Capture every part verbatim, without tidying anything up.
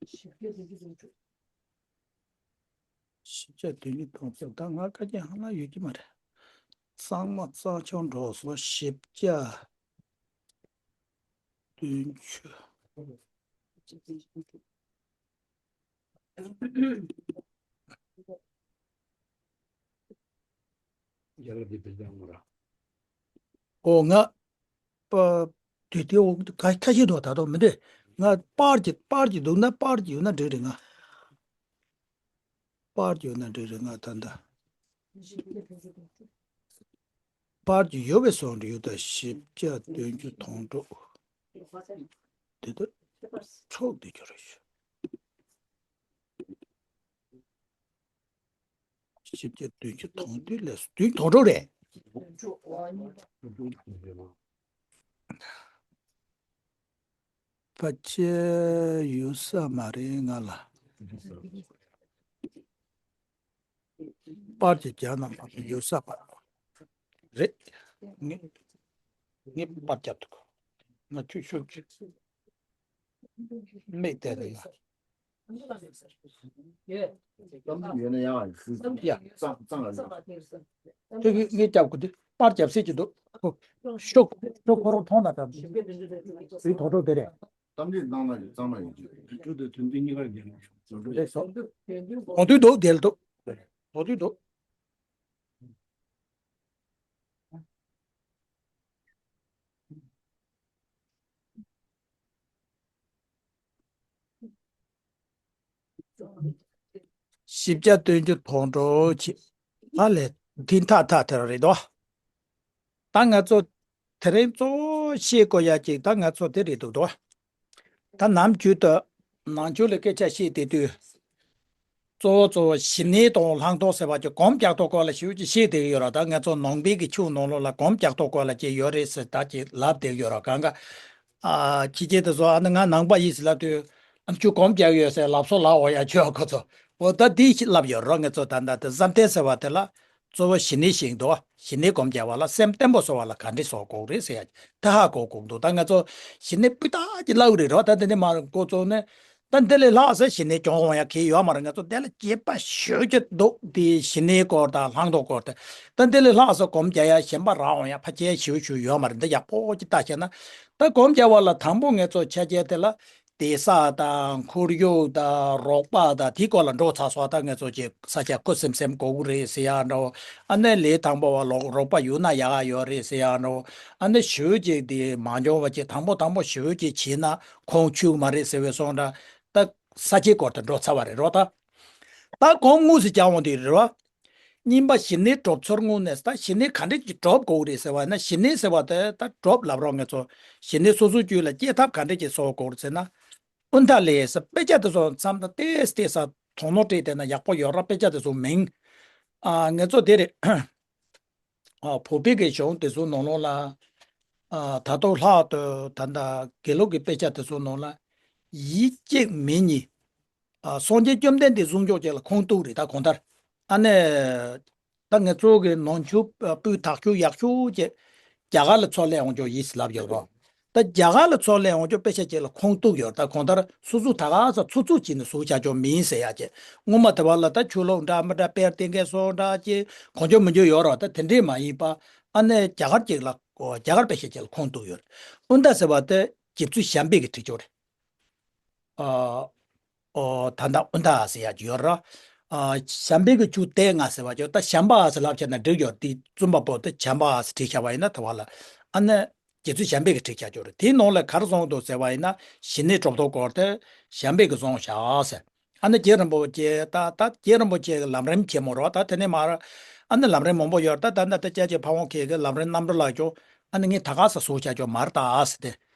བཞི་བརྒྱ་བདུན་ཅུ་དོན་དྲུག་ད་ང་དཀའ་ངལ་ཧ་ལམ་ཡོད་ཀྱི་མ་རེད། གཙང་མ་གཙང་ཆུ་འགྲོ་སོང་བཞི་བརྒྱ་བདུན་ཅུ། ཨོ་ང་པ། དེ་དེ་འོ་ཁ་ཁ་ཤས་འདུག་ད་དུང་མི་འདུག་ང་པར་གྱི་པར་གྱི་འདུག་ན་པར་གྱི་ཡོད་ན་འགྲིག་རེད་ང་། པར་གྱི་ཡོད་ན་འགྲིག་རེད་ང་ད་ལྟ། པར་གྱི་ཡོད་པའི་སོང་འགྲིག་ཡོད་ད་བཞི་བརྒྱ་བདུན་ཅུ་དོན་དྲུག་དེ་ལྟར་ཕྱོགས་བསྡུས་རྒྱུ་རེད་ཞུ། བཞི་བརྒྱ་བདུན་ཅུ་དོན་བདུན་ལས་བདུན་དོན་དྲུག་རེད། ཕལ་ཆེར་ཡོད་ས་མ་རེད་ང་ལ། པར་གྱི་རྒྱ་ནང་ཕ་ཡོད་ས་མ་རེད། ངས་ངས་པར་རྒྱབ་འདུག་ང་ཁྱོད་ཤོག་ཅིག་མིག་དེ་རེད་ལ། ཡ། ཙང་ཙང་ལ་ཡོད། དེ་གི་ངས་རྒྱབ་དགོས་དུས་པར་རྒྱབ་སྲིད་ཀྱི་འདུག་ཤོག་ཤོག་ཁོ་རང་མཐོང་ན་ད་སུའི་དོ་དོ་དེ་རེད། གཏམ་རྒྱུད་གཙང་མ་ཡིན་གྱི། དུས་དེ་དོན་དུ་གཉིས་ཀར་རྒྱབ་ན་ཆོག་རེད་སོ། གོང་དུས་འདུག་དེ་ལ་འདུག་གོང་དུས་འདུག་བཞི་བརྒྱ་བདུན་ཅུ་དོན་དྲུག་ཅེས། ཨ་ལས། འདི་མཐའ་མཐའ་དེ་ར་རེད་དོ། ད་ང་ཚོ་དེ་རིང་གཙོ་བོ་ཤེས་དགོས་ཡ་ཅིག་ད་ང་ཚོ་དེ་རེད་འདུག་དོ། ད་ནམ་རྒྱུན་དུ་ནང་ཆོས་ལ་སྐད་ཆ་བཤད་བསྡད་དུས། གཙོ་བོ་གཙོ་བོ་ཞི་གནས་དང་ལྷག་མཐོང་ཟེར་བ་ཅིག་སྒོམ་རྒྱག་ཐོག་སྐོར་ལ་ཞེ་པོ་ཅིག་བཤད་བསྡད་ཀྱི་ཡོད་ར། ད་ང་ཚོ་ནང་པའི་གི་ཆོས་ནང་ལོགས་ལ་སྒོམ་རྒྱག་ཐོག་སྐོར་ལ་ཅིག་ཡོད་རེད་ཟེར་ད་ཅིག་ལབ་བསྡད་ཀྱི་ཡོད་ར་གང་ག་ཨ་ཁྱི་སྐྱེས་དེ་ཚོ་ཨ་ནི་ང་ནང་པ་ཡིན་ཟེར་ལབ་དུས། ཨ་ནི་ཁྱོད་སྒོམ་རྒྱག་ཡོད་ཟེར་ལབ་སོ་ལབ་འོ་ཡ་ཁྱོད་ཁོ་ཚོ། འོ་ད་འདི་ཞིག་ལབ་ཡོད་རོ། ང་ཚོ་ད་ལྟ་དེ་བསམ་གཏན་ཟེར་བ་དེ་ལ་གཙོ་བོ་ཞི་གནས་ཤིག་འདུག་ཞི་གནས་སྒོམ་རྒྱག་པ་ལ་སེམས་བརྟན་པོ་བཟོ་བ་ལ་ག་འདྲ་བཟོ་དགོས་རེད་ཟེར་ཡ་ད་ཧ་གོ་དགོས་འདུག་ད་ང་ཚོ་ཞི་གནས་སྤུས་དག་ཅིག་བསླབ་རེད་རོ། ད་དེ་ནས་མར་འགོ་བཙུགས་ནས་ད་འདི་ལས་ལྷག་ཟེར་ཞི་གནས་སྐྱོང་འོང་ཡ་གི་ཡོད་མ་རེད། ང་ཚོ་དེ་ལ་དཔྱད་པ་ཞུ་རྒྱུ་འདུག་དེ་ཞི་གནས་སྐོར་དང་ལྷག་མཐོང་སྐོར་དེ་ད་འདི་ལས་ལྷག་ཟེར་སྒོམ་རྒྱག་ཡ་གཞན་པ་རག་འོང་ཡ་ཕལ་ཆེར་ཞུ་ཞུ་ཡོད་མ་རེད། འདི་ཡག་པོ་ཅིག་ལྟ་བྱས་ན། ད་སྒོམ་རྒྱག་པ་ལ་དང་པོ་ང་ཚོ་ཆ་རྐྱེན་དེ་ལ་བསྡད་ས་དང་ཁོར་ཡུག་དང་རོགས་པ་དང་དེའི་སྐོར་ལ་འགྲོ་ཚར་སོང་། ད་ང་ཚོ་ཅིག་ས་ཆ་ཁུ་སིམ་སིམ་དགོས་ཀྱི་རེད་ཟེར་ཡག་འདྲ་བོ། ཨ་ནི་ལས་དང་པོ་བ་ལོག་རོགས་པ་ཡོད་ན་ཡག་ག་ཡོད་རེད་ཟེར་ཡག་འདྲ་བོ། ཨ་ནི་ཞེ་པོ་ཅིག་དེ་མ་འཇོན་པ་ཅིག་དང་པོ་དང་པོ་ཞེ་པོ་ཅིག་བྱས་ན་ཁོང་ཆུད་མ་རེད་ཟེར་བའི་སོང་འདྲ། ད་ས་ཆའི་སྐོར་དུ་འགྲོ་ཚར་བ་རེད་རོགས་ད། ད་སྒོམ་དངོས་སུ་རྒྱག་འོང་དུས་རེད་བ། གཉིས་པ་ཞི་གནས་གྲུབ་ཚུལ་དངོས་གནས་ད་ཞི་གནས་ག་འདྲ་ཅིག་གྲུབ་དགོས་རེད་ཟེར་བ་ན་ཞི་གནས་ཟེར་བ་དེ་ད་གྲུབ་ལབ་རོགས་ང་ཚོ་ཞི་གནས་སོ་སོའི་རྒྱུད་ལ་སྐྱེ་ཐབས་ག་འདྲ་ཅིག་བཟོ་དགོས་རེད་ཟེར་ན། ཨུན་ད་ལེ་ཟེར་དཔེ་ཆ་དེ་ཚོ་མཚམས་དང་ཏེས་ཏེས་ས་དོ་སྣང་སྤྲད་བསྡད་ན་ཡག་པོ་ཡོད་ར། དཔེ་ཆ་དེ་ཚོ་མིང་། ཨ་ང་ཚོ་དེ་རེད། ཨ་བོད་པའི་གི་གཞུང་དེ་ཚོ་ནང་ལོགས་ལ། ཨ་ད་དུང་ལྷག་ཏུ་ད་ལྟ་དགེ་ལུགས་ཀྱི་དཔེ་ཆ་དེ་ཚོ་ནང་ལ། ཡིད་གཅིག་མིན་གཉིས། ཨ་སངས་རྒྱས་བཅོམ་ལྡན་འདས་གསུང་ཕྱོགས་ཅིག་ལ་ཁུངས་གཏུགས་རེད་ད་གང་ལྟར། ཨ་ནི། ད་ང་ཚོ་གི་ནང་ཆོས་སྤུས་དག་ཤོས་ཡག་ཤོས་ཅིག་རྒྱ་གར་ལ་ཚུར་སླེབས་འོང་ཆོག་ཡིན་ཟེར་ལབ་ཡོད་རོགས། ད་རྒྱ་གར་ལ་ཚུར་སླེབས་འོང་ཆོག་དཔེ་ཆ་ཅིག་ལ་ཁུངས་གཏུགས་ཡོད། ད་གང་ལྟར་སོ་སོ་ད་ག་ས་ཚུར་ཚུར་བྱས་ནས་བཟོ་བྱ་ཆོག་མིན་ཟེར་ཡག་ཅིག་སྔོན་མ་དེ་བ་ལ་ད་ཆོས་ལུགས་འདྲ་མི་འདྲ་དཔེར་བསྟན་མཁན་སོགས་འདྲ་ཅིག་གང་བྱུང་མི་འགྱུར་ཡོད་རོགས། ད་དེ་འདྲས་མ་ཡིན་པ། ཨ་ནི་རྒྱ་གར་ཅིག་ལ་རྒྱ་གར་དཔེ་ཆ་ཅིག་ལ་ཁུངས་གཏུགས་ཡོད། ཨུན་ད་ཟེར་བ་དེ་རྗེ་བཙུན་བྱམས་པའི་གི་ཁྲིད་ཆོག་རེད། ཨ། ཨོ་ད་ལྟ་ཨུན་ད་ཟེར་ཡག་ཅིག་ཡོད་ར། ཨ་བྱམས་པའི་གི་ཆོས་དེ་ང་ཟེར་བ་ཅིག་ད་བྱམས་པ་ཟེར་ལབ་བྱས་ན་འགྲིག་ཡོད། དེ་བཙུན་པ་པོ་དེ་བྱམས་པ་ཟེར་བྲིས་བཞག་པ་ཡིན་ན་དེ་བ་ལ། ཨ་ནི་རྗེ་བཙུན་བྱམས་པའི་གི་བྲིས་བཞག་ཅིག་ཡོད་རེད། དེའི་ནང་ལ་ག་རེ་གསུངས་འདུག་ཟེར་བ་ཡིན་ན་ཞི་གནས་གྲུབ་ཐོབ་སྐོར་དེ་བྱམས་པའི་གི་གསུངས་བཞག་ཟེར། ཨ་ནི་རྗེ་རིན་པོ་ཆེ་ད་ད་རྗེ་རིན་པོ་ཆེ་གི་ལམ་རིམ་ཆེན་མོ་རོ། ད་དེ་ནས་མར། ཨ་ནི་ལམ་རིམ་མང་པོ་ཡོད་རེད། ད་ད་ད་ད་ཅག་ཅིག་ཕ་བོང་ཁྱེད་ཀྱི་ལམ་རིམ་རྣམ་གྲོལ་ལ་ཅོག་ཨ་ནི་ངས་ད་ག་ས་བཟོ་བྱ་ཅོག་མར་ད་ཨ་ཟེར་ཏེ།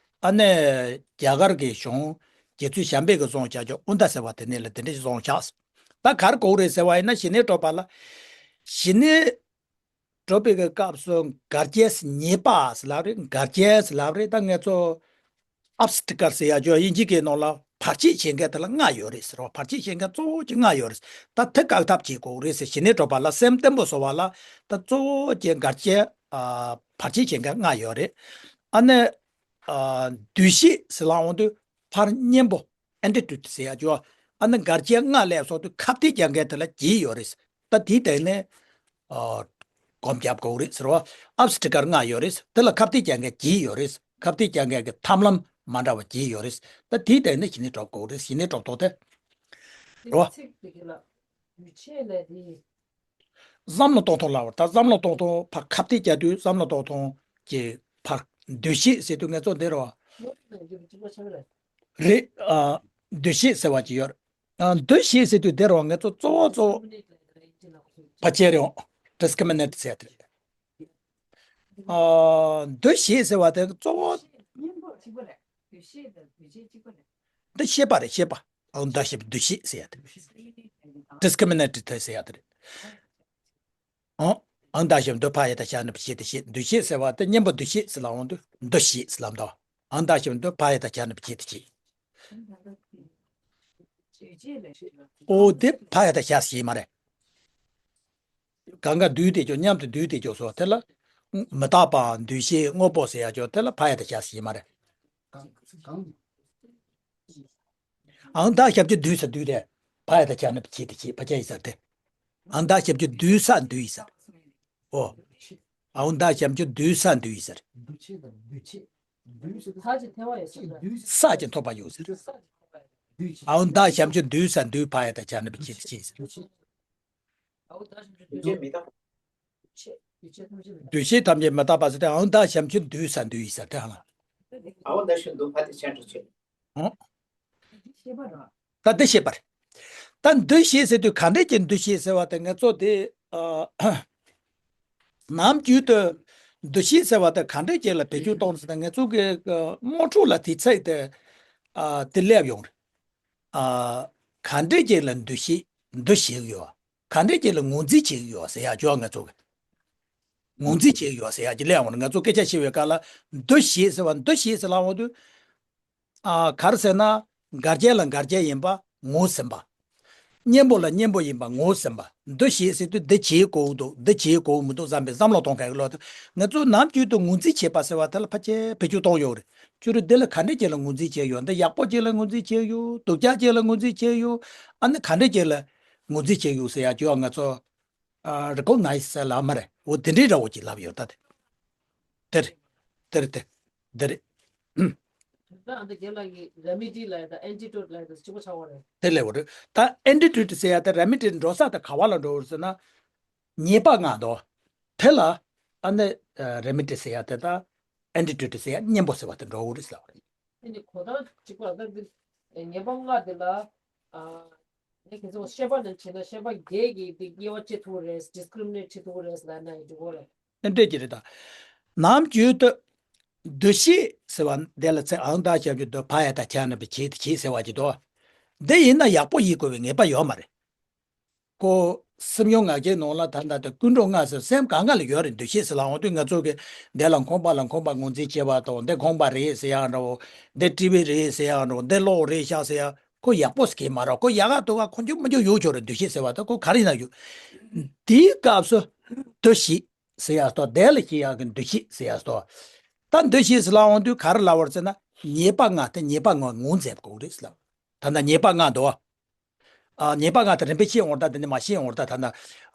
ཨ་ནི་རྒྱ་གར་གྱི་གཞུང་རྗེ་བཙུན་བྱམས་པའི་གི་བཟུང་བྱ་ཅོག་ཨུན་ད་ཟེར་བ་དེ་ནས་ལ་དེ་འདྲ་ཞིག་བཟུང་བྱ། ད་གར་གོ་རེད་ཟེར་བ་ཡིན་ན་ཞི་གནས་གྲུབ་པ་ལ། ཞི་གནས་གྲུབ་པའི་གི་སྐབས་སུ་གར་བྱེད་ཉེས་པ་ཟེར་ལབ་རེད། གར་བྱེད་ཟེར་ལབ་རེད། ད་ང་ཚོ་ཨབ་སི་ཊི་ཀལ་ཟེར་ཡ་ཅོ་དབྱིན་ཇི་གི་ནང་ལ་བར་ཆད་བྱེད་མཁན་དེ་ལ་ལྔ་ཡོད་རེད་ཟེར་བ། བར་ཆད་བྱེད་མཁན་གཙོ་བོ་གཅིག་ལྔ་ཡོད་རེད། ད་དེ་བཀག་ཐབས་བྱེད་དགོས་རེད་ཟེར། ཞི་གནས་གྲུབ་པ་ལ་སེམས་བརྟན་པོ་བཟོ་བ་ལ་ད་གཙོ་བོ་གཅིག་གར་བྱེད་ཨ་བར་ཆད་བྱེད་མཁན་ལྔ་ཡོད་རེད། ཨ་ནི་ཨ་འདུ་ཤེས་ཟེར་ལབ་འོང་དུས་ཕར་གཉེན་པོ། ཨན་ཊི་ཊི་ཊུཌ་ཟེར་ཡ་ཅོ། ཨ་ནི་འགལ་རྐྱེན་ལྔ་སླེབས་སོང་དུས་ཁ་གཏད་རྒྱག་མཁན་དེ་ལ་བརྒྱད་ཡོད་རེད། ད་དེའི་སྟེང་ནས་ཨ་སྒོམ་རྒྱབ་དགོས་རེད་ཟེར་བ། ཨབ་སི་ཊི་ཀལ་ལྔ་ཡོད་རེད། དེ་ལ་ཁ་གཏད་རྒྱག་མཁན་བརྒྱད་ཡོད་རེད། ཁ་གཏད་རྒྱག་མཁན་གྱི་ཐབས་ལམ་མ་འདྲ་བ་བརྒྱད་ཡོད་རེད། ད་དེའི་སྟེང་ནས་གཞི་ནས་གྲུབ་དགོས་རེད། གཞི་ནས་གྲུབ་ཐོག་དེ་རེད་བ། ཚིག་དེ་ག་ལ་འདུས་བྱས་ལས་དེ། བསམ་བློ་གཏོང་སྟངས་ལ་བར་ད་བསམ་བློ་གཏོང་སྟངས་ཕར་ཁ་གཏད་རྒྱག་དུས་བསམ་བློ་གཏོང་སྟངས་ཀྱི་ཕར་འདུ་ཤེས་ཟེར་དུས་ངས་ཚོ་འདི་རེད་བ། རེད། ཨ། འདུ་ཤེས་ཟེར་བ་ཅིག་ཡོད་རེད། ཨ། འདུ་ཤེས་ཟེར་དུས་འདི་རེད་བ། ངས་ཚོ་གཙོ་བོ་གཙོ་བོ་ཕར་ཁྱེར་ཡོང་། ཌི་སི་ཀི་རི་མི་ནེ་ཊི་ཟེར་དེ་རེད། ཨ། འདུ་ཤེས་ཟེར་བ་དེ་གཙོ་བོ། འདི་ཤེས་པ་རེད། ཤེས་པ། ཨང་། འདུ་ཤེས། འདུ་ཤེས་ཟེར་ཡ་དེ་རེད། ཌི་སི་ཀི་རི་མི་ནེ་ཊི་ཟེར་ཡ་དེ་རེད། ཨང་། ཨང་། འདུ་ཤེས་འདུ་ཕ་ཡ་བཏགས་ཤ་ན་པ་ཤེ་ཏ་ཤེས། འདུ་ཤེས་ཟེར་བ་དེ་གཉེན་པོ་འདུ་ཤེས་ཟེར་ལབ་འོང་དུས་འདུ་ཤེས་ཟེར་ལབ་འདུག་ཨང་། འདུ་ཤེས་འདུ་ཕ་ཡ་བཏགས་ཤ་ན་པ་ཤེ་ཏ་ཤེས། ཨོ་དེ་ཕ་ཡ་བཏགས་ཤ་ཞིག་མ་རེད། གང་ག་འདུས་ཏེ་ཅོ། མཉམ་དུ་འདུས་ཏེ་ཅོ་སོ་དེ་ལ། མི་རྟག་པའམ་འདུས་ཤེས་དངོས་པོ་ཟེར་ཡ་ཅོ་དེ་ལ་ཕ་ཡ་བཏགས་ཤ་ཞིག་མ་རེད། ཨང་། ད་ཞབས་ཀྱུ་འདུས་ས་འདུས་ཏེ། ཕ་ཡ་བཏགས་ཤ་ན་པ་ཤེ་ཏ་ཤེས། ཕ་ཁྱ་ཡིག་ཟེར་དེ། ཨང་། ད་ཞབས་ཀྱུ་འདུས་ས་འདུས་ཡིག་ཟེར། ཨོ། ཨང་། ད་ཞབས་ཀྱུ་འདུས་ས་འདུས་ཡིག་ཟེར། ས་ཀྱི་ཐོགས་པ་ཡོད་ཟེར། ཨང་། ད་ཞབས་ཀྱུ་འདུས་ས་འདུས་ཕ་ཡ་བཏགས་ཤ་ན་པ་ཤེ་ཏ་ཤེས་ཟེར། འདུས་ཤེས་ཐམས་ཅད་མི་རྟག་པ་ཟེར་ཏེ། ཨང་། ད་ཞབས་ཀྱུ་འདུས་ས་འདུས་ཡིག་ཟེར་དེ་ཧ་ལ། ཨང་། ད་འདི་ཤེས་པ་རེད། ད་འདུ་ཤེས་ཟེར་དུས་ག་འདྲས་ཀྱི་འདུ་ཤེས་ཟེར་བ་དེ་ངས་ཚོ་དེ། ཨ། ནམ་རྒྱུན་དུ་འདུ་ཤེས་ཟེར་བ་དེ་ག་འདྲས་ཀྱི་ལ་བེད་སྤྱོད་གཏོང་ཟེར་ན། ངས་ཚོ་གི་དངོས་ཁྲོད་ལ་དེ་ཚད་དེ། ཨ། དེ་སླེབས་ཡོང་རེད། ཨ། ག་འདྲས་ཀྱི་ལ་འདུ་ཤེས་འདུ་བྱེད་ཀྱི་ཡོད། ག་འདྲས་ཀྱི་ལ་ངོས་འཛིན་བྱེད་ཀྱི་ཡོད་ཟེར་ཡ་ཅོ། ངས་ཚོ་གི་ངོས་འཛིན་བྱེད་ཀྱི་ཡོད་ཟེར་ཡ་ཅིག་སླེབས་ཡོང་རེད། ང་ཚོ་སྐད་ཆ་བཤད་པའི་སྐབས་ལ་འདུ་ཤེས་ཟེར་བ། འདུ་ཤེས་ཟེར་ལབ་འོང་དུས། ཨ། ག་རེ་ཟེར་ན། འགལ་རྐྱེན་ལ་འགལ་རྐྱེན་ཡིན་པ་ངོས་ཟིན་པ། གཉེན་པོ་ལ་གཉེན་པོ་ཡིན་པ་ངོས་ཟིན་པ། འདུ་ཤེས་ཟེར་དུས་འདི་བྱེད་དགོས་འདུག་འདི་བྱེད་དགོས་མི་འདུག་བསམ་པའི་བསམ་བློ་གཏོང་མཁན་གྱི་བློ་དེ། ང་ཚོས་ནམ་རྒྱུན་དུ་ངོས་འཛིན་བྱེད་པ་ཟེར་བ་དེ་ལ་ཕལ་ཆེར་བེད་སྤྱོད་གཏོང་ཡོད་རེད། ཁྱོད་རང་འདི་ལ་ག་འདྲས་ཅིག་ལ་ངོས་འཛིན་བྱས་ཡོད། འདི་ཡག་པོ་ཅིག་ལ་ངོས་འཛིན་བྱས་ཡོད། སྡུག་ཅག་ཅིག་ལ་ངོས་འཛིན་བྱས་ཡོད། ཨ་ནི་ག་འདྲས་ཅིག་ལ་ངོས་འཛིན་བྱས་ཡོད་ཟེར་ཡ་ཅོ། ང་ཚོ། ཨ། རི་ཀོག་ནའི་ཛི་ཟེར་ལབ་མ་རེད། འོ་དེ་འདྲའི་འདྲ་བོ་ཅིག་ལབ་ཡོད་ད་དེ། དེ་རེད། དེ་རེད་དེ། དེ་རེད། ད་ཨ་ད་རྒན་ལགས་ཀྱིས་རེ་མི་ཌི་ལབ་ཡ་དང་ཨན་ཊི་ཊོ་ཊི་ལབ་ཡ་དང་གཅིག་པ་ཆགས་པ་རེད། དེ་ལས་འོ་རེད། ད་ཨན་ཊི་ཊོ་ཊི་ཟེར་ཡ་དེ་རེ་མི་ཌི་འགྲོ་ས་དེ་ག་བ་ལ་འགྲོ་བ་རེད་ཟེར་ན། ཉེས་པ་ལྔ་དོ། དེ་ལ་ཨ་ནི་རེ་མི་ཌི་ཟེར་ཡ་དེ་དང་ཨན་ཊི་ཊོ་ཊི་ཟེར་ཡ་གཉེན་པོ་ཟེར་བ་དེ་འགྲོ་འོ་རེད་ཟེར་བ་རེད། དེ་ནི་གོ་སྟངས་གཅིག་པ་ལ་ད་འདི་ཉེས་པ་ལྔ་དེ་ལ། ཨ། ངས་ཁྱེད་ཚོ་བཤད་པ་ནང་བྱས་ན་བཤད་པ་བརྒྱད་ཀྱིས་འདི་དབྱེ་བ་ཕྱེ་ཐུབ་རེད། ཌི་སི་ཀི་རི་མི་ནེ་ཊི་བྱེད་ཐུབ་རེད་ལབ་ན་ཡང་འགྲིག་གི་རེད། དེ་འདྲས་ཀྱི་རེད་ད། ནམ་རྒྱུན་དུ། འདུ་ཤེས་ཟེར་བ་དེ་ལ་ཚེ་ཨང་། ད་ཞབས་ཀྱུ་འདུ་ཕ་ཡ་བཏགས་ཤ་ན་པ་ཤེ་ཏ་ཤེས་ཟེར་བ་ཅིག་འདུག་འདི་ཡིན་ན་ཡག་པོ་ཡིན་དགོས་པའི་ངེས་པ་ཡོད་མ་རེད། ཁོ་སེམས་མྱོང་ང་རྒྱལ་ནང་ལ་ད་ལྟ་དེ་ཀུན་འགྲོ་ལྔ་ཟེར་སེམས་གང་ག་ལ་ཡོད་རེད། འདུ་ཤེས་ཟེར་ལབ་འོང་དུས་ང་ཚོ་གི་འདི་ལ་ཁོམ་པ་ལ་ཁོམ་པ་ངོས་འཛིན་བྱེད་པ་དང་། འདི་ཁོམ་པ་རེད་ཟེར་ཡག་འདྲ་བོ། འདི་བཀྲིས་པའི་རེད་ཟེར་ཡག་འདྲ་བོ། འདི་གློག་རེད་ཤག་ཟེར་ཡག་ཁོ་ཡག་པོ་ཟེར་གྱི་མ་རེད། ཁོ་ཡག་ག་སྡུག་ག་ཁོ་འཇུག་མི་འཇུག་ཡོད་ཆོག་རེད། འདུ་ཤེས་ཟེར་བ་ད་ཁོ་ག་རེ་ཡིན་ན་ཡོད། དེའི་སྐབས་སུ་འདུ་ཤེས་ཟེར་ཡག་སོ། དེ་ལ་སྐྱེ་ཡག་གི་འདུ་ཤེས་ཟེར་ཡག་སོ། ད་འདུ་ཤེས་ཟེར་ལབ་འོང་དུས་ག་རེ་ལབ་པ་རེད་ཟེར་ན། ཉེས་པ་ལྔ་དེ་ཉེས་པ་ལྔ་ངོས་འཛིན་དགོས་རེད་ཟེར་ལབ། ད་ལྟ་ཉེས་པ་ལྔ་འདུག་ཨ། ཉེས་པ་ལྔ་དེ་རིམ་པས་ཤེས་འོང་ད། དེ་ནས་མ་ཤེས་འོང་ད། ད་ལྟ།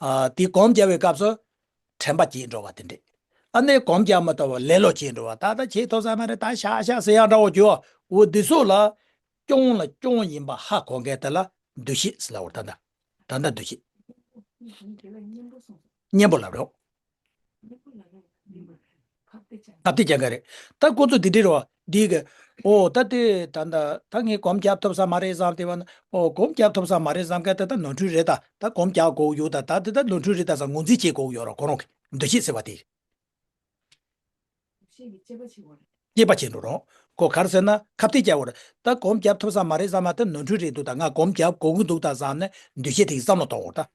ཨ། དེ་སྒོམ་རྒྱག་པའི་སྐབས་སུ་དྲན་པ་བརྗེད་འགྲོ་བ་དེ་འདྲས། ཨ་ནི་སྒོམ་རྒྱག་མ་ཐུབ་པ་ལེ་ལོ་བྱེད་འགྲོ་བ། ད་ལྟ་བྱེད་ཐུབ་ས་མ་རེད། ད་བཞག་བཞག་ཟེར་ཡག་འདྲ་བོ་བྱེད་པ། འོ་འདི་ཚོ་ལ་སྐྱོན་ལ་སྐྱོན་ཡིན་པ་ཧ་གོ་མཁན་དེ་ལ་འདུ་ཤེས་ཟེར་ལབ་པ་རེད། ད་ལྟ་ད་ལྟ་འདུ་ཤེས། གཉེན་པོ་ལབ་རེད། ཁ་གཏད་རྒྱག་མཁན་རེད། ད་ཁོ་ཚོ་དེ་འདྲས་རེད་བ། འདི་གི། ཨོ་ད་དེ་ད་ད་ད་ངས་སྒོམ་རྒྱག་ཐུབ་ས་མ་རེད་བསམ་དེ་བ་ན། ཨོ་སྒོམ་རྒྱག་ཐུབ་ས་མ་རེད་བསམ་མཁན་དེ་ད་ནོར་འཁྲུལ་རེད། ད་ད་སྒོམ་རྒྱག་དགོས་ཡོད། ད་ད་དེ་ད་ནོར་འཁྲུལ་རེད་ད་བསམ་ངོས་འཛིན་བྱེད་དགོས་ཡོད་རེད། ཁོ་རང་གི་འདུ་ཤེས་ཟེར་བ་དེ། དཔྱད་པ་བྱེད་འགྲོ་རོགས། ཁོ་ག་རེ་ཟེར་ན་ཁ་གཏད་རྒྱག་དགོས་རེད། ད་སྒོམ་རྒྱག་ཐུབ་ས་མ་རེད་བསམ་ན་དེ་ནོར་འཁྲུལ་རེད་འདུག་ད་ང་སྒོམ་རྒྱག་དགོས་ཀྱི་འདུག་ད་བསམ་ནས་འདུ་ཤེས་དེ་གི་བསམ་བློ་གཏོང་དགོས་རེད་ད།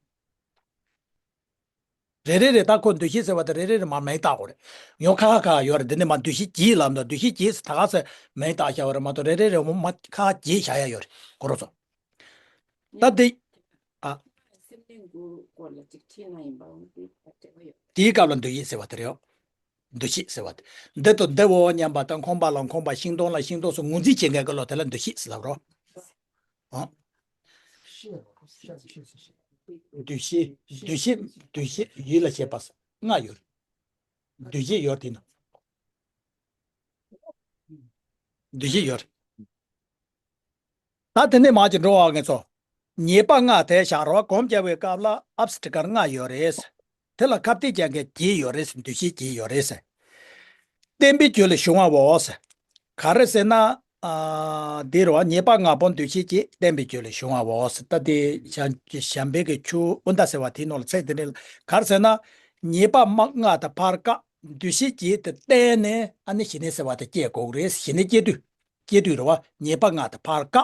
རེ་རེ་རེ་ད་ཁོ་འདུ་ཤེས་ཟེར་བ་དེ་རེ་རེ་རེ་མར་མིང་བཏགས་དགོས་རེད། ཡང་ཁ་ཁ་ཁ་ཡོད་རེད། འདི་ནས་མར་འདུ་ཤེས་བརྒྱད་ལབ་འདུག་འདུ་ཤེས་བརྒྱད་ཟེར་ད་ག་ཚོད་མིང་བཏགས་བཞག་པ་རེད་མ་གཏོགས། རེ་རེ་རེ་མར་ཁ་ཁ་བརྒྱད་བཞག་ཡ་ཡོད་རེད། གོ་རོ་ཚོ། ད་འདི། ཨ། སེམས་ནི་དགུ་སྐོར་ལ་ཅིག་ཁྲིད་ན་ཡིན་པའང་འདི་ལ་འབྲེལ་བ་ཡོད། དེའི་སྐབས་ལ་འདུ་ཤེས་ཟེར་བ་དེ་རེད། འདུ་ཤེས་ཟེར་བ་དེ། འདི་དང་འདི་འོ་མཉམ་པ་དང་། ཁོང་པ་ལ་ཁོང་པ། ཤིང་སྡོང་ལ་ཤིང་སྡོང་སོགས་ངོས་འཛིན་བྱེད་མཁན་གྱི་བློ་དེ་ལ་འདུ་ཤེས་ཟེར་ལབ་རོ། ཨ། འདུ་ཤེས། འདུ་ཤེས། འདུ་ཤེས། འདུ་ཤེས་ཡིད་ལ་བྱེད་པ་ལྔ་ཡོད། འདུ་ཤེས་ཡོད་དེ་ན། འདུ་ཤེས་ཡོད། ད་དེ་ནས་མར་གྱི་འགྲོ་བ་ངེས་ཚོ། ཉེས་པ་ལྔ་དེ་བཞག་རོགས་གོམས་རྒྱག་པའི་སྐབས་ལ་ཨབ་སི་ཊི་ཀལ་ལྔ་ཡོད་རེད། དེ་ལ་ཁ་གཏད་ཀྱང་གི་བརྒྱད་ཡོད་རེད། འདུ་ཤེས་བརྒྱད་ཡོད་རེད། བརྟན་པའི་རྒྱུ་ལས་བྱུང་བའོ། ག་རེ་ཟེར་ན། ཨ། འདི་རུ་ཉེས་པ་ལྔ་པོ་འདུ་ཤེས་བརྒྱད་བརྟན་པའི་རྒྱུ་ལས་བྱུང་བའོ། ད་དེ་གཞན་གཞན་ཕན་གྱི་ཆུ་དབུ་མདའ་ཟེར་བ་དེའི་ནང་ལ་ཚིག་དེ་འདྲ་ག་རེ་ཟེར་ན། ཉེས་པ་ལྔ་དང་ཕར་བཀག་འདུ་ཤེས་བརྒྱད་དེ་བརྟན་ནས་ཨ་ནི་ཞི་གནས་ཟེར་བ་དེ་སྐྱེ་དགོས་རེད། ཞི་གནས་སྐྱེ་དུས། སྐྱེ་དུས་རེད་བ། ཉེས་པ་ལྔ་དེ་ཕར་བཀག་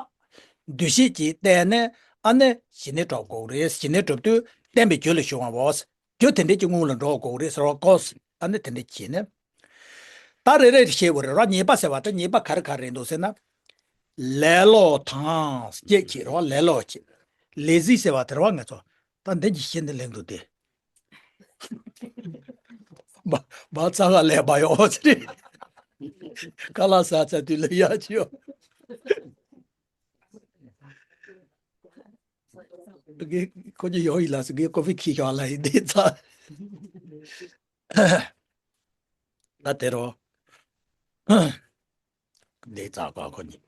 འདུ་ཤེས་བརྒྱད་བརྟན་ནས་ཨ་ནི་ཞི་གནས་སྒྲུབ་དགོས་རེད། ཞི་གནས་སྒྲུབ་དུས་བརྟན་པའི་རྒྱུ་ལས་བྱུང་བའོ། རྒྱུ་དེ་འདྲས་ཀྱི་སྔོན་ལ་འགྲོ་དགོས་རེད་ཟེར་བ་ཀོས། ཨ་ནི་དེ་འདྲས་བྱས་ནས། ད་རེ་རེ་བཤད་དགོས་རེད་ར། ཉེས་པ་ཟེར་བ་དེ་ཉེས་པ་ག་རེ་ག་རེ་རེད་འདུག་ཟེར་ན། ལེ་ལོ་དང་སྐྱེད་བྱེད་ར། ལེ་ལོ་བྱེད། ལེ་ཟི་ཟེར་བ་དེ་ར་བ་ང་ཚོ། ད་འདི་གྱི་ཤེས་འདི་ལེགས་འདུག་སྟེ། མ་མ་ཚ་ག་ལས་པ་ཡོང་ཟེར། ཁ་ལག་ཟ་ཚར་དུས་ལ་ཡག་ཅིག་ཡོང་། ཁོ་གཉིས་ཡོང་ཡིན་ལ་སུ་གིས་ཀོ་ཧྥི་ཁྱེར་ཤོག་ལ་ཡིན་དེ་ཚ། ད་དེ་རོ། ལས་ཙག་གོ་ཁོ་གཉིས།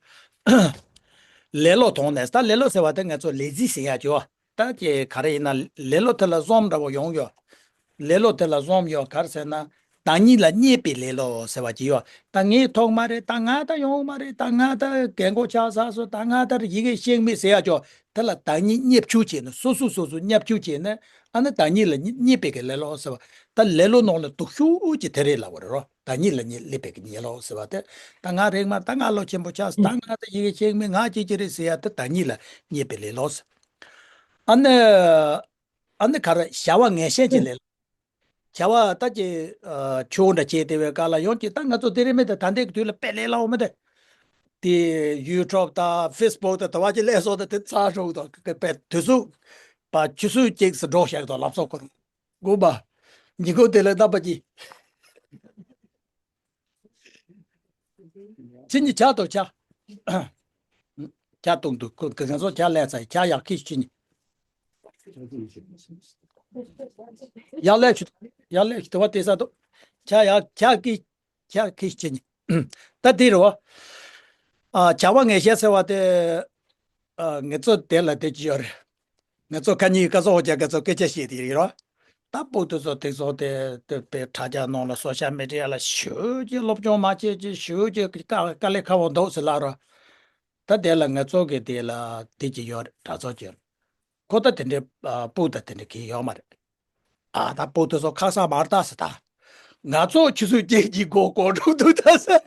ལེ་ལོ་དང་ནས་ད་ལེ་ལོ་ཟེར་བ་དེ་ང་ཚོ་ལེ་ཟི་ཟེར་ཡ་ཅོ། ད་ཀྱེ་ག་རེ་ཡིན་ན་ལེ་ལོ་དེ་ལ་བསམ་འདྲ་བོ་ཡོང་ཡོད། ལེ་ལོ་དེ་ལ་བསམ་ཡོད་ག་རེ་ཟེར་ན། བདག་ཉིད་ལ་བརྙས་པའི་ལེ་ལོ་ཟེར་བ་ཅི་ཡོད། ད་ངས་ཐོག་མ་རེད། ད་ང་ད་ཡོང་མ་རེད། ད་ང་ད་རྒན་གོག་ཆགས་ཚར་སོང་། ད་ང་ད་ཡི་གེ་ཤེས་མེད་ཟེར་ཡ་ཅོ། དེ་ལ་བདག་ཉིད་བརྙས་བཅོས་བྱས་ནས་སོ་སོ་སོ་སོ་བརྙས་བཅོས་བྱས་ནས་ཨ་ནི་བདག་ཉིད་ལ་བརྙས་པའི་གི་ལེ་ལོ་ཟེར་བ། ད་ལེ་ལོ་ནང་ལ་སྡུག་ཤོས་ཀྱི་དེ་རེད་ལབ་པ་རེད་རོ། བདག་ཉིད་ལ་བརྙས་ལེ་བའི་གི་ཉེ་ལོ་ཟེར་བ་དེ། ད་ང་རེད་མ། ད་ང་ལོ་ཆེན་པོ་ཆགས་སོང་། ད་ང་ད་ཡི་གེ་ཤེས་མེད། ང་ཅི་ཅི་རེད་ཟེར་ཡ་དེ་བདག་ཉིད་ལ་བརྙས་པའི་ལེ་ལོ་ཟེར། ཨ་ནི། ཨ་ནི་ག་རེ་བྱ་བ་ངན་ཤེས་ཀྱི་ལེ་ལོ། བྱ་བ་ད་ཀྱི་ཨ་ཆོས་འདྲ་བྱས་དེ་བའི་སྐབས་ལ་ཡོང་གི་ད་ང་ཚོ་དེ་རིང་མི་དེ་ད་ལྟའི་དུས་ལ་དཔེ་ལས་སླ་བོ་མི་དེ། དེ་ཡུ་ཊུབ་དང་ཕེ་སི་བུག་དང་དེ་བ་ཅི་ལས་སོགས་དང་དེ་ཚར་འགྲོ་གི་འདུག་དཔེ་དུས་ཚོད་པ་ཆུ་ཚོད་གཅིག་ཙམ་འགྲོ་བཞག་གི་འདུག་ལབ་སོགས་ཁོ་རང་དགོངས་པ། ཉིན་གུང་དེ་ལ་རྣམ་པ་གཉིས། ཕྱི་ཉིན་ཇ་གཏོང་ཇ། ཇ་གཏོང་འདུག་ཁོ་གང་ཚོ་ཇ་ལས་ཚ་ཇ་ཡག་ཁིས་ཕྱི་ཉིན། ཡག་ལས་ཆུ། ཡག་ལས་ཆུ་དེ་བ་དེ་ས་དོ། ཇ་ཡག་ཇ་ཁིས་ཇ་ཁིས་ཕྱི་ཉིན། ད་དེ་རེད་བ། ཨ་བྱ་བ་ངན་ཤེས་ཟེར་བ་དེ། ཨ་ངེད་ཚོ་དེ་ལ་དེ་ཅི་ཡོད་རེད། ང་ཚོ་ཁ་ཉིན་ཀ་སོགས་ཀྱང་ང་ཚོ་སྐད་ཆ་བཤད་དེ་ཡིན་རོ། ད་སྤུ་དུ་ཚོ་དེ་ཚོ་དེ་དེ་པའི་དྲ་རྒྱ་ནང་ལ་སོ་ཤལ་མི་ཌི་ཡ་ལ་ཞུ་ཅི་སློབ་སྦྱོང་མ་བྱེད་ཅི་ཞུ་ཅི་དཀའ་དཀའ་ལས་ཁག་པོ་འདུག་ཟེར་ལབ་རོ། ད་དེ་ལ་ང་ཚོ་གི་དེ་ལ་དེ་ཅི་ཡོད་རེད། དྲ་ཚོགས་ཅི་ཡོད་རེད། ཁོ་ད་དེ་འདྲའི་ཨ་སྤུ་ད་དེ་འདྲའི་གི་ཡོད་མ་རེད། ཨ་ད་སྤུ་དུ་ཚོ་ཁ་སང་མར་ལྟ་ཟེར་ད། ང་ཚོ་ཆུ་ཚོད་བརྒྱད་ཀྱི་སྒོ་སྒོ་འགྲོ་འདུག་ད་ཟེར།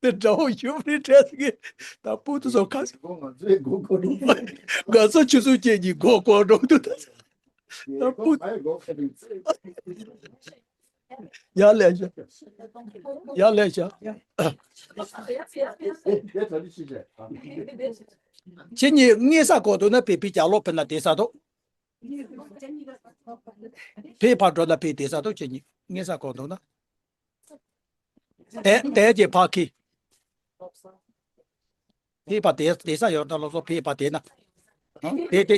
དེ་འདྲ་བོ་ཞུ་མི་འདྲ་ཟེར་གི། ད་སྤུ་དུ་ཚོ་ཁ་སང་། ང་ཚོའི་སྒོ་སྒོ་འགྲོ། ང་ཚོ་ཆུ་ཚོད་བརྒྱད་ཀྱི་སྒོ་སྒོ་འགྲོ་འདུག་ད་ཟེར། ད་སྤུ། ཡར་ལས་བཞག་ཡར་ལས་བཞག་ཁྱེད་གཉིས་སྔས་ས་གོ་འདུག་ན་ཕེ་ཕི་ཅ་ལོ་ཕེ་ན་དེ་ས་དོ། ཕེ་ཕར་འགྲོ་ན་ཕེ་དེ་ས་དོ་ཁྱེད་གཉིས་སྔས་ས་གོ་འདུག་ན། དེ་དེ་ཀྱི་ཕ་ཁི། ཕེ་ཕ་དེ་དེ་ས་ཡོད་ད་ལོ་སོ་ཕེ་ཕ་དེ་ན། ཨང་དེ་དེ།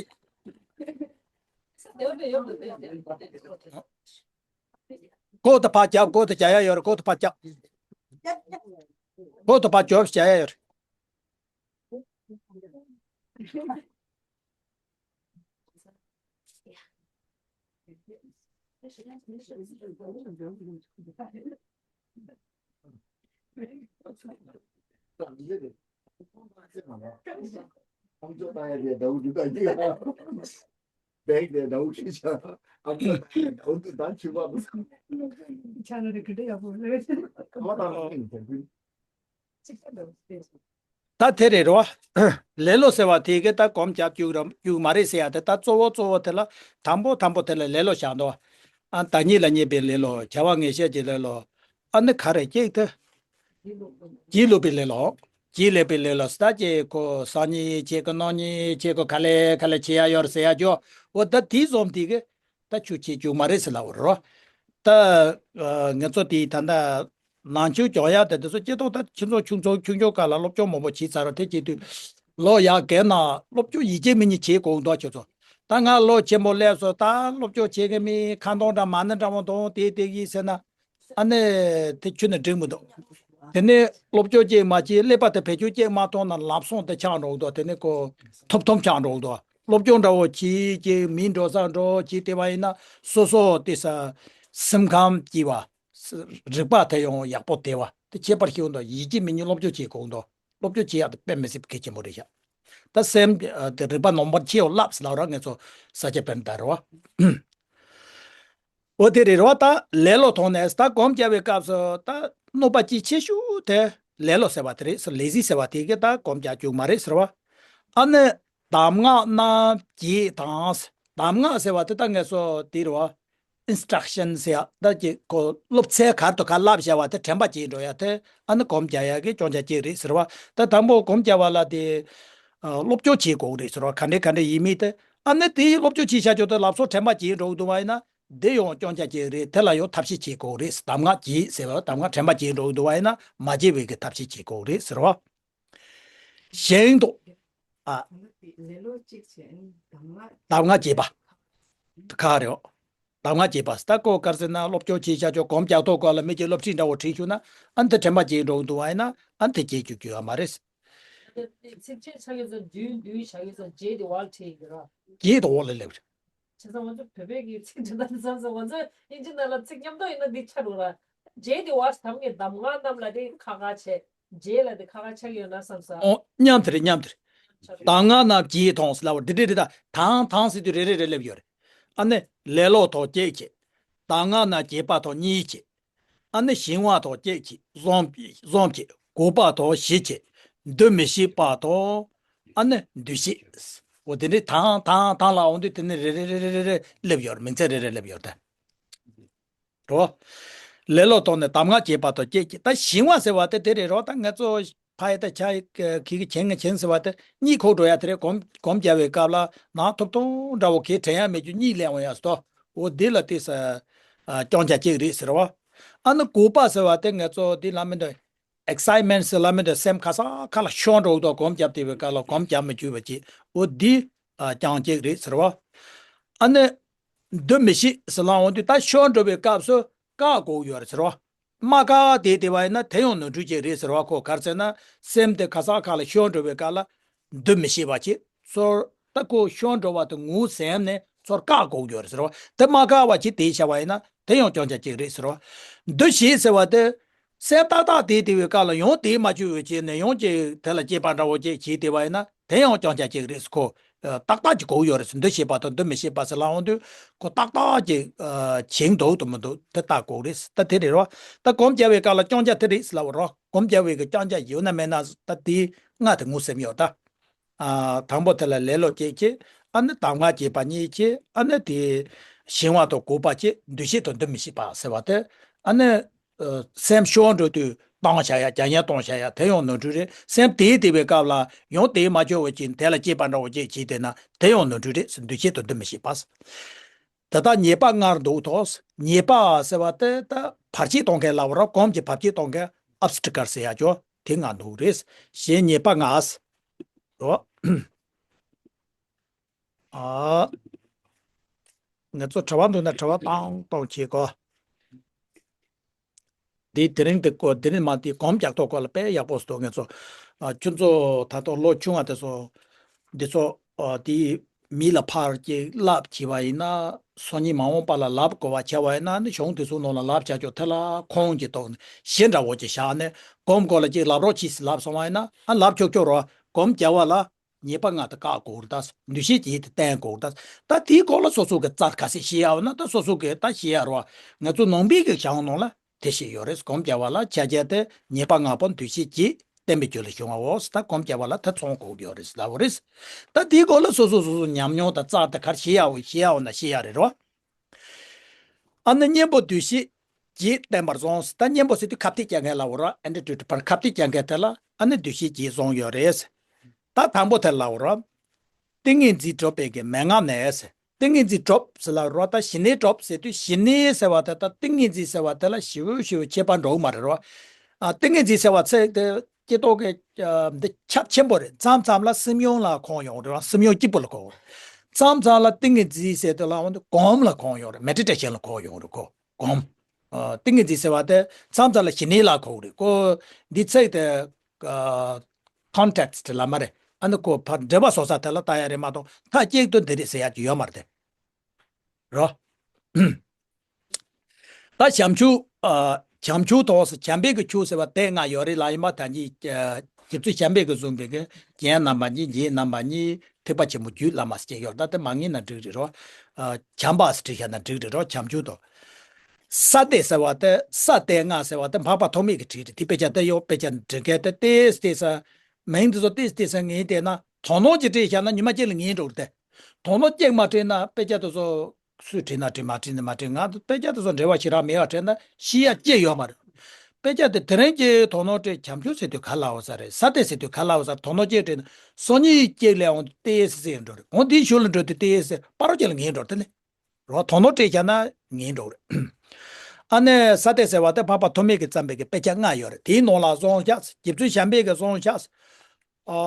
གོ་ད་ཕ་རྒྱབ་གོ་ད་རྒྱ་ཡ་ཡོད་རེད། གོ་ད་ཕ་རྒྱབ། གོ་ད་ཕ་རྒྱབ་རྒྱ་ཡ་ཡོད་རེད། ད་དེ་རེད་རོ། ལེ་ལོ་ཟེར་བ་དེ་གི་ད་གོམས་རྒྱབ་བཅུག་རམ་བཅུག་མ་རེད་ཟེར་ཡ་དེ། ད་གཙོ་བོ་གཙོ་བོ་དེ་ལ་དང་པོ་དང་པོ་དེ་ལ་ལེ་ལོ་བཞག་འདུག་ཨ་བདག་ཉིད་ལ་བརྙས་པའི་ལེ་ལོ། བྱ་བ་ངན་ཤེས་ཀྱི་ལེ་ལོ། ཨ་ནི་ག་རེ་སྐྱེས་ཏེ། བྱིས་ལོ་པའི་ལེ་ལོ། བྱིས་ལོ་པའི་ལེ་ལོ་ཟེར་ད་ཀྱེ་ཁོ་སང་ཉིན་བྱེད་ཀྱི་གནངས་ཉིན་བྱེད་ཀྱི་ག་ལེ་ག་ལེ་བྱེད་ཡ་ཡོད་རེད་ཟེར་ཡ་ཅོ། འོ་ད་དེ་བཟོམ་དེ་གི། ད་ཆུ་ཆེ་ཆུ་མ་རེད་ཟེར་ལབ་རོ། ད་ཨ་ང་ཚོ་དེ་ད་ལྟ་ནང་ཆོས་སྦྱོང་ཡག་དེ་དེ་ཚོ་སྐྱེ་ཐོག་ད་ཁྱེད་ཚོ་ཆུང་ཚོ་ཆུང་ཆུང་སྐབས་ལ་སློབ་སྦྱོང་མང་པོ་བྱས་ཚར་རོ། དེ་བྱེད་དུས་ ལོ་ཡག་གེ་ན་སློབ་སྦྱོང་ཡིད་ཆེས་མི་ཉིད་བྱེད་དགོས་འདུག་ཁྱོད་ཚོ། ད་ང་ལོ་ཆེན་པོ་སླེབས་སོང་། ད་སློབ་སྦྱོང་བྱེད་མཁན་མི་ཁ་འདོན་འདྲ་མ་ཎི་འདྲ་བོ་འདོན་དེ་དེ་གིས་ཟེར་ན། ཨ་ནི་དེ་ཁྱོན་ནས་འགྲིག་མི་འདུག་དེ་ནས་སློབ་སྦྱོང་ཅིག་མ་བྱས་ཀླད་པ་དེ་བེད་སྤྱོད་ཅིག་མ་གཏོང་ན་ལམ་སང་དེ་ཆགས་འགྲོ་གི་འདུག་དེ་ནས་ཁོ་ཐོམ་ཐོམ་ཆགས་འགྲོ་གི་འདུག་སློབ་སྦྱོང་འདྲ་བོ་བྱེད་ཀྱི་མི་འགྲོ་ས་འགྲོ་བྱེད་དེ་བ་ཡིན་ན་སོ་སོ་དེ་ས་སེམས་ཁམས་སྐྱིད་བ། རིག་པ་དེ་ཡང་ཡག་པོ་དེ་བ་དེ་ཁྱད་པར་ཤེས་འདུག་ཡིད་ཆེས་མི་ཉིད་སློབ་སྦྱོང་བྱེད་དགོས་འདུག་སློབ་སྦྱོང་བྱེད་ཡག་དེ་དཔེ་མི་སྲིད་གལ་ཆེན་པོ་རེད་ཤག་ད་སེམས་དེ་རིག་པ་ནང་པར་ཁྱེར་ཡོང་ལབ་ཟེར་ལབ་ར་ངེད་ཚོ་ས་སྐྱ་པཎྜི་ཏ་རེད་བ། འོ་དེ་རེད་རོ། ད་ལེ་ལོ་ཐོག་ནས་ད་སྒོམ་རྒྱག་པའི་སྐབས་སུ་ད་གནོད་པ་གཅིག་ཆེ་ཤོས་དེ་ལེ་ལོ་ཟེར་བ་དེ་རེད་ཟེར། ལེ་ཟི་ཟེར་བ་དེ་གི་ད་སྒོམ་རྒྱག་རྒྱུ་མ་རེད་ཟེར་བ། ཨ་ནི་གདམས་ངག་རྣམས་བགྱིས་དང་། གདམས་ངག་ཟེར་བ་དེ་ད་ངེད་ཚོ་དེ་རེད་བ། ཨིན་སི་ཊྲག་ཤན་ཟེར་ཡ་ད་ཀྱི་གོ་སློབ་ཚན་གར་དུ་ག་བསླབ་བྱ་བ་དེ་དྲན་པ་བརྗེད་འགྲོ་ཡ་དེ་ཨ་ནི་སྒོམ་རྒྱག་ཡ་གི་སྐྱོན་ཆ་གཅིག་རེད་ཟེར་བ། ད་དང་པོ་སྒོམ་རྒྱག་པ་ལ་དེ་སློབ་སྦྱོང་བྱེད་དགོས་རེད་ཟེར་བ། ག་འདྲས་ག་འདྲས་ཡིན་མིན་དེ་ཨ་ནི་དེ་སློབ་སྦྱོང་བྱེད་བྱ་ཆོག་དེ་ལབ་སོ་དྲན་པ་བརྗེད་འགྲོ་གི་འདུག་བ་ཡིན་ན། འདི་ཡང་སྐྱོན་ཆ་གཅིག་རེད། དེ་ལ་ཡང་ཐབས་ཤེས་བྱེད་དགོས་རེད། གདམས་ངག་བགྱིས་ཟེར་བ་གདམས་ངག་དྲན་པ་བརྗེད་འགྲོ་འདུག་བ་ཡིན་ན་མ་བརྗེད་པའི་གི་ཐབས་ཤེས་བྱེད་དགོས་རེད་ཟེར་བ། གཞན་དུ། ཨ། ལེ་ལོ་གཅིག་བྱས་ནས་གདམས་ངག་གདམས་ངག་བགྱིས་པ། ཁག་རེད། གདམས་ངག་བགྱིས་པ་ད་ཀོ་གར་ཟེར་ན་སློབ་སྦྱོང་བྱེད་བྱ་ཆོག་གོམ་རྒྱག་ཐོག་སྐོར་ལ་མི་གཅིག་སློབ་ཁྲིད་འདྲ་བོ་ཁྲིད་བཅུག་ན་ཨ་ནི་དེ་དྲན་པ་བརྗེད་འགྲོ་འདུག་བ་ཡིན་ན་ཨ་ནི་དེ་བརྗེད་བཅུག་རྒྱུ་ཡོད་མ་རེད། ཚིགས་བཅད་ཆགས་ཡོད་ཙང་བསྡུས་བསྡུས་བྱ་ཡོད་ཙང་བརྗེད་དེ་བར་ཁྲིད་ཡོད་ར། བརྗེད་དེ་འོག་ལ་སླེབས་རེད། བྱས་ཙང་ང་ཚོ་བོད་པའི་གི་ཚིག་འབྲི་སྟངས་འདི་བསམ་སོང་། ང་ཚོ་དབྱིན་ཇི་ནང་ལ་ཚིག་མཉམ་དུ་ཡིན་ན་འདི་ཆགས་འགྲོ་ར། རྗེས་དེ་བར་དམ་གྱི་གདམས་ངག་རྣམས་ལ་དེ་ཁ་ཁ་བྱས། རྗེས་ལ་དེ་ཁ་ཁ་ཆགས་ཡོད་ན་བསམ་ས། ཨོ་མཉམ་དེ་རེད་མཉམ་དེ་རེད། ཆགས་རེད། གདམས་ངག་རྣམས་བགྱིས་དང་ཟེར་ལབ་པ་འདི་འདྲ་རེད། ད་དང་དང་ཟེར་དུས་རེ་རེ་རེ་སླེབས་ཡོད་རེད། ཨ་ནི་ལེ་ལོ་དང་བཅས་བྱས། གདམས་ངག་རྣམས་བགྱིས་པ་དང་གཉིས་བྱས། ཨ་ནི་ཞི་བ་དང་བཅས་ཀྱི་བཟང་བཟང་བྱས། གུས་པ་དང་བཞི་བྱས། འདུ་མི་བྱེད་པ་དང་ཨ་ནི་འདུ་ཤེས། འོ་དེ་འདྲའི་དང་དང་དང་ལ་འོང་དུས་དེ་ནི་རེ་རེ་རེ་རེ་རེ་རེ་སླེབས་ཡོད་རེད། མིང་ཚིག་རེ་རེ་སླེབས་ཡོད་རེད། རོ། ལེ་ལོ་ཐོག་ནས་གདམས་ངག་བྱེད་པ་དང་བཅས་ཀྱི་ད་ཞི་བ་ཟེར་བ་དེ་དེ་རེད་རོ། ད་ང་ཚོ་ཕ་ཡི་ད་ཆ་ཡི་གི་གི་གི་ཆེན་ངི་ཆེན་ཟེར་བ་དེ་གཉིད་ཁུག་འགྲོ་ཡ་དེ་རེད། གོམ་གོམ་རྒྱག་པའི་སྐབས་ལ་ནང་ཐུབ་ཐུབ་འདྲ་བོ་གི་དྲན་ཡ་མེད་རྒྱུ་གཉིད་སླེབས་འོང་ཡ་སོ། འོ་འདི་ལ་དེ་ས་ཨ་སྐྱོན་ཆ་གཅིག་རེད་ཟེར་བ། ཨ་ནི་གུས་པ་ཟེར་བ་དེ་ང་ཚོ་འདི་ལ་མི་འདོད། ཨེག་སའི་མེན་ཊི་ཟེར་ལ་མི་འདོད། སེམས་ཁ་སང་ཁ་ལ་ཤོར་འགྲོ་འདུག་གོམ་རྒྱབ་དེ་བའི་སྐབས་ལ་གོམ་རྒྱབ་མི་བཅུག་པ་ཅིག་འོ་འདི་ཨ་རྐྱང་གཅིག་རེད་ཟེར་བ། ཨ་ནི་འདུ་མི་བྱེད་ཟེར་ལ་འོང་དུས་ད་ཤོར་འགྲོ་བའི་སྐབས་སུ་བཀག་དགོས་ཡོད་རེད་ཟེར་བ། མ་བཀག་དེ་དེ་བ་ཡིན་ན་དེ་ཡང་ནོར་འཁྲུལ་ཅིག་རེད་ཟེར་བ། ཁོ་ག་རེ་ཟེར་ན་སེམས་དེ་ཁ་སང་ཁ་ལ་ཤོར་འགྲོ་བའི་སྐབས་ལ་འདུ་མི་བྱེད་པ་ཅིག་ཚོར་ད་ཁོ་ཤོར་འགྲོ་བ་དེ་ངོས་ཟིན་ནས་ཚོར་བཀག་དགོས་ཡོད་རེད་ཟེར་བ། དེ་མ་བཀག་པ་ཅིག་དེ་བྱ་བ་ཡིན་ན་དེ་ཡང་སྐྱོན་ཆ་གཅིག་རེད་ཟེར་བ། འདུ་བྱེད་ཟེར་བ་དེ་སེམས་ཏག་ཏག་དེ་དེ་བའི་སྐབས་ལ་ཡང་དེ་མ་བཅུག་བའི་ཆེད་ནས་ཡང་ཅིག་དེ་ལ་སྐྱེས་པ་འདྲ་བོ་ཅིག་བྱེད་དེ་བ་ཡིན་ན་དེ་ཡང་སྐྱོན་ཆ་གཅིག་རེད་ཟེར། ཁོ་ཏག་ཏག་ཅིག་དགོས་ཡོད་རེད་ཟེར། འདུ་བྱེད་པ་དང་འདུ་མི་བྱེད་པ་ཟེར་ལ་འོང་དུས་ཁོ་ཏག་ཏག་ཅིག་བྱེད་འདུག་དང་མི་འདུག་དེ་ལྟ་དགོས་རེད་ཟེར། ད་དེ་རེད་རོ། ད་གོམ་རྒྱབ་པའི་སྐབས་ལ་སྐྱོན་ཆ་དེ་རེད་ཟེར་ལབ་རོ། གོམ་རྒྱབ་པའི་གི་སྐྱོན་ཆ་ཡོད་ན་མེད་ན་ད་དེ་ལྔ་དེ་ངོས་ཟིན་ཡོད་ད། ཨ། དང་པོ་དེ་ལ་ལེ་ལོ་སྐྱེས་ཀྱི། ཨ་ནི་གདམས་ངག་བགྱིས་པ་གཉིས་ཀྱི། ཨ་ནི་དེ་ཞི་བ་དང་གུས་པ་བཅས་འདུ་བྱེད་དང་འདུ་མི་བྱེད་པ་ཟེར་བ་དེ། ཨ་ནི་ཨ། སེམས་ཤོར་འགྲོ་དུས་བཏང་བྱ་ཡ། རྒྱ་ཡན་གཏོང་བྱ་ཡ་དེ་ཡང་ནོར་འཁྲུལ་རེད། སེམས་དེའི་དེ་བའི་སྐབས་ལ་ཡང་དེ་མ་བཅོས་པ་ཅིག་དེ་ལ་སྐྱེས་པ་འདྲ་བོ་ཅིག་བྱས་བསྡད་ན་དེ་ཡང་ནོར་འཁྲུལ་རེད། འདུ་བྱེད་དང་འདུ་མི་བྱེད་པ། དེ་དག་ཉེས་པ་ལྔར་འདུ་ཐོག་ཉེས་པ་ཟེར་བ་དེ་ད་བར་ཆད་གཏོང་མཁན་ལབ་རོ། གོམ་གྱི་བར་ཆད་གཏོང་མཁན་ཨབ་སི་ཊི་ཀལ་ཟེར་ཡ་ཅོ་དེ་ལྔ་འདུ་རེད། གཞན་ཉེས་པ་ལྔ་རོ། ཨ། ང་ཚོ་དྲི་བ་འདུག་ན་དྲི་བ་བཏང་བཏང་བྱེད་གོ། འདི་དེ་རིང་འདི་ཀོ་དེ་རིང་མ་འདི་གོམ་རྒྱག་ཐོག་སྐོར་ལ་དཔེ་ཡག་པོ་སོ་ངེད་ཚོ། ཨ། ཁྱོད་ཚོ་ད་དུང་ལོ་ཆུང་བ་དེ་ཚོ་འདི་ཚོ། ཨ། དེ་མི་ལ་ཕར་ཅིག་ལབ་བྱས་པ་ཡིན་ན་སང་ཉིན་མ་འོངས་པ་ལ་ལབ་དགོས་པ་ཆགས་པ་ཡིན་ན་ནི་གཞུང་དེ་ཚོ་ནང་ལ་ལབ་བྱ་ཆོག་དེ་ལ་ཁོང་གི་ཐོག་ནས་གཞི་འདྲ་བོ་ཅིག་བཞག་ནས་གོམ་སྐོར་ལ་ཅིག་ལབ་རོགས་གྱིས་ལབ་སོང་བ་ཡིན་ན་ཨ་ལབ་ཆོག་ཆོག་རོགས། གོམ་རྒྱག་པ་ལ་ཉེས་པ་ལྔ་དེ་བཀག་དགོས་རེད་ད། འདུ་ཤེས་ཀྱིས་དེ་བསྟེན་དགོས་རེད་ད། ད་དེའི་སྐོར་ལ་སོ་སོ་གི་རྩར་ག་ཚད་ཤེས་ཡ་འོ་ན་ད་སོ་སོ་གི་ད་ཤེས་ཡ་རོ། ང་ཚོ་ནང་པའི་གི་གཞུང་ནང་ལ་དེ་ཤེས་ཡོད་རེད། གོམ་རྒྱག་པ་ལ་ཆ་རྐྱེན་དེ་ཉེས་པ་ལྔ་པོ་འདུ་ཤེས་ཀྱིས་བསྟེན་པའི་རྒྱུ་ལ་བྱུང་བའོ། ད་གོམ་རྒྱག་པ་ལ་དེ་ཚང་དགོས་ཀྱི་ཡོད་རེད་ལབ་པ་རེད། ད་དེའི་སྐོར་ལ་སོ་སོ་སོ་སོ་ཉམས་མྱོང་དང་རྩལ་དེ་ག་རེ་ཤེས་ཡ་འོ་ཤེས་ཡ་འོ་ན་ཤེས་ཡ་རེད་རོ། ཨ་ནི་གཉེན་པོ་འདུ་ཤེས་ཀྱིས་བསྟེན་པར་བཟུང་། ད་གཉེན་པོ་ཟེར་དུས་ཁ་གཏད་བཅག་མཁན་ལབ་པ་རོ། ཨེ་ཊི་ཊུ་ཌི་ཕར་ཁ་གཏད་བཅག་མཁན་དེ་ལ་ཨ་ནི་འདུ་ཤེས་ཀྱིས་བཟུང་ཡོད་རེད། ད་དང་པོ་དེ་ལབ་པ་རོ། ཏིང་ངེ་འཛིན་གྲུབ་པའི་གི་མན་ངག་ནས། ཏིང་ངེ་འཛིན་གྲུབ་ཟེར་ལབ་པ་རོ། ད་ཞི་གནས་གྲུབ་ཟེར་དུས་ཞི་གནས་ཟེར་བ་དེ་ད་ཏིང་ངེ་འཛིན་ཟེར་བ་དེ་ལ་ཞི་བོ་ཞི་བོ་ཁྱད་པར་འགྲོ་གི་མ་རེད་རོ། ཨ། ཏིང་ངེ་འཛིན་ཟེར་བ་ཚེ་དེ་ སྐྱེ་ཐོག་གི་ཨ་འདི་ཁྱབ་ཆེན་པོ་རེད། མཚམས་མཚམས་ལ་སེམས་ཡོངས་ལ་གོ་ཡོང་རེད་བ། སེམས་ཡོངས་སྐྱིད་པོ་ལ་གོ། མཚམས་མཚམས་ལ་ཏིང་ངེ་འཛིན་ཟེར་དུས་ལ་འོང་དུས་སྒོམ་ལ་གོ་ཡོང་རེད། མེ་ཌི་ཊེ་ཤན་ལ་གོ་ཡོང་རེད་གོ། སྒོམ། ཨ་ཏིང་ངེ་འཛིན་ཟེར་བ་དེ་མཚམས་མཚམས་ལ་ཞི་གནས་ལ་གོ་རེད་གོ། འདི་ཚིག་དེ་ཨ་ཀོན་ཊེག་སི་ཊི་ལ་མ་རེད། ཨ་ནི་ཁོ་ཕར་འགྲེལ་པ་བཟོ་ས་དེ་ལ་ལྟ་ཡ་རེད་མ་གཏོགས་མཐའ་གཅིག་ཏུ་འདི་རེད་ཟེར་ཡ་ཅིག་ཡོད་མ་རེད་དེ། རོ། ད་བྱམས་ཆུ། ཨ་བྱམས་ཆུ་དང་བྱམས་པའི་གི་ཆུ་ཟེར་བ་དེ་ལྔ་ཡོད་རེད་ལ། ཡིན་པ་ད་གིན་ཨ་རྗེ་བཙུན་བྱམས་པས་ཀྱིས་གསུངས་པའི་གི་རྒྱན་རྣམ་པ་གཉིས། རྒྱན་རྣམ་པ་གཉིས། ཐེག་པ་ཆེན་པོ་རྒྱུད་བླ་མ་ཟེར་ཡོད། ད་དེ་མ་ངེས་ན་འགྲིག་རེད་རོ། ཨ་བྱམས་པ་ཟེར་བྲིས་བཞག་ན་འགྲིག་རེད་རོ། བྱམས་ཆུ་དང་། ས་ཏེ་ཟེར་བ་དེ། ས་ཏེ་ལྔ་ཟེར་བ་དེ་འཕགས་པ་ཐོགས་མེད་ཀྱིས་བྲིས་རེད། དེ་དཔེ་ཆ་དེ་ཡོད། དཔེ་ཆ་འབྲི་མཁན་དེ་ཏེ་ཏེ་ས། མིང་དེ་ཚོ་ཏེ་ཏེ་ས་ངེས་བལྟས་ན་དོ་སྣང་ཅིག་སྤྲད་བཞག་ན་ཉི་མ་གཅིག་ལ་ངེས་འགྲོ་རེད་དེ། དོ་སྣང་གཅིག་མ་སྤྲད་ན་དཔེ་ཆ་དེ་ཚོ་སུས་བྲིས་ན་བྲིས། མ་བྲིས་ན་མ་བྲིས། ང་ཚོ་དཔེ་ཆ་དེ་ཚོ་འབྲེལ་བ་ཞེ་དྲག་མེད་པ་བྲིས་ན་ཤེས་ཡ་ཅི་ཡོད་མ་རེད། དཔེ་ཆ་དེ་དེ་རིང་གི་དོ་སྣང་སྤྲད། བྱམས་ཆུ་ཟེར་དུས་ག་ལ་འོ་ས་རེད། ས་ཏེ་ཟེར་དུས་ག་ལ་འོ་ས་རེད། དོ་སྣང་གཅིག་སྤྲད་ན་སང་ཉིན་གཅིག་ལ་འོང་ཏེ་སི་སི་འགྲོ་རེད། འོང་དེའི་ཤུལ་ལ་འགྲོ་དུས་ཏེ་སི་སི་པ་རོ་གཅིག་ལ་ངེས་འགྲོ་རེད་དེ་ནི། རོ། དོ་སྣང་སྤྲད་བཞག་ན་ངེས་འགྲོ་རེད། ཨ་ནི་ས་ཏེ་ཟེར་བ་དེ་འཕགས་པ་ཐོགས་མེད་ཀྱིས་བརྩམས་པའི་གི་དཔེ་ཆ་ལྔ་ཡོད་རེད། དེའི་ནང་ལ་སོང་ཤག་རྗེ་བཙུན་བྱམས་པས་ཀྱིས་སོང་ཤག་ཨ་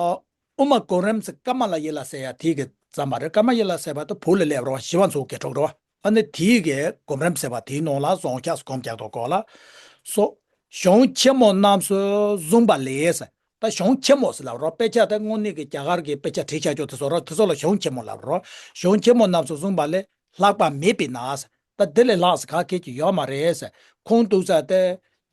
ཨུ་མ་ཀུ་རམ་ཟེར། ཀ་མ་ལ་ཡེ་ལ་ཟེར་ཡ་དེ་གིས་བརྩམས་པ་རེད། ཀ་མ་ལ་ཡེ་ལ་ཟེར་བ་དེ་བོད་ལ་སླེབས་རོགས། ཞི་བ་འཚོ་དགེ་གྲོགས་རེད་བ། ཨ་ནི་དེའི་གི་ཀུ་རམ་ཟེར་བ་དེའི་ནང་ལ་སོང་ཤག་སྒོམ་རྒྱག་ཐོག་སྐོར་ལ་སོ། གཞུང་ཆེན་མོ་རྣམས་སུ་གསུངས་པ་ལས་ཟེར། ད་གཞུང་ཆེན་མོ་ཟེར་ལབ་རོགས། དཔེ་ཆ་དེ་དངོས་གནས་ཀྱི་རྒྱ་གར་གྱི་དཔེ་ཆ་བྲིས་བཞག་ཆོག་དེ་ཚོ་རོགས། དེ་ཚོ་ལ་གཞུང་ཆེན་མོ་ལབ་རོགས། གཞུང་ཆེན་མོ་རྣམས་སུ་གསུངས་པ་ལས་ལྷག་པ་མེད་པས་ན་ཟེར། ད་དེ་ལས་ལྷག་ཟེར་ག་གེ་ཅིག་ཡོད་མ་རེད་ཟེར། ཁུངས་གཏུགས་ས་དེ་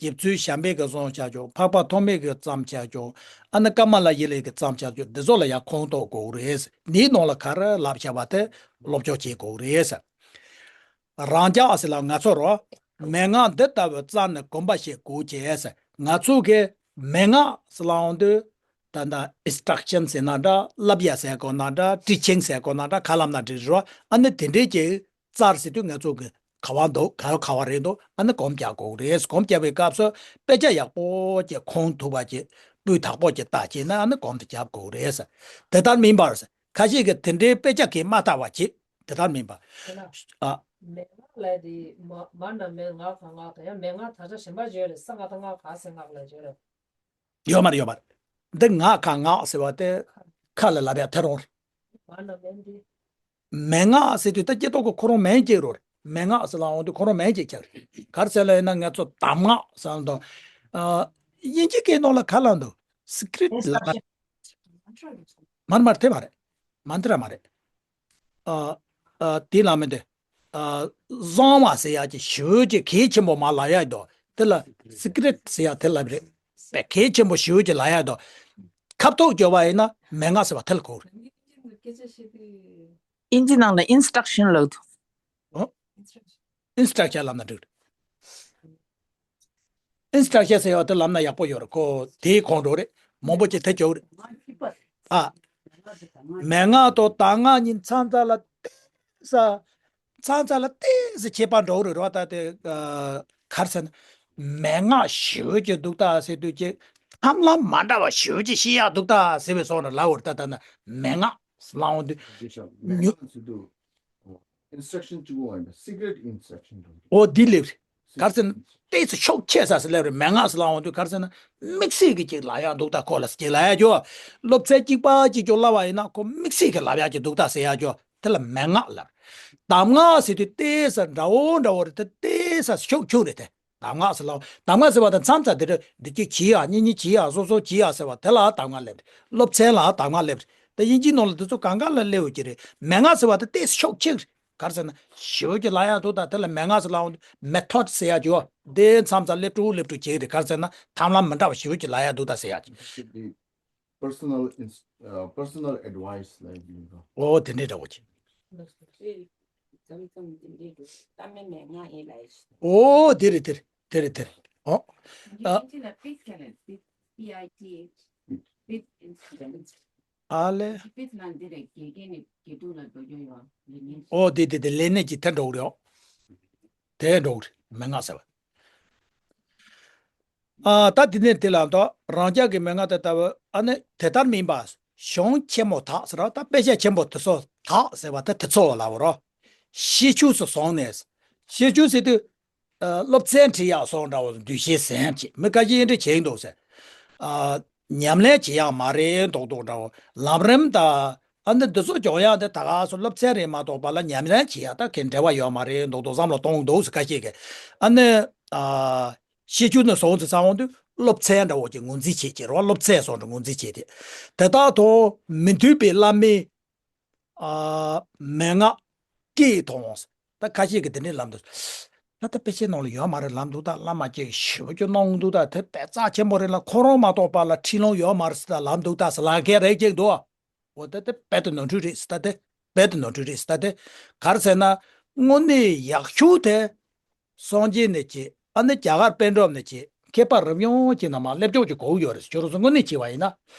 རྗེ་བཙུན་བྱམས་པས་ཀྱིས་གསུངས་བཞག་ཆོག་འཕགས་པ་ཐོགས་མེད་ཀྱིས་བརྩམས་བཞག་ཆོག་ཨ་ནི་ཀ་མ་ལ་ཡེ་ལ་གིས་བརྩམས་བཞག་ཆོག་འདི་ཚོ་ལ་ཡང་ཁུངས་གཏུགས་དགོས་རེད་ཟེར། འདིའི་ནང་ལ་ག་རེ་ལབ་བཞག་པ་དེ་སློབ་སྦྱོང་བྱེད་དགོས་རེད་ཟེར། རང་ཅག་ཟེར་ལ་ང་ཚོ་རོ། མན་ངག་འདི་ལྟ་བུ་བརྩམས་ནས་གོམས་པ་ཞིག་དགོས་ཀྱི་ཟེར། ང་ཚོ་གི་མན་ངག་ཟེར་ལབ་འོང་དུས། ད་ལྟ་ཨིན་སི་ཊྲག་ཤན་ཟེར་ན་འདྲ། བསླབ་བྱ་ཟེར་དགོས་ན་འདྲ། ཊི་ཆིང་ཟེར་དགོས་ན་འདྲ། ག་ལབ་ན་འགྲིག་རོ། ཨ་ནི་དེ་འདྲའི་གི་རྩལ་ཟེར་དུས་ང་ཚོ་གི་ག་བ་འདུག་ག་ག་བ་རེད་འདུག་ཨ་ནི་གོམས་རྒྱག་དགོས་རེད། གོམས་རྒྱག་པའི་སྐབས་སུ་དཔེ་ཆ་ཡག་པོ་ཅིག་ཁུངས་ཐུབ་པ་ཅིག་སྤུས་དག་པོ་ཅིག་ལྟ་བྱས་ན་ཨ་ནི་གོམས་དེ་རྒྱག་དགོས་རེད། དེ་ལྟར་མིན་པར་ཁ་ཤས་ཀྱིས་དེ་འདྲའི་དཔེ་ཆ་གིས་མ་ལྟ་བ་བྱེད། དེ་ལྟར་མིན་པ། དེ་ན། ཨ། མན་ངག་ལབ་དེ་མ་མ་ན་མན་ངག་ག་ངག་དང་ཡང་མན་ངག་དག་ཆ་གཞན་པ་བརྗོད་རེད། ས་ངག་དང་ངག་ག་ཟེར་ངག་ལ་བརྗོད་རེད། ཡོད་མ་རེད། ཡོད་མ་རེད། འདི་ངག་ག་ངག་ཟེར་བ་དེ་ཁ་ལ་ལབ་ཡ་དེ་རང་རེད། མ་ན་མན་དེ། མན་ངག་ཟེར་དུས་ད་སྐྱེ་ཐོག་གི་ཁོ་རང་མན་གཅིག་རོ་རེད། མན་ངག་ཟེར་ལབ་འོང་དུས་ཁོ་རང་མན་གཅིག་ཆགས་རེད། ག་རེ་ཟེར་ལབ་ཡིན་ན་ང་ཚོ་གདམས་ངག་ཟེར་ལབ་འདུག་ཨ། དབྱིན་ཇི་སྐད་ནང་ལ་ག་ལབ་འདུག་སི་ཀི་རིཊ་ལབ་ན། མར་མར་དེ་མ་རེད། མནྟྲ་མ་རེད། ཨ། ཨ། དེ་ལ་མི་འདི། ཨ། གསང་བ་ཟེར་ཡག་ཅིག་ཞེ་པོ་ཅིག་གལ་ཆེན་པོ་མར་ལབ་ཡག་འདུག་དེ་ལ་སི་ཀི་རིཊ་ཟེར་ཡག་དེ་ལབ་རེད། པས་གལ་ཆེན་པོ་ཞེ་པོ་ཅིག་ལབ་ཡག་འདུག་ཁ་ཐུག་བརྗོད་པ་ཡིན་ན་མན་ངག་ཟེར་བ་དེ་ལ་གོ་རེད། དབྱིན་ཇི་ནང་ལ་ཨིན་སི་ཊྲག་ཤན་ལབ་འདུག་ཨོ། ཨིན་སི་ཊྲག་ཤན་ལབ་ན་འགྲིག་རེད། ཨིན་སི་ཊྲག་ཤན་ཟེར་བ་དེ་ལབ་ན་ཡག་པོ་ཡོད་རེད། ཁོ་དེའི་ཁོངས་འགྲོ་རེད། མང་པོ་ཅིག་དེ་བྱུང་རེད། ཨ། མན་ངག་དང་གདམས་ངག་གཉིས་མཚམས་མཚམས་ལ་ཏོག་ཙམ། མཚམས་མཚམས་ལ་ཏོག་ཙམ་ཁྱད་པར་འགྲོ་རེད་རོ། ད་དེ་ཨ། ག་རེ་ཟེར་ན། མན་ངག་ཞེ་པོ་ཅིག་འདུག་ད་ཟེར་དུས་ཅིག་ཐབས་ལམ་མ་འདྲ་བ་ཞེ་པོ་ཅིག་ཤེས་ཡག་འདུག་ད་ཟེར་བའི་བཟོ་འདྲ་ལབ་པ་རེད། ད་ད་ན་མན་ངག་ལབ་འོང་དུས། ཉུ། ཨིན་སི་ཊྲག་ཤན་གཅིག་པོ་ཡིན་པ། སི་ཀི་རེཊ་ཨིན་སི་ཊྲག་ཤན་འགྲོ། ཨོ་འདི་ལེབ་རེད། ག་རེ་ཟེར་ན། ཏོག་ཙམ་ཤུགས་ཆེ་ས་ཟེར་ལེབ་རེད། མན་ངག་ཟེར་ལབ་འོང་དུས་ག་རེ་ཟེར་ན། དམིགས་བསལ་གྱི་ཅིག་ལབ་ཡག་འདུག་ད་ཁོ་ལ་ཅིག་ལབ་ཡག་ཅོ། སློབ་ཚན་གཅིག་པ་གཅིག་ཅོ་ལབ་པ་ཡིན་ན་ཁོ་དམིགས་བསལ་གྱི་ལབ་ཡག་ཅིག་འདུག་ད་ཟེར་ཡག་ཅོ། དེ་ལ་མན་ངག་ལབ། གདམས་ངག་ཟེར་དུས་ཏོག་ཙམ་འདྲ་བོ་འདྲ་བོ་རེད་དེ། ཏོག་ཙམ་ཤུགས་ཆུང་རེད་དེ། གདམས་ངག་ཟེར་ལབ། གདམས་ངག་ཟེར་བ་དང་མཚམས་མཚམས་དེ་འདྲ་འདི་གཅིག་བྱེད་ཡག་གཉིས་གཉིས་བྱེད་ཡག་སོ་སོ་བྱེད་ཡག་ཟེར་བ་དེ་ལ་གདམས་ངག་ལབ་རེད། སློབ་ཚན་ལ་གདམས་ངག་ལབ་རེད། ད་དབྱིན་ཇིའི་ནང་ལ་འདི་ཚོ་གང་ག་ལ་སླེབས་ཡོད་ཀྱི་རེད། མན་ངག་ཟེར་བ་དེ་ཏོག་ཙམ་ཤུགས་ཆེ་རེད། ག་རེ་ཟེར་ན་ཞེ་པོ་ཅིག་ལབ་ཡག་འདུག་ད་དེ་ལ་མན་ངག་ཟེར་ལབ་འོང་དུས་མེ་ཐོཌ་ཟེར་ཡག་ཅིག་ཡོད། དེ་མཚམས་མཚམས་སླེབས་འགྲོ་སླེབས་འགྲོ་བྱེད་ཀྱི་རེད། ག་རེ་ཟེར་ན་ཐབས་ལམ་མི་འདྲ་བ་ཞེ་པོ་ཅིག་ལབ་ཡག་འདུག་ད་ཟེར་ཡག་ཅིག Personal ins- uh, personal advice ལབ་ཡིན་རོ། ཨོ་དེ་འདྲའི་འདྲ་བོ་ཅིག་ཙམ་ཙམ་འདི་འདྲའི་འདུག་ད་མེ་མན་ངག་ཡིན་ལབ་ཡིན། ཨོ་དེ་རེད་དེ་རེད་དེ་རེད་དེ་རེད། ཨོ། ཨ། དབྱིན་ཇི་ལ་པིཊ་ལབ་པིཊ། P I T H པིཊ། ཨ་ལེ། པིཊ་ལ་འདི་རེད། དགེ་རྒན་ནས་དགེ་ཕྲུག་ལ་འགྲོ་རྒྱུ་ཡོད་ལས་གནས། ཨོ་དེ་དེ་དེ་ལས་གནས་ཀྱི་དེ་འགྲོ་གི་རེད། ཨོ། དེ་འགྲོ་གི་རེད། མན་ངག་ཟེར་བ། ཨ། ད་དེ་ནས་དེ་ལ་ད་རང་ཅག་གི་མན་ངག་དེ་ལྟ་བུ་ཨ་ནི་དེ་ལྟར་མིན་པ། གཞུང་ཆེན་མོ་དག་ཟེར་བ་ད་དཔེ་ཆ་ཆེན་པོ་དེ་ཚོ་དག་ཟེར་བ་ད་དེ་ཚོ་ལ་བ་རོ། ཤེས་ཆུང་སུ་སོང་ནས། ཤེས་ཆུང་ཟེར་དུས། ཨ། སློབ་ཚན་ཁྲིད་ཡག་སོགས་འདྲ་བོ་འདུས་ཤེས་ཟེར་ཅིག་མི་ཁ་ཤས་འདྲ་བྱེད་ཀྱི་འདུག་ཟེར། ཨ། ཉམས་ལེན་བྱེད་ཡག་མ་རེད་མདོག་མདོག་འདྲ་བོ། ལམ་རིམ་དང་ཨ་ནི་འདི་ཚོ་སྦྱོང་ཡག་དེ་ད་ག་སོ་སློབ་ཚན་རེད་མ་གཏོགས་པ་ལ་ཉམས་ལེན་བྱེད་ཡག་ད་གའི་འབྲེལ་བ་ཡོད་མ་རེད་མདོག་མདོག་བསམ་བློ་གཏོང་འདུག་ཟེར་ཁ་ཤས་ཀྱིས། ཨ་ནི་ཨ་ཤེས་རྒྱུ་ནི་སོང་ཚེ་ས་འོང་དུས་སློབ་ཚན་འདྲ་བོ་ཅིག་ངོས་འཛིན་བྱེད་ཀྱི་རེད་བ། སློབ་ཚན་སོགས་འདྲ་ངོས་འཛིན་བྱེད་དེ། དེ་དག་ཐོག་མི་མཐུན་པའི་བླ་མའི་ཨ་མན་ངག་སྐད་མཐོང་། ད་ཁ་ཤས་ཀྱིས་དེ་འདྲའི་ལམ་དུ། ད་ལྟ་དཔེ་ཆའི་ནང་ལ་ཡོད་མ་རེད་ལམ་འདུག་ད་བླ་མ་ཅིག་ཞེ་པོ་ཅིག་གནང་འདུག་ད་དེ་དཔེ་རྩ་ཆེན་པོ་རེད་ལ། ཁོ་རང་མ་གཏོགས་པ་ལ་ཁྲིད་ལོང་ཡོད་མ་རེད་ཟེར་ད་ལམ་འདུག་ད་ཟེར་ལབ་མཁན་རེ་ཅིག་འདུག་འོ་ད་དེ་རྦད་དེ་ནོར་འཁྲུལ་རེད་ཟེར་ད་དེ། རྦད་དེ་ནོར་འཁྲུལ་རེད་ཟེར་ད་དེ། ག་རེ་ཟེར་ན། དངོས་གནས་ཡག་ཤོས་དེ། སངས་རྒྱས་ནས་བྱས། ཨ་ནི་རྒྱ་གར་པཎ་གྲུབ་ནས་བྱས། མཁས་པ་རབ་ཡོངས་ཀྱི་ནང་མར་སླེབས་ཕྱོགས་ཀྱི་གོ་ཡོད་རེད། ཁྱོད་རང་ཚོ་དངོས་གནས་བྱས་པ་ཡིན་ན།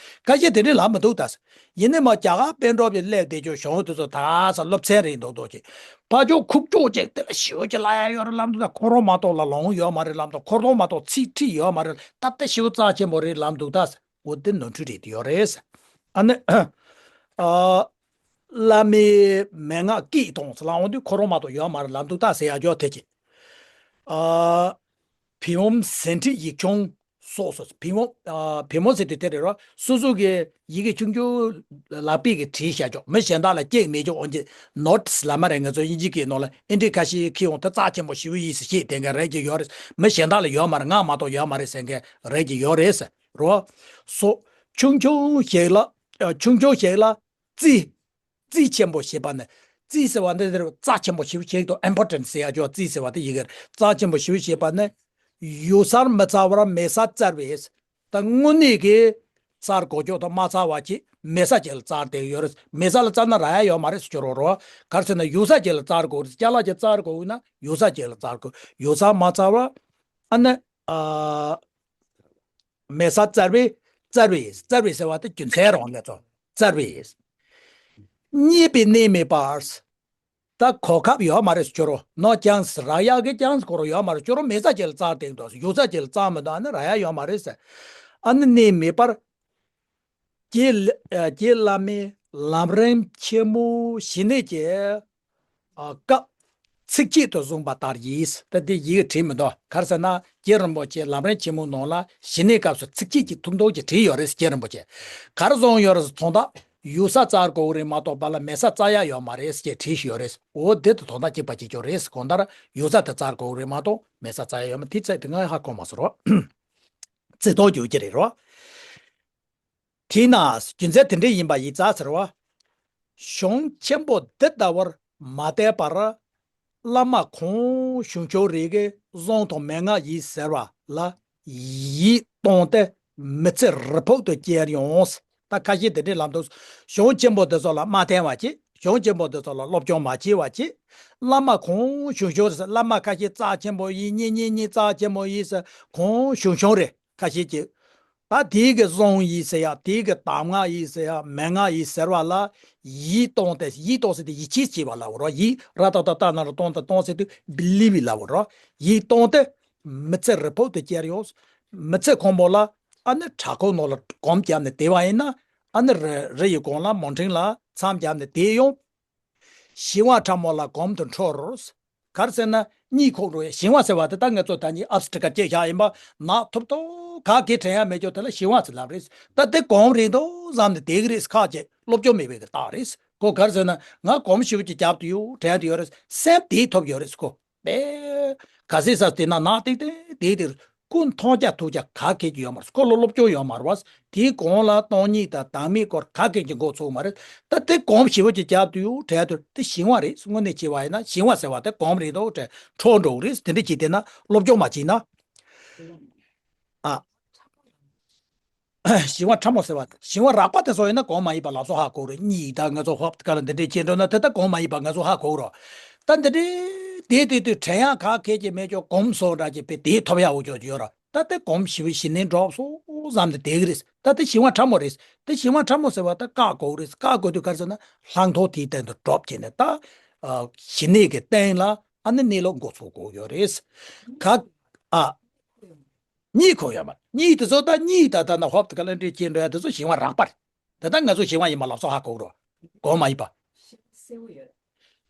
ཁ་ཤས་དེ་འདྲའི་ལབ་མི་འདུག་ད། ཡིན་ནའི་མར་རྒྱ་གར་པཎ་གྲུབ་ཀྱི་སླེབས་བསྡད་ཆོག་གཞུང་དེ་ཚོ་ད་ས་སློབ་ཚན་རེད་མདོག་མདོག་ཅིག་ཕ་ཕྱོགས་ཁུག་ཀྱོག་ཅིག་དེ་ལ་ཞེ་པོ་ཅིག་ལབ་ཡ་ཡོད་རེད་ལབ་འདུག་ད། ཁོ་རང་མ་གཏོགས་ལ་ལོང་ཡོད་མ་རེད་ལབ་འདུག་ཁོ་རང་མ་གཏོགས་ཚིག་ཁྲིད་ཡོད་མ་རེད། ད་ལྟ་ཞེ་པོ་རྩ་ཆེན་པོ་རེད་ལབ་འདུག་ད། འོ་དེ་ནོར་འཁྲུལ་རེད་དེ་ཡོད་རེད། ཨ་ནི། ཨ། བླ་མའི་མན་ངག་སྐད་གཏོང་ཟེར་ལབ་འོང་དུས་ཁོ་རང་མ་གཏོགས་ཡོད་མ་རེད་ལབ་འདུག་ད་ཟེར་ཡ་ཅོག་དེ་གྱིས། ཨ། བི་འོམ་ཟན་ཁྲིད་ཡིག་ཆུང་སོགས་སོ། བི་འོམ། ཨ། བི་འོམ་ཟེར་དུས་དེ་རེད་རོ། སོ་སོ་གི་ཡི་གེ་ཆུང་ཆུང་ལག་པས་ཀྱི་བྲིས་བཞག་ཅོག་མི་གཞན་དག་ལ་སྐྱེལ་མེད་ཅོག་འོན་ཀྱང་ནོ་ཊིས་ལབ་མ་རེད། ང་ཚོ་དབྱིན་ཇི་སྐད་ནང་ལ་ཨེན་ཊི་ཁ་ཤས་ཁྱེར་འོང་དེ་རྩ་ཆེན་པོ་ཞེ་པོ་ཡིན་ཟེར་བཤད་བསྡད་མཁན་རེད་ཀྱི་ཡོད་རེད། མི་གཞན་དག་ལ་ཡོད་མ་རེད། ང་མ་གཏོགས་ཡོད་མ་རེད་ཟེར་མཁན་རེད་ཀྱི་ཡོད་རེད་ཟེར་རོ། སོ། ཆུང་ཆུང་ཞིག་ལ། ཨ། ཆུང་ཆུང་ཞིག་ལ། རྩིས། རྩིས་ཆེན་པོ་ཞེས་པ་ནི། རྩིས་ཟེར་བ་འདི་འདིར་རྩ་ཆེན་པོ་ཞེ་པོ་ཞིག་དང་ཨིམ་པོར་ཊེན་ཊི་ཟེར་ཡ་ཅོག་རྩིས་ཟེར་བ་དེ་ཡི་གེར་རྩ་ཆེན་པོ་ཞེ་པོ་ཞེས་པ་ནི། ཡུགས་སར་མི་བཙལ་བར་མེད་སར་བཙལ་བས། ད་དངོས་གནས་ཀྱི་བཙལ་དགོས་ཅོག་དང་མ་བཙལ་བ་ཅིག་མེད་ས་ཅིག་ལ་བཙལ་བསྡད་ཡོད་རེད། མེད་ས་ལ་བཙལ་ན་རག་ཡ་ཡོད་མ་རེད་ཟེར་ཅོག་རོ་རོ། ག་རེ་ཟེར་ན་ཡུགས་ས་ཅིག་ལ་བཙལ་དགོས་རེད། ཅ་ལག་ཅིག་བཙལ་དགོས་ན་ཡུགས་ས་ཅིག་ལ་བཙལ་དགོས། ཡུགས་སར་མ་བཙལ་བར། ཨ་ནི། ཨ། མེད་སར་བཙལ་བས། བཙལ་བས། བཙལ་བས་ཟེར་བ་དེ་རྒྱུ་མཚན་རང་ལས་ཚོ། བཙལ་བས། རྙེད་པའི་གནས་མེད་པར། ད་གོ་སྐབས་ཡོད་མ་རེད་ཟེར་ཅོག་རོ། ནོ་ཅན་སི་རག་ཡག་གི་ཅན་སི་ཁོ་རང་ཡོད་མ་རེད་ཟེར་ཅོག་རོ། མེད་ས་ཅིག་ལ་བཙལ་བསྡད་འདུག་ཡུགས་ས་ཅིག་ལ་བཙལ་མི་འདུག་ཨ་ནི་རག་ཡ་ཡོད་མ་རེད་ཟེར། ཨ་ནི་གནས་མེད་པར། ཀྱེ་ལ། ཨ། ཀྱེ་བླ་མའི་ལམ་རིམ་ཆེན་མོ་ཞི་གནས་ཀྱི། ཨ། སྐབས་ཚིགས་བཅད་དུ་བཟུང་བ་ལྟར་ཡིས། ད་འདི་ཡི་གེ་བྲིས་མི་འདུག་ག་རེ་ཟེར་ན་རྗེ་རིན་པོ་ཆེ་ལམ་རིམ་ཆེན་མོའི་ནང་ལ་ཞི་གནས་སྐབས་སུ་ཚིགས་བཅད་ཀྱི་ཐུང་ཐུང་ཅིག་བྲིས་ཡོད་རེད། རྗེ་རིན་པོ་ཆེ་ག་རེ་གསུངས་ཡོད་རེད། དོན་དག་ཡུགས་ས་བཙལ་དགོས་རེད་མ་གཏོགས་པ་ལ་མེད་ས་བཙལ་ཡ་ཡོད་མ་རེད་ཅེས་བྲིས་ཡོད་རེད། འོ་འདི་དང་དོན་དག་གཅིག་པ་གཅིག་རྐྱང་རེད། གང་ལྟར་ཡུགས་ས་དེ་བཙལ་དགོས་རེད་མ་གཏོགས་མེད་ས་བཙལ་ཡ་ཡོད་མ། དེ་ཚད་དེ་ང་ཧ་གོ་མ་སོང་རོ། ཚིག་ཐོག་རྒྱུག་གི་རེད་རོ། དེས་ན་རྒྱུ་མཚན་དེ་འདྲ་ཡིན་པ་ཡིན་ཙང་ཟེར་བ། གཞུང་ཆེན་པོ་འདི་ལྟ་བུར་མ་བལྟས་པར། བླ་མ་གང་བྱུང་བྱུང་རེ་གིས་གཟུངས་དང་མན་ངག་ཡིན་ཟེར་བ་ལ་ཡིད་གཏོང་སྟེ་མི་ཚེ་རི་ཕུག་ཏུ་བསྐྱལ་ཡོང་། ད་ཁ་ཤས་དེ་འདྲའི་ལམ་དུ་གཞུང་ཆེན་པོ་འདི་ཚོ་ལ་མ་བལྟས་པ་ཅིག་གཞུང་ཆེན་པོ་འདི་ཚོ་ལ་སློབ་སྦྱོང་མ་བྱས་པ་ཅིག་བླ་མ་གང་བྱུང་བྱུང་རེ་ཟེར། བླ་མ་ཁ་ཤས་རྩ་ཆེན་པོ་ཡིན། གཉེན་ཉེ་གཉེན་རྩ་ཆེན་པོ་ཡིན་ཟེར་གང་བྱུང་བྱུང་རེ། ཁ་ཤས་ཀྱིས། ད་དེའི་གི་གཟུངས་ཡིན་ཟེར་ཡ། དེའི་གི་གདམས་ངག་ཡིན་ཟེར་ཡ། མན་ངག་ཡིན་ཟེར་བ་ལ་ཡིད་གཏོང་སྟེ། ཡིད་གཏོང་ཟེར་དེ་ཡིད་ཆེས་བྱེད་པ་ལབ་རོ། ཡིད་ར་ཏ་བཏགས་རྟ་ན་རོ་གཏོང་དང་གཏོང་ཟེར་དུས་བི་ལི་བི་ལབ་རོ། ཡིད་གཏོང་སྟེ་མི་ཚེ་རི་ཕུག་ཏུ་བསྐྱལ་ཡོང་། མི་ཚེ་གང་པོ་ལ་ཨ་ནི་བྲག་ཁུག་ནང་ལ་སྒོམ་བརྒྱབ་ནས་བསྡད་པ་ཡིན་ན། ཨ་ནི་རི་རི་ཡི་གོང་ལ་མོན་ཊེན་ལ་མཚམས་བརྒྱབ་ནས་བསྡད་ཡོང་། ཞི་བ་ཕྲ་མོ་ལ་གོམ་དུ་འཁྲོལ། ག་རེ་ཟེར་ན་གཉིད་ཁུག་འགྲོ་ཡ། ཞི་བ་ཟེར་བ་དེ་ད་ང་ཚོ་ད་ནི་ཨབ་སི་ཊི་ཀ་ཅེ་བཞག་ཡིན་པ། ནག་ཐུབ་ཐུབ་ག་གེ་དྲན་ཡ་མེད་ཅོག་དེ་ལ་ཞི་བ་ཟེར་ལབ་རེད། ད་དེ་གོམ་རེད་འདུག་བསམ་ནས་བསྡད་གི་རེད། ཁག་ཅིག་སློབ་སྦྱོང་མེད་པའི་གི་རྟགས་རེད། ཁོ་ག་རེ་ཟེར་ན་ང་གོམ་ཞི་བ་ཅིག་རྒྱབ་ཏུ་ཡོད་དྲན་དུ་ཡོད་རེད། སེམས་བདེ་ཐུབ་ཡོད་རེད་ཁོ། པས། ག་ཚོད་ཟེར་དེ་ན་ནག་ཏིག་ཏིག་དེ་དེར་ཀུན་མཐོང་རྒྱ་ཐུག་རྒྱ་ག་གེ་ཅིག་ཡོད་མ་རེད། ཁོ་ལ་སློབ་སྦྱོང་ཡོད་མ་རེད་བ། དེའི་གོང་ལ་སྟོང་ཉིད་དང་བདག་མེད་སྐོར་ག་གེ་ཅིག་མགོ་ཚོས་མ་རེད། ད་དེ་གོམ་ཞི་བ་ཅིག་རྒྱབ་ཏུ་ཡོད་དྲན་དུས་དེ་ཞི་བ་རེད། དངོས་གནས་བྱས་པ་ཡིན་ན་ཞི་བ་ཟེར་བ་དེ་གོམ་རེད་འདུག་དྲན་འཕྲོ་འགྲོ་གི་རེད། དེ་འདྲ་ཅིག་དེ་ན་སློབ་སྦྱོང་མ་བྱས་ན། ཨ། ཞི་བ་ཕྲ་མོ་ཟེར་བ། ཞི་བ་རགས་པ་དེ་ཚོ་ཡིན་ན་གོམ་མ་ཡིན་པ་ལབ་སོ་ཧ་གོ་རེད། གཉིད་ད་ང་ཚོ་ཧོབ་ཀ་ལ་འདི་འདྲས་བྱེད་འགྲོ་ན་དེ་ད་གོམ་མ་ཡིན་པ་ང་ཚོ་ཧ་གོ་རོ། ད་འདི་འདྲས་དེ་དེ་དུས་དྲན་ཡག་ག་གེ་ཅིག་མེད་ཅོག་གོམ་སོ་འདྲ་ཅིག་པས་དེ་ཐོབ་ཡག་འོ་ཅོག་ཅིག་ཡོད་ར། ད་དེ་གོམ་ཞི་བའི་ཞི་གནས་འགྲོབ་སོ་བསམ་སྟེ་བསྡད་གི་རེད། ད་དེ་ཞི་བ་ཕྲ་མོ་རེད། དེ་ཞི་བ་ཕྲ་མོ་ཟེར་བ་ད་བཀག་དགོས་རེད། བཀག་དགོས་དུས་ག་རེ་ཟེར་ན་ལྷག་མཐོང་དེའི་སྟེང་དུ་གྲུབ་བྱས་ནས་ད་ཞི་གནས་ཀྱི་སྟེང་ལ་ཨ་ནི་གནས་ལུགས་མགོ་ཚོས་དགོས་ཡོད་རེད། ག་ཨ། གཉིད་ཁུག་ཡོད་མ་རེད། གཉིད་དེ་ཚོ་ད་གཉིད་ད་ད་ན་ཧོབ་ཏེ་ག་ལ་འདྲེ་སྐྱེས་འགྲོ་ཡ་དེ་ཚོ་ཞི་བ་རགས་པ་རེད། ད་ལྟ་ང་ཚོ་ཞི་བ་ཡིན་པ་ལབ་སོ་ཧ་གོ་རོ། གོམ་མ་ཡིན་པ།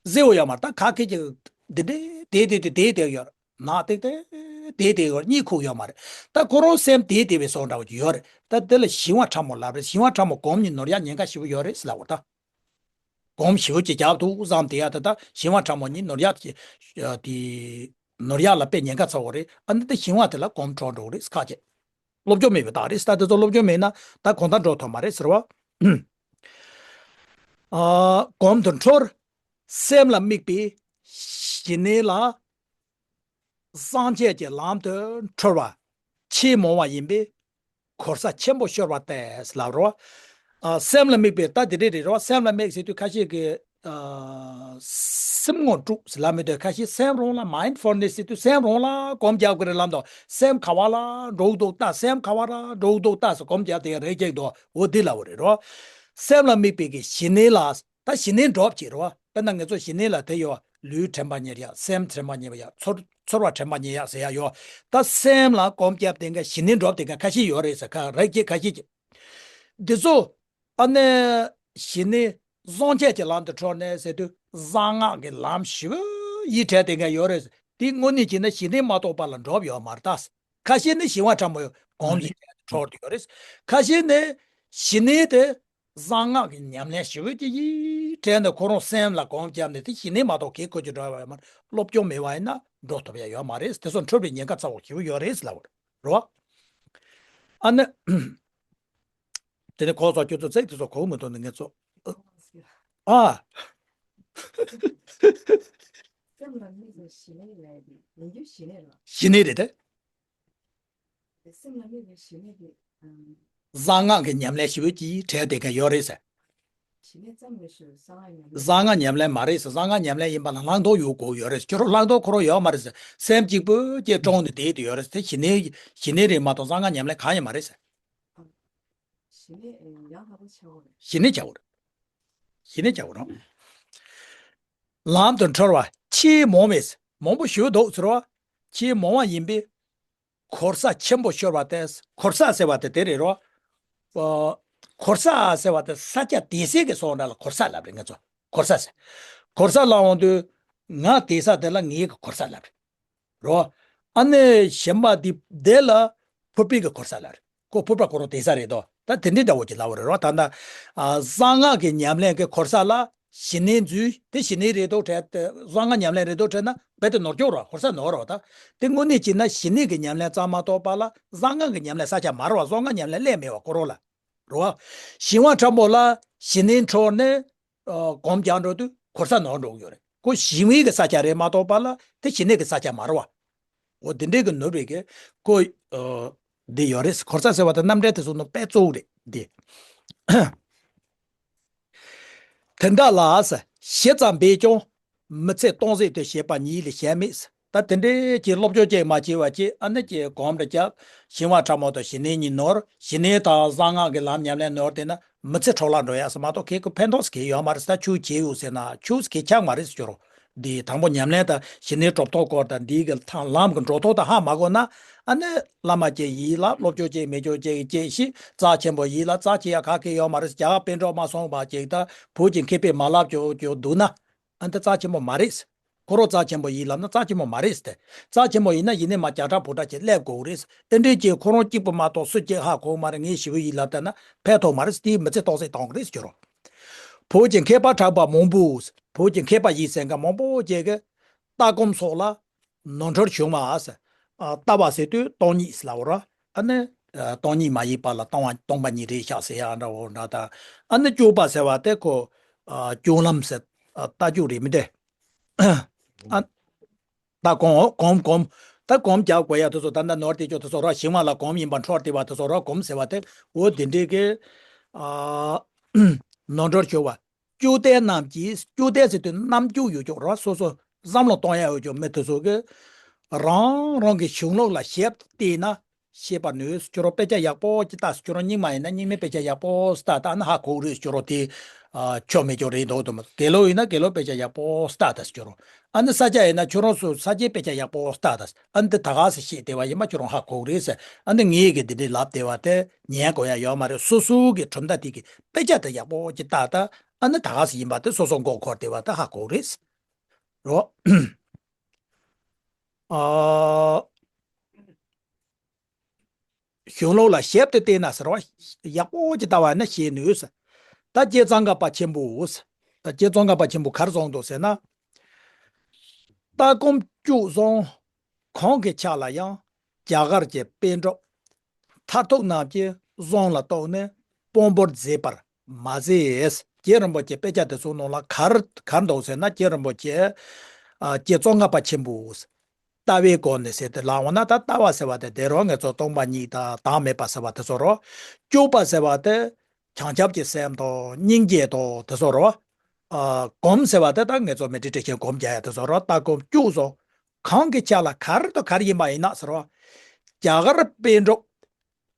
གསལ་བོ་ཡོད་མ་རེད། ད་ག་གེ་ཅིག་འདི་འདྲས་དེ་དེ་དེ་དེ་དེ་ཡོད་རེད། ནག་ཏིག་ཏིག་དེ་དེ་ཡོད་གཉིད་ཁུག་ཡོད་མ་རེད། ད་ཁོ་རང་སེམས་དེ་དེ་བའི་སོང་འདྲ་བོ་ཅིག་ཡོད་རེད། ད་དེ་ལ་ཞི་བ་ཕྲ་མོ་ལབ་རེད། ཞི་བ་ཕྲ་མོ་སྒོམ་གཉིས་ནོར་ཡག་ཉེན་ཁ་ཞེ་པོ་ཡོད་རེད་ཟེར་ལབ་པ་རེད། ད་སྒོམ་ཞེ་པོ་ཅིག་རྒྱབ་འདུག་བསམ་དེ་ཡག་ད་ད་ཞི་བ་ཕྲ་མོ་གཉིས་ནོར་ཡག་གི་དེ་ནོར་ཡག་ལ་དཔེ་ཉེན་ཁ་ཚ་བོ་རེད། ཨ་ནི་ད་ཞི་བ་དེ་ལ་སྒོམ་འཕྲོག་འགྲོ་གི་རེད་ཁ་ཅིག་སློབ་སྦྱོང་མེད་པའི་རྟགས་རེད། ད་དེ་ཚོ་སློབ་སྦྱོང་མེད་ན་ད་གང་ལྟར་འགྲོ་ཐུབ་མ་རེད་ཟེར་བ། ཨ། སྒོམ་དུ་འཁྲོལ། སེམས་ལ་དམིགས་པའི་ཞི་གནས་ལ་སངས་རྒྱས་ཀྱི་ལམ་དུ་འཁྲོལ་བ། ཆེས་མང་བ་ཡིན་པས་གོལ་ས་ཆེན་པོ་ཤོར་བ་སྟེ་ལབ་རོ། ཨ། སེམས་ལ་དམིགས་པའི་ད་དེ་འདྲས་རེད་རོ། སེམས་ལ་དམིགས་ཟེར་དུས་ཁ་ཤས་ཀྱིས། སེམས་ངོ་སྤྲོད་ཟེར་ལབ་མི་འདུག་ཁ་ཤས་སེམས་རང་ལ་མའིན་ཌི་ཕུལ་ནེ་སི་ཟེར་དུས་སེམས་རང་ལ་སྒོམ་རྒྱག་དགོས་རེད་ལབ་འདུག་སེམས་ག་བ་ལ་འགྲོ་གི་འདུག་ལྟ། སེམས་ག་བ་ལ་འགྲོ་གི་འདུག་ལྟ་ཟེར་སྒོམ་རྒྱག་དེ་རེད་ཀྱི་འདུག་འོ་འདི་ལབ་པ་རེད་རོ། སེམས་ལ་དམིགས་པའི་གི་ཞི་གནས་ལ་ད་ཞི་གནས་འགྲོ་བྱེད་རོ། དཔེར་ན་ང་ཚོ་ཞི་གནས་ལ་དེ་ཡོད། ལུས་དྲན་པ་ཉེར་ཡག་སེམས་དྲན་པ་ཉེར་ཡག་ཚོར་ཚོར་བ་དྲན་པ་ཉེར་ཡག་ཟེར་ཡག་ཡོད། ད་སེམས་ལ་སྒོམ་རྒྱབ་དེ་འགའ་ཞི་གནས་འགྲོ་དེ་འགའ་ཁ་ཤས་ཡོད་རེད་ཟེར་ཁ་རེད་ཀྱི་ཁ་ཤས་ཀྱི། འདི་ཚོ། ཨ་ནི། ཞི་གནས་སངས་རྒྱས་ཀྱི་ལམ་དུ་འཁྲོལ་ནས་ཟེར་དུས་གསང་སྔགས་ཀྱི་ལམ་ཞི་བའི་ཡིད་བྲལ་དེ་འགའ་ཡོད་རེད། དེ་དངོས་གནས་བྱས་ན་ཞི་གནས་མ་གཏོགས་པ་ལ་འགྲོ་ཡོད་མ་རེད་ད། ཁ་ཤས་ནི་ཞི་བ་ཕྲ་མོ་སྒོམ་ཡིད་བྲལ་དུ་འཁྲོལ་དུ་ཡོད་རེད། ཁ་ཤས་ནི་ཞི་གནས་དེ་གསང་སྔགས་ཀྱི་ཉམས་ལེན་ཞི་བའི་ཀྱི་ཡིད་བྲལ་ནས་ཁོ་རང་སེམས་ལ་སྒོམ་བརྒྱབ་ནས་དེ་ཞི་གནས་མ་གཏོགས་གལ་ཁོ་ཅིག་འགྲོ་ཡོད་མ་རེད། སློབ་སྦྱོང་མེད་པ་ཡིན་ན་འགྲོ་ཐུབ་ཡ་ཡོད་མ་རེད། དེ་ཚོ་འཁྲུལ་པའི་ཉེན་ཁ་ཚ་བོ་ཞེ་པོ་ཡོད་རེད་ལབ་པ་རེད། རོ། ཨ་ནི། དེ་ནི་ཁོ་ཚོ་ཁྱོད་ཚོ་ཚིག་དེ་ཚོ་གོ་མི་ཐུབ་ནི་ངས་ཚོ། ཨ། སེམས་ལ་དམིགས་པའི་ཞི་གནས་ལས་དེ་ཡིན་རྒྱུ་ཞི་གནས་ལ། ཞི་གནས་རེད་དེ། སེམས་ལ་དམིགས་པའི་ཞི་གནས་དེ། གསང་སྔགས་ཀྱི་ཉམས་ལེན་ཞི་བའི་ཀྱི་བྲལ་དེ་ག་ཡོད་རེད་ཟེར། ཞི་གནས་ཙམ་རེད་ཞུ་གསང་སྔགས་ཉམས་ལེན། གསང་སྔགས་ཉམས་ལེན་མ་རེད་ཟེར། གསང་སྔགས་ཉམས་ལེན་ཡིན་པ་ལ་ལྷག་མཐོང་ཡོད་དགོས་ཡོད་རེད་ཟེར། ཁྱོད་རང་ལྷག་མཐོང་ཁོ་རང་ཡོད་མ་རེད་ཟེར། སེམས་གཅིག་པུ་ཀྱེ་ཀྲོང་ནས་བསྡད་དེ་ཡོད་རེད་ཟེར། དེ་ཞི་གནས་ཞི་གནས་རེད་མ་གཏོགས་གསང་སྔགས་ཉམས་ལེན་གང་ཡང་མ་རེད་ཟེར། ཞི་གནས་ཡང་ལྷག་པ་ཆགས་པ་རེད། ཞི་གནས་བྱ་བ་རེད། ཞི་གནས་བྱ་བ་རེད། ལམ་དུ་འཁྲོལ་བ་ཆེས་མང་བས་མང་པོ་ཞུ་འདུག་ཟེར་བ། ཆེས་མང་བ་ཡིན་པས། གོལ་ས་ཆེན་པོ་ཤོར་བ་སྟེ། གོལ་ས་ཟེར་བ་དེ་དེ་རེད་རོ། ཨ། གོལ་ས་ཟེར་བ་དེ་ས་ཆ་དེ་སྲིད་ཀྱི་སོང་འདྲ་ལ་གོལ་ས་ལབ་རེད་ང་ཚོ། གོལ་ས་ཟེར། གོལ་ས་ལབ་འོང་དུས། ང་དེ་ས་དེ་ལ་ངའི་གི་གོལ་ས་ལབ་རེད། རོ། ཨ་ནི་གཞན་པ་དེ་དེ་ལ་ཕུར་པའི་གི་གོལ་ས་ལབ་རེད། ཁོ་ཕུར་པ་ཁོ་རང་དེ་ས་རེད་དོ། ད་དེ་འདྲའི་འདྲ་བོ་ཅིག་ལབ་པ་རེད་རོ། ད་ལྟ། ཨ། གསང་སྔགས་ཀྱི་ཉམས་ལེན་གྱི་གོལ་ས་ལ། ཞི་གནས་འཛུལ་དེ་ཞི་གནས་རེད་དོ་བྲལ་ཏེ་གསང་སྔགས་ཉམས་ལེན་རེད་དོ་བྲལ་ན་རྦད་དེ་ནོར་སྐྱོ་རོ། གོལ་ས་ནོར་རོ། ད་དེ་དངོས་གནས་བྱས་ན་ཞི་གནས་ཀྱི་ཉམས་ལེན་ཙམ་མ་གཏོགས་པ་ལ་གསང་སྔགས་ཀྱི་ཉམས་ལེན་ས་ཆ་མ་རོ་བ། གསང་སྔགས་ཉམས་ལེན་སླེབས་མེད་བ་ཁོ་རོ་ལ། རོ་བ། ཞི་བ་ཕྲ་མོ་ལ་ཞི་གནས་འཕྲོག་ནས་སྒོམ་རྒྱག་འགྲོ་དུས་གོལ་ས་ནོར་འགྲོ་གི་ཡོད་རེད། ཁོ་ཞི་བའི་གི་ས་ཆ་རེད་མ་གཏོགས་པ་ལ་དེ་ཞི་གནས་ཀྱི་ས་ཆ་མ་རོ་བ། འོ་དེ་འདྲའི་གི་ནོར་བའི་གི་ཁོ། འདི་ཡོད་རེད། གོལ་ས་ཟེར་བ་དེ་རྣམ་འགྲེལ་དེ་ཚོ་ནང་དཔེ་གཙོ་བོ་རེད་འདི། དེ་འདྲ་ལ་ཞེ་ཙམ་འབད་ཀྱང་མི་ཚེ་སྟོང་ཟད་དུ་བྱེད་པ་ཉིད་ལས་གཞན་མེད། ད་དེ་འདྲའི་ཀྱི་སློབ་སྦྱོང་ཅིག་མ་བྱས་པ་ཅིག་ཨ་ནི་ཀྱི་གོམས་འདྲ་རྒྱབ། ཞི་བ་ཕྲ་མོ་དང་ཞི་གནས་གཉིས་ནོར། ཞི་གནས་དང་གསང་སྔགས་ཀྱི་ལམ་ཉམས་ལེན་ནོར་དེ་ན་མི་ཚེ་འཕྲོ་བརླག་འགྲོ་ཡ་ཟེར་མ་གཏོགས་ཁྱེད་ཀྱི་ཕན་ཐོགས་ཟེར་གྱི་ཡོད་མ་རེད། ད་ཆུ་ཁྱེད་ཡོད་ཟེར་ན་ཆུ་ཟེར་གྱི་ཆགས་མ་རེད་ཟེར་གྱི་རོ། འདིའི་དང་པོ་ཉམས་ལེན་དང་ཞི་གནས་གྲུབ་ཐོབ་སྐོར་དང་འདིའི་གི་ཐང་ལམ་གྱི་འགྲོ་ཐོག་དང་ཧ་མ་གོ་ན། ཨ་ནི་བླ་མ་ཅིག་ཡིད་ལ་སློབ་སྦྱོང་ཅིག་མི་སྦྱོང་ཅིག་ཅིག་ཤི་རྩ་ཆེན་པོ་ཡིད་ལ་རྩ་ཆེ་ཡ་ག་གེ་ཡོད་མ་རེད། རྒྱ་གར་པཎ་གྲུབ་མ་སོང་བ་ཅིག་ད་བོད་ཀྱི་མཁས་པས་མ་ལབ་ཅོག་ཅོག་འདུག་ན། ཨ་འདི་རྩ་ཆེན་པོ་མ་རེད། ཁོ་རང་རྩ་ཆེན་པོ་ཡིད་ལབ་ན་རྩ་ཆེན་པོ་མ་རེད་ཟེར་ཏེ། རྩ་ཆེན་པོ་ཡིན་ན་ཡིན་ནས་མ་རྒྱ་གྲ་བུ་གྲ་ཅིག་སླེབས་དགོས་རེད། ཨེ་འདྲས་ཀྱི་ཁོ་རང་གཅིག་པུ་མ་གཏོགས་སུ་གཅིག་ཧ་གོ་མ་རེད། ངས་ཞི་བའི་ཡིད་ལ་བལྟས་ན་ཕན་ཐོགས་མ་རེད། དེའི་མི་ཚེ་ཏོག་ཙམ་གཏོང་གི་རེད་ཟེར་རོ། བོད་ཀྱི་མཁས་པ་གྲགས་པ་མང་པོ། བོད་ཀྱི་མཁས་པ་ཡིན་ཟེར་མཁན་མང་པོ་ཅིག་གིས་ལྟ་སྒོམ་སོགས་ལ་ནོར་འཁྲུལ་བྱུང་བ་ཟེར། ལྟ་བ་ཟེར་དུས་སྟོང་ཉིད་ཟེར་ལབ་ར། ཨ་ནི་སྟོང་ཉིད་མ་ཡིན་པ་ལ་སྟོང་བ་སྟོང་པ་ཉིད་རེད་ཤག་ཟེར་ཡག་འདྲ་བོ་འདྲ་ད། ཨ་ནི་སྐྱོབ་པ་ཟེར་བ་དེ་ཁོ་སྐྱོབ་ལམ་ཟེར། ལྟ་སྐྱོབ་རེད་མི་འདུག་ཨ། ད་གོམས་གོམས་གོམས། ད་གོམས་རྒྱག་དགོས་ཡ་དེ་ཚོ་ད་ལྟ་ནོར་དེ་ཅོ་དེ་ཚོ་ར་ཞིང་བ་ལ་གོམས་ཡིན་པ་འཕྲོར་དེ་བ་དེ་ཚོ་ར་གོམས་ཟེར་བ་དེ་འོ་དེ་འདྲའི་གི། ཨ། ནོར་འཁྲུལ་བྱུང་བ། སྐྱོ་ལྡན་རྣམས་ཀྱིས་སྐྱོ་ལྡན་ཟེར་དུས་རྣམ་སྐྱོ་ཡོད་ཅོག་ར་སོ་སོ་བསམ་བློ་གཏོང་ཡ་ཡོད་ཅོག་མི་དེ་ཚོ་གི། རང་རང་གི་གཞུང་ལུགས་ལ་ཞིབ་བལྟས་ན། ཤེས་པར་ནུས། ཁྱོད་རང་དཔེ་ཆ་ཡག་པོ་ཅིག་ལྟ། ཁྱོད་རང་རྙིང་མ་ཡིན་ན་རྙིང་མའི་དཔེ་ཆ་ཡག་པོ་ལྟ་ལྟ་ན་ཧ་གོ་གི་རེད། ཁྱོད་རང་དེ་ཆོ་མེད་ཆོ་རེད་འདུག་དུ་མ། དགེ་སློང་ཡིན་ན་དགེ་སློང་དཔེ་ཆ་ཡག་པོ་ལྟ་ལྟ་ཁྱོད་རང་། ཨ་ནི་ས་སྐྱ་ཡིན་ན་ཁྱོད་རང་ཚོ་ས་སྐྱའི་དཔེ་ཆ་ཡག་པོ་ལྟ་ལྟ། ཨ་ནི་འདི་ད་ག་སེ་ཤེས་བསྡད་པ་ཡིན་པ་ཁྱོད་རང་ཧ་གོ་གི་རེད་ཟེར། ཨ་ནི་ངས་གི་འདི་འདྲའི་ལབ་བསྡད་པ་དེ་ཉན་དགོས་ཡ་ཡོད་མ་རེད། སོ་སོ་གི་གྲུབ་མཐའ་དེ་གི་དཔེ་ཆ་དེ་ཡག་པོ་ཅིག་ལྟ་ལྟ། ཨ་ནི་ད་ག་སེ་ཡིན་པ་དེ་སོ་སོ་མགོ་འཁོར་བསྡད་པ་ད་ཧ་གོ་གི་རེད། རོ། ཨ། གཞུང་ལུགས་ལ་ཞིབ་ཏུ་བལྟས་ན་ཟེར་བ། ཡག་པོ་ཅིག་ལྟ་བ་ན་ཤེས་ནུས། ད་རྗེ་ཙོང་ཁ་པ་ཆེན་པོ། ད་རྗེ་ཙོང་ཁ་པ་ཆེན་པོ་ག་རེ་གསུངས་འདུག་ཟེར་ན། ལྟ་སྒོམ་བཅུ་བཟུང་གང་གི་ཆ་ལ་ཡང་། རྒྱ་གར་གྱི་པཎ་གྲུབ་མཐར་ཐུག་རྣམས་ཀྱིས་བཟང་ལ་རྟོགས་ནས་དཔང་པོར་མཛད་པར་མ་ཟད། རྗེ་རིན་པོ་ཆེ་དཔེ་ཆ་དེ་ཚོའི་ནང་ལ་ག་རེ་ག་རེ་འདུག་ཟེར་ན། རྗེ་རིན་པོ་ཆེ་ཨ་རྗེ་ཙོང་ཁ་པ་ཆེན་པོས་ལྟ་བའི་སྒོ་ནས་ཟེར་ཏེ་ལབ་འོང་ན། ད་ལྟ་བ་ཟེར་བ་དེ་དེ་རང་ངེད་ཚོ་སྟོང་པ་ཉིད་དང་བདག་མེད་པ་ཟེར་བ་དེ་ཚོ་རོ། བཅུ་པ་ཟེར་བ་དེ་བྱང་ཆུབ་ཀྱི་སེམས་དང་སྙིང་རྗེ་དང་དེ་ཚོ་རོ། ཨ་སྒོམ་ཟེར་བ་དེ་ད་ངེད་ཚོ་མཻ་ཏྲི་བྲིས་ཤིང་སྒོམ་རྒྱག་ཡ་དེ་ཚོ་རོ། ལྟ་སྒོམ་བཅུ་སོགས་གང་གི་ཆ་ལ་ག་རེ་དང་ག་རེ་ཡིན་པ་ཡིན་ན་ཟེར་བ། རྒྱ་གར་པཎ་གྲུབ།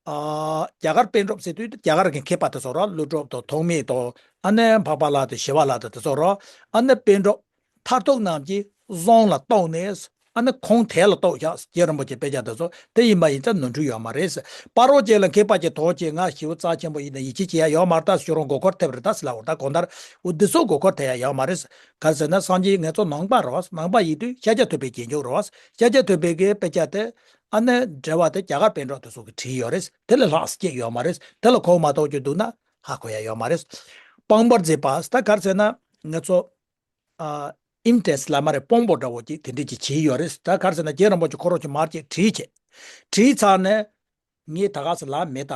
ཨ་རྒྱ་གར་པཎ་གྲུབ་ཟེར་དུས་རྒྱ་གར་གྱི་མཁས་པ་དེ་ཚོ་རོ། ཀླུ་སྒྲུབ་དང་ཐོགས་མེད་དང་། ཨ་ནི་འཕགས་པ་ལྷ་དང་ཞི་བ་ལྷ་དང་དེ་ཚོ་རོ། ཨ་ནི་པཎ་གྲུབ་མཐར་ཐུག་རྣམས་ཀྱིས་བཟང་ལ་རྟོགས་ནས། ཨ་ནི་ཁོང་དེ་ལ་རྟོགས་ཤག་རྗེ་རིན་པོ་ཆེ་དཔེ་ཆ་དེ་ཚོ་དེ་ཡིན་པ་ཡིན་ཙང་ནོར་འཁྲུལ་ཡོད་མ་རེད། ཕ་རོལ་ཅན་ལ་མཁས་པ་ཅིག་དོགས་ཅིག་ང་ཞེ་པོ་རྩ་ཆེན་པོ་ཡིན་ན་ཡིད་ཆེས་བྱེད་ཡ་ཡོད་མ་རེད། ད་ཁྱོད་རང་མགོ་སྐོར་ཐེབས་རེད་ད་ཟེར་ལབ་པ་རེད། ད་གང་ལྟར་འོ་འདི་ཚོ་མགོ་སྐོར་ཐེབས་ཡ་ཡོད་མ་རེད། ག་རེ་ཟེར་ན་སངས་རྒྱས་ངེད་ཚོ་ནང་པ་རེད། ནང་པ་ཡིན་དུས་ཤཱཀྱ་ཐུབ་པའི་རྗེས་འཇུག་རེད། ཤཱཀྱ་ཐུབ་པའི་གི་དཔེ་ཆ་དེ་ཨ་ནི་འགྲེལ་བ་དེ་རྒྱ་གར་པཎ་གྲུབ་དེ་ཚོ་གིས་བྲིས་ཡོད་རེད། དེ་ལས་ལྷག་ཅིག་ཡོད་མ་རེད། དེ་ལ་གོ་མ་གཏོགས་ཀྱི་འདུག་ན་ཧ་གོ་ཡ་ཡོད་མ་རེད། དཔང་པོར་མཛད་པ་ད་ག་རེ་ཟེར་ན་ངེད་ཚོ། ཨ་ཨིམ་ཊེས་ལ་མ་རེད། དཔང་པོ་འདྲ་བོ་ཅིག་དེ་འདྲས་ཅིག་བྱས་ཡོད་རེད། ད་ག་རེ་ཟེར་ན་རྗེ་རིན་པོ་ཆེ་ཁོ་རང་ཅིག་མར་ཅིག་བྲིས་བྱས། བྲིས་ཚར་ནས་ངས་ད་ག་སེ་ལབ་མེད་ད།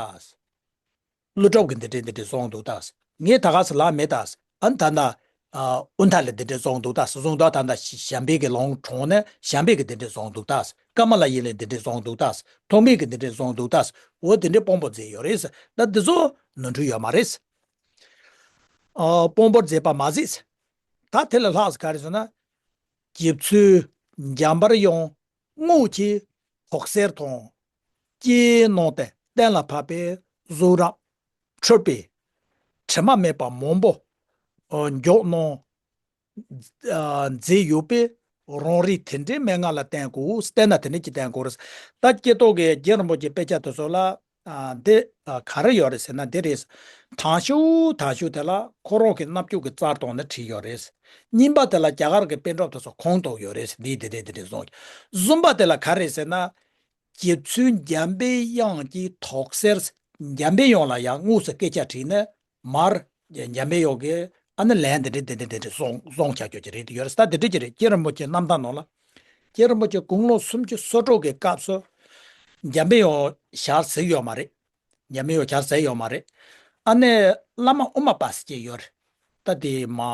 ཀླུ་སྒྲུབ་ཀྱིས་འདི་འདྲས་འདི་འདྲས་གསུངས་འདུག་ད། ངས་ད་ག་སེ་ལབ་མེད་ད། ཨ་ནི་ད་ལྟ་ཨ་ཨུ་ཐ་ལས་འདི་འདྲས་གསུངས་འདུག་ད་གསུངས་འདུག་ད་ལྟ་གཞན་པའི་གི་ལུང་དྲངས་ནས་གཞན་པའི་གི་འདི་འདྲས་གསུངས་འདུག་ད། ཀ་མ་ལ་ཡི་ལས་འདི་འདྲས་གསུངས་འདུག་ད། ཐོགས་མེད་ཀྱིས་འདི་འདྲས་གསུངས་འདུག་ད། འོ་འདི་འདྲས་དཔང་པོ་མཛད་ཡོད་རེད། ད་འདི་ཚོ་ནོར་འཁྲུལ་ཡོད་མ་རེད། ཨ་དཔང་པོར་མཛད་པ་མ་ཟད། ད་དེ་ལས་ལྷག་ས་ག་རེ་ཟེར་ན། རྗེ་བཙུན་འཇམ་པའི་དབྱངས་དངོས་ཀྱི་དོགས་སེལ་དང་། ལྕེའི་ནང་དུ་གཏན་ལ་ཕབ་པའི་གཟུགས་རབ་འཁྲུལ་པའི་དྲི་མ་མེད་པ་མང་པོ་ཨ་འཇོག་གནང་ཨ་མཛད་ཡོད་པས། རང་རིག་དེ་འདྲའི་མན་ངག་ལ་བརྟེན་དགོས། བལྟས་ན་དེ་འདྲ་ཅིག་བརྟེན་དགོས་རེད། ད་སྐྱེ་ཐོག་གི་རྗེ་རིན་པོ་ཆེའི་དཔེ་ཆ་དེ་ཚོ་ལ་ཨ་འདི་ཨ་ག་རེ་ཡོད་རེད་ཟེར་ན་འདི་རེད། དང་ཤོས་དང་ཤོས་དེ་ལ་ཁོ་རང་གི་རྣམ་འགྱུར་གྱི་རྩལ་ཐོག་ནས་བྲིས་ཡོད་རེད། གཉིས་པ་དེ་ལ་རྒྱ་གར་གྱི་པཎ་གྲུབ་དེ་ཚོ་ཁུངས་གཏུགས་ཡོད་རེད། འདི་འདི་རེད་འདི་རེད་གསུངས། གསུམ་པ་དེ་ལ་ག་རེ་ཟེར་ན། རྗེ་བཙུན་འཇམ་པའི་དབྱངས་ཀྱི་དོགས་སེལ། འཇམ་པའི་དབྱངས་ལ་ཡང་དངོས་སུ་སྐད་ཆ་དྲིས་ནས་མར་འཇམ་པའི་དབྱངས་ཀྱི་ཨ་ནི་ལན་འདི་འདྲ་འདི་འདྲ་འདི་འདྲ་གསུངས་གསུངས་བྱ་རྒྱུ་ཅིག་རེད་ཡོད་རེད། ད་འདི་འདྲ་ཅིག་རེད། རྗེ་རིན་པོ་ཆེའི་རྣམ་ཐར་ནང་ལ། རྗེ་རིན་པོ་ཆེ་དགུང་ལོ་སུམ་ཅུ་སོ་དྲུག་གི་སྐབས་སུ་འཇམ་པའི་དབྱངས་ཞལ་གཟིགས་ཡོད་མ་རེད། འཇམ་པའི་དབྱངས་ཞལ་གཟིགས་ཡོད་མ་རེད། ཨ་ནི་བླ་མ་ཨོ་མ་པ་ཟེར་གྱི་ཡོད་རེད། ད་དེ་མ་ཨ་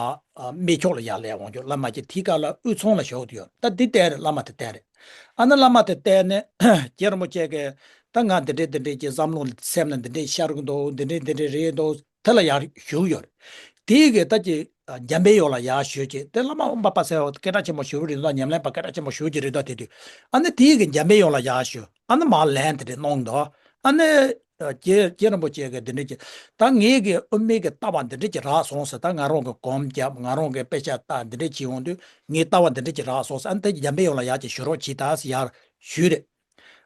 སྨད་ཕྱོགས་ལ་ཡར་སླེབས་འོང་རྒྱུ་བླ་མ་ཅིག་དེའི་སྐབས་ལ་དབུས་ཚང་ལ་བཞུགས་བསྡད་ཡོད། ད་འདི་བསྟན་རེད། བླ་མ་དེ་བསྟན་རེད། ཨ་ནི་བླ་མ་དེ་བསྟན་ནས་རྗེ་རིན་པོ་ཆེ་གིས་ད་ང་འདི་འདྲས་འདི་འདྲས་ཀྱི་བསམ་བློ་སེམས་ལ་འདི་འདྲས་ཤར་གི་འདུག་འདི་འདྲས་འདི་འདྲས་རེད་འདུག་དེ་ལ་ཡར་ཞུགས་ཡོད་རེད། དེའི་གི་ད་ཀྱི་འཇམ་པའི་དབྱངས་ལ་ཡར་ཞུས་ཀྱི་དེ་བླ་མ་ཨོ་མ་པ་ཟེར་བ་སྐད་གྲགས་ཆེན་པོ་ཞེ་པོ་རེད་འདུག་ཉམས་ལེན་པ་སྐད་གྲགས་ཆེན་པོ་ཞེ་པོ་ཅིག་རེད་འདུག་དེ་དུས་ཨ་ནི་དེའི་གི་འཇམ་པའི་དབྱངས་ལ་ཡར་ཞུས། ཨ་ནི་མར་ལན་དེ་འདྲས་གནང་འདུག་ཨ་ནི་རྗེ་རྗེ་རིན་པོ་ཆེ་གིས་འདི་འདྲས་ཀྱི་ད་ངེད་ཀྱི་དབུ་མའི་གི་ལྟ་བ་འདི་འདྲས་ཀྱི་རག་སོང་ཟེར། ད་ང་རང་གི་སྒོམ་རྒྱབ་ང་རང་གི་དཔེ་ཆ་ལྟ་འདི་འདྲས་བྱེད་འོང་དུས་ངའི་ལྟ་བ་འདི་འདྲས་ཀྱི་རག་སོང་ཟེར། ཨ་ནི་ད་འཇམ་པའི་དབྱངས་ལ་ཡར་ཅིག་ཞུ་རོགས་གྱིས་ད་ཟེར་ཡར་ཞུས་རེད།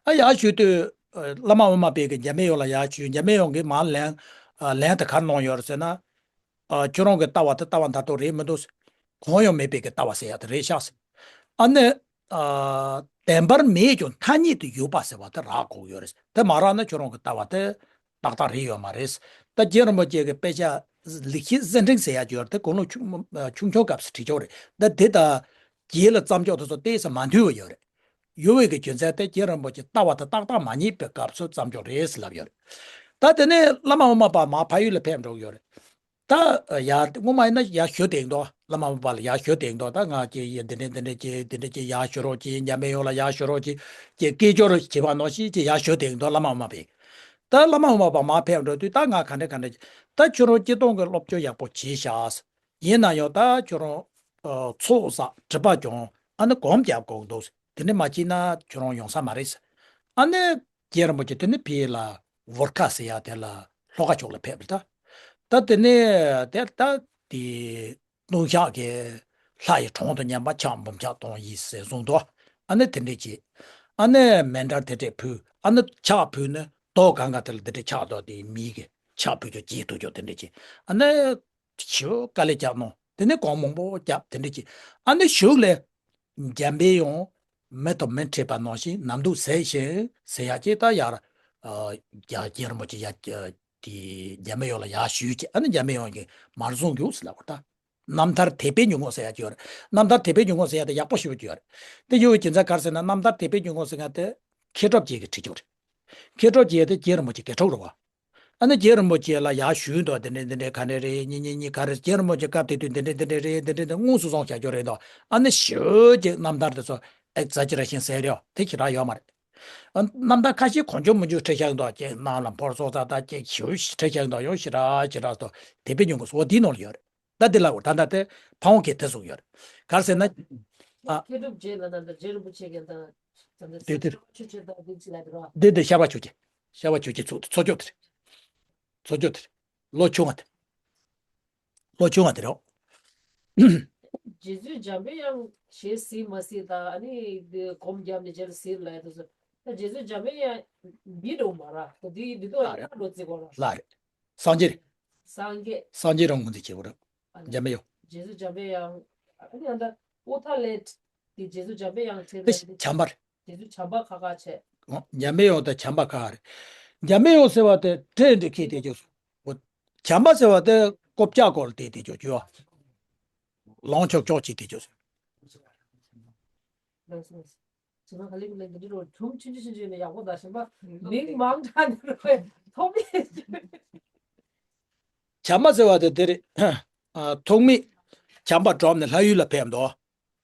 ཨ་ཡར་ཞུས་དུས་ཨ་བླ་མ་ཨོ་མ་པའི་གི་འཇམ་པའི་དབྱངས་ལ་ཡར་ཞུས། འཇམ་པའི་དབྱངས་ཀྱིས་མར་ལན་ཨ་ལན་དེ་ག་རེ་གནང་ཡོད་རེད་ཟེར་ན། ཨ་ཁྱོད་རང་གི་ལྟ་བ་དེ་ལྟ་བ་མཐར་ཐུག་རེད་མི་འདུག་གང་ཡང་མེད་པའི་གི་ལྟ་བ་ཟེར་ཡག་དེ་རེད་ཤག་ཟེར། ཨ་ནི་ཨ་བདེན་པར་མེད་ཀྱང་ཐ་སྙད་དུ་ཡོད་པ་ཟེར་བ་དེ་རག་དགོས་ཡོད་རེད། དེ་མ་རག་ན་ཁྱོད་རང་གི་ལྟ་བ་དེ་ཏག་ཏག་རེད་ཡོད་མ་རེད། ད་རྗེ་རིན་པོ་ཆེ་གི་དཔེ་ཆ་ལེགས་བཤད་གསེར་ཕྲེང་ཟེར་ཡག་ཅིག་ཡོད་རེད། དེ་དགུང་ལོ་ཆུང་ཆུང་ཆུང་སྐབས་སུ་བྲིས་ཆོག་རེད། ད་དེ་དང་རྗེས་ལ་བརྩམས་ཆོག་དེ་ཚོ་ཏོག་ཙམ་མ་མཐུན་པ་ཡོད་རེད། ཡོད་པའི་གི་རྒྱུ་མཚན་དེ་རྗེ་རིན་པོ་ཆེ་ལྟ་བ་དེ་ཏག་ཏག་མ་རྙེད་པའི་སྐབས་སུ་བརྩམས་ཆོག་རེད་ཟེར་ལབ་ཡོད་རེད། ད་དེ་ནས་བླ་མ་ཨོ་མ་པ་མར་ཕ་ཡུལ་ལ་ཕེབས་འགྲོ་གི་ཡོད་རེད། ད་ཡར་སྔོན་མ་ཡིན་ན་ཡར་ཞུ་བསྡད་མདོག་བླ་མ་ཨོ་མ་པ་ལ་ཡར་ཞུ་བསྡད་མདོག་ད་ང་ཀྱེ་ཡེ་འདི་འདྲས་འདི་འདྲས་ཀྱེ་འདི་འདྲས་ཀྱེ་ཡར་ཞུ་རོགས་གྱིས། འཇམ་པའི་དབྱངས་ལ་ཡར་ཞུ་རོགས་གྱིས། ཀྱེ་སྐད་སྒྱུར་བྱེད་པ་ནང་བཞིན་ཀྱེ་ཡར་ཞུ་བསྡད་མདོག་བླ་མ་ཨོ་མ་པས། ད་བླ་མ་ཨོ་མ་པ་མར་ཕེབས་འགྲོ་དུས་ད་ང་ག་འདྲས་ག་འདྲས་ཀྱེ་ད་ཁྱོད་རང་སྤྱིར་བཏང་གི་སློབ་སྦྱོང་ཡག་པོ་བྱས་ཤག་ཡིན་ན་ཡང་ད་ཁྱོད་རང་ཚོགས་བསགས་སྒྲིབ་པ་སྦྱོང་ཨ་ནི་སྒོམ་རྒྱབ་དགོས་འདུག་དེ་འདྲས་མ་བྱས་ན་ཁྱོད་རང་ཡོང་ས་མ་རེད། ཨ་ནི་རྗེ་རིན་པོ་ཆེ་དེ་ནི་ཕ་ཡུལ་ལ་ཝོར་ཁ་ཟེར་ཡག་དེ་ལ་ལྷོ་ཁ་ཕྱོགས་ལ་ཕེབས་རེད་ད། ད་དེ་ནས་དེ་ད་དེ་ལྟུང་བཤགས་ཀྱི་ལྷ་ཡི་གྲངས་དང་མཉམ་པ་ཕྱག་འབུམ་ཕྱག་སྟོང་ཡིན་ཟེར་གསུངས་འདུག་ཨ་ནི་དེ་འདྲས་བྱས། ཨ་ནི་མཎྜལ་དེ་འདྲས་ཕུལ། ཨ་ནི་ཕྱག་ཕུལ་ནས་རྡོ་གང་ག་དེ་ལ་དེ་འདྲས་ཕྱག་རྡོ་དེ་མི་གི་ཕྱག་ཕུལ་རྒྱུ་བྱེད་ཐུབ་རྒྱུ་དེ་འདྲས་བྱས། ཨ་ནི་ཞེ་པོ་དཀའ་ལས་བརྒྱབ་གནང་། དེ་ནས་གོང་མང་པོ་བརྒྱབ་དེ་འདྲས་བྱས། ཨ་ནི་གཞུག་ལ་འཇམ་པའི་དབྱངས་མེ་དང་མེ་འཕྲད་པ་ནང་བཞིན་ནམ་འདུག་ཟེར་ཞིང་ཟེར་ཡག་ཅིག་ད་ཡར་ ཨ། རྒྱ་རྒྱལ་རིན་པོ་ཆེ་ཡ་དེ་འཇམ་དཔལ་དབྱངས་ལ་ཡར་ཞུས་བྱས། ཨ་ནི་འཇམ་དཔལ་དབྱངས་ཀྱིས་མར་བཟུང་རྒྱུ་ཟེར་ལབ་པ་ད། རྣམ་ཐར་དད་པའི་མྱུ་གུ་ཟེར་ཡ་ཅིག་ཡོད་རེད། རྣམ་ཐར་དད་པའི་མྱུ་གུ་ཟེར་ཡ་དེ་ཡག་པོ་ཞེ་པོ་ཅིག་ཡོད་རེད། དེ་ཡོད་པའི་རྒྱུ་མཚན་ག་རེ་ཟེར་ན། རྣམ་ཐར་དད་པའི་མྱུ་གུ་ཟེར་མཁན་དེ་མཁས་གྲུབ་རྗེ་གིས་བྲིས་ཀྱི་ཡོད་རེད། མཁས་གྲུབ་རྗེ་དེ་རྒྱལ་རིན་པོ་ཆེའི་དགེ་ཕྲུག་རེད་བ། ཨ་ནི་རྒྱལ་རིན་པོ་ཆེ་ལ་ཡར་ཞུས་འདུག་དེ་འདྲ་འདི་འདྲ་ག་འདྲ་རེད། གཉིས་གཉིས་གཉིས་ག་རེ། རྒྱལ་རིན་པོ་ཆེ་སྐབས་དེ་དུས་འདི་འདྲ་འདི་འདྲ་རེད། འདི་འདྲ་འདི་དངོས་སུ་སོང་བྱ་རྒྱུ་རེད་འདུག་ཨ་ནི་ཞེ་པོ་ཅིག་རྣམ་ཐར་དེ་ཚོ་ཨེག་ཛ་ཇེ་རེ་ཤན་ཟེར་ཡོད་དེ་ཞེ་དྲག་ཡོད་མ་རེད། ཨ། རྣམ་ཐར་ཁ་ཤས་གང་བྱུང་མང་བྱུང་བྲིས་བཞག་འདུག་ཅིག་གནམ་ལ་འཕུར་སོང་ཙང་ད་ཅིག་ཞེ་པོ་ཞིག་བྲིས་བཞག་འདུག་ཡང་ཞེ་དྲག་ཞེ་དྲག་སོང་། དད་པའི་མྱུ་གུ་ཟེར་བ་འདིའི་ནང་ལ་ཡོད་རེད། ད་འདི་ལ་འོ་ད་ལྟ་དེ་ཕ་བོང་ཁས་དེ་གསུངས་ཡོད་རེད། ག་རེ་ཟེར་ན། ཨ། མཁས་གྲུབ་རྗེ་ལ་ད་ལྟ་རྗེ་རིན་པོ་ཆེ་གིས་ད་ད་ལྟ་དེ་དེ་ཆོས་ཆོས་ད་འདི་ཅི་ལ་དེ་རོ། འདི་འདི་ཤར་བ་ཆོས་རྗེ། ཤར་བ་ཆོས་རྗེ་ཚོགས་ཚོགས་ཆོས་དེ་རེད། ཚོགས་ཆོས་དེ་རེད། ལོ་ཆུང་བ་དེ། ལོ་ཆུང་བ་དེ་རེད། རྗེ་བཙུན་འཇམ་པའི་དབྱངས་ཞེས་གཟིགས་མ་གཟིགས་དང་། ཨ་ནི་འདི་སྒོམ་བརྒྱབ་ནས་རྗེས་ལ་གཟིགས་ལ་ཡ་དེ་ཚོ། ད་རྗེ་བཙུན་འཇམ་པའི་དབྱངས་འདི་འགྲོ་མ་ར། ད་འདི་འདི་དོ་ལ་ཡ་རེད། འགྲོ་རྩིས་གོ་ར། ལ་རེད། སངས་རྒྱས་རེད། སངས་རྒྱས། སངས་རྒྱས་རང་ངོས་འཛིན་བྱེད་པོ་རེད། ཨ་ནི་འཇམ་པའི་དབྱངས། རྗེ་བཙུན་འཇམ་པའི་དབྱངས། ཨ་ནི་ཨ་ད་ཨུ་ཐ་ལེ་དེ་རྗེ་བཙུན་འཇམ་པའི་དབྱངས་དེ་དེ་རེད། བྱམས་པ་རེད། རྗེ་བཙུན་བྱམས་པ་ཁ་ཁ་བྱས། འོ། འཇམ་པའི་དབྱངས་དང་བྱམས་པ་ཁ་ཁ་རེད། འཇམ་པའི་དབྱངས་ཟེར་བ་དེ་ཁྲིད་འདི་ཁྱེད་དེ་རྒྱུ། འོ། བྱམས་པ་ཟེར་བ་དེ་ཀོ་ཅག་སྐོར་དེ་དེ་རྒྱུ་རྒྱུ། ལོངས་སྤྱོད་ཅོག་ཅིག་དེ་རྒྱུ། ལགས་སོ། ལགས་སོ། ཇི་མ་ག་ལེ་གི་ལེ་འདི་འདྲ་ཁྲོམ་ཆུང་ཆུང་ཆུང་ཆུང་ནས་ཡག་པོ་ད་ཞིམ་པ་མིང་མང་དྲགས་ནས་རོ་ཐོགས་མེད། བྱམས་པ་ཟེར་བ་དེ་དེ་རེད། ཨ། ཐོགས་མེད་བྱམས་པ་སྒྲོམ་ནས་ལྷ་ཡུལ་ལ་ཕེབས་འདུག་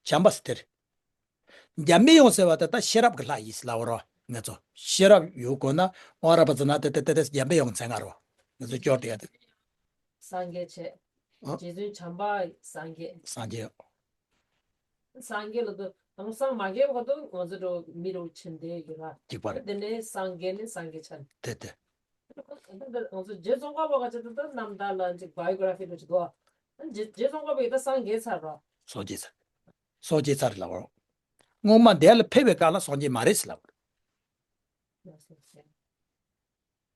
བྱམས་པ་ཟེར་དེ་རེད། འཇམ་པའི་དབྱངས་ཟེར་བ་དེ་ད་ཤེས་རབ་ཀྱི་ལྷ་ཡིན་ཟེར་ལབ་པ་རོ། ང་ཚོ་ཤེས་རབ་ཡོད་དགོས་ན་ཨོ་ར་པ་ཙི་ན་དེ་དེ་དེ་དེ་འཇམ་པའི་དབྱངས་མཚན་སྔ་རོ། ང་ཚོ་སྐྱོར་དེ་ཡ་དེ། སངས་རྒྱས་བྱས། ཨ། རྗེ་བཙུན་བྱམས་པ་སངས་རྒྱས། སངས་རྒྱས། སངས་རྒྱས་ལ་དུ་དང་སངས་མ་རྒྱས་བར་དུ་ང་ཚོ་འགྲོ་མི་རུ་ཕྱིན་བསྡད་ཡོད་ར། གཅིག་པ་རེད། དེ་ནས་སངས་རྒྱས་ནས་སངས་རྒྱས་ཆགས། དེ་དེ། ང་ཚོ་རྗེ་ཙོང་ཁ་པ་ག་ཅིག་ད་རྣམ་ཐར་ལ་ཅིག་བྷའི་ཡོ་གྷ་ར་ཕི་འདྲ་ཅིག་འདུག་རྗེ་རྗེ་ཙོང་ཁ་པ་ཡིས་ད་སངས་རྒྱས་ཚར་རོ། སངས་རྒྱས་ཚར། སངས་རྒྱས་ཚར་ལབ་རོ། སྔོན་མ་འདས་ལ་ཕེབས་པའི་སྐབས་ལ་སངས་རྒྱས་མ་རེད་ཟེར་ལབ་རོ།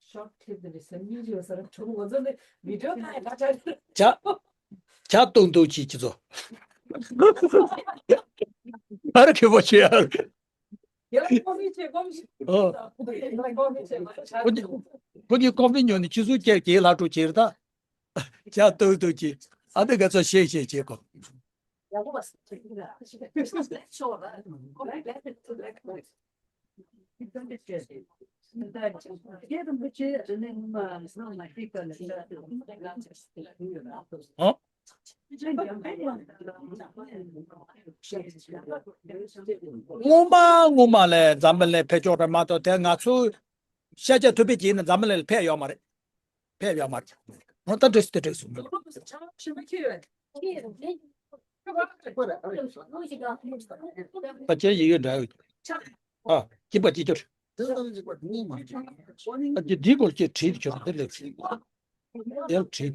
ཤོར་ཊི་ཀི་ལིབ་དེ་ནི་སེམས་ཉིད་ཡོད་ས་ར་ཁྲོམ་ང་ཚོ་ནི་བི་ཌི་ཡོ་ད་ཡ་ད་ད་ཇ་ཇ་བཏུང་བཏུང་བྱེད་ཀྱི་ཚོ། ཨ་ར་ཁེ་པོ་ཆེ་ཡ། ཡ་ལ་ཀོ་ཕི་ཆེ་ཀོ་ཕི་ཆེ། ཨོ། ཀོ་ཕི་ཆེ་ཁོ་གཉིས་ཁོ་གཉིས་ཀོ་ཕི་ཉོ་ནི་ཆུ་ཚོད་བརྒྱད་བརྒྱད་ལྷག་འགྲོ་བྱེད་རེད་ད། ཇ་བཏུང་བཏུང་བྱེད། ཨ་ནི་ང་ཚོ་ཤེས་ཤེས་བྱེད་གོ། ཨོ། སྔོན་མ་སྔོན་མ་ལས་འཛམ་བུ་གླིང་ཕེབས་ཆོག་རེད་མ་གཏོགས་དེ་ང་ཚོ་ཤཱཀྱ་ཐུབ་པའི་རྗེས་ནས་འཛམ་བུ་གླིང་ལ་ཕེབས་ཡོད་མ་རེད། ཕེབས་ཡོད་མ་རེད། ཨོ་ད་འགྲིག་སོང་ད་འགྲིག་སོང་། པ་ཅན་ཡི་གེ་འདྲ་ཡོད། ཨ་གཅིག་པ་གཅིག་གྱུར། ཨ་ཅེ་འདིའི་སྐོར་ཅེས་བྲིས་ཆོག་འདི་ལེགས་སོ། དེ་ལ་བྲིས།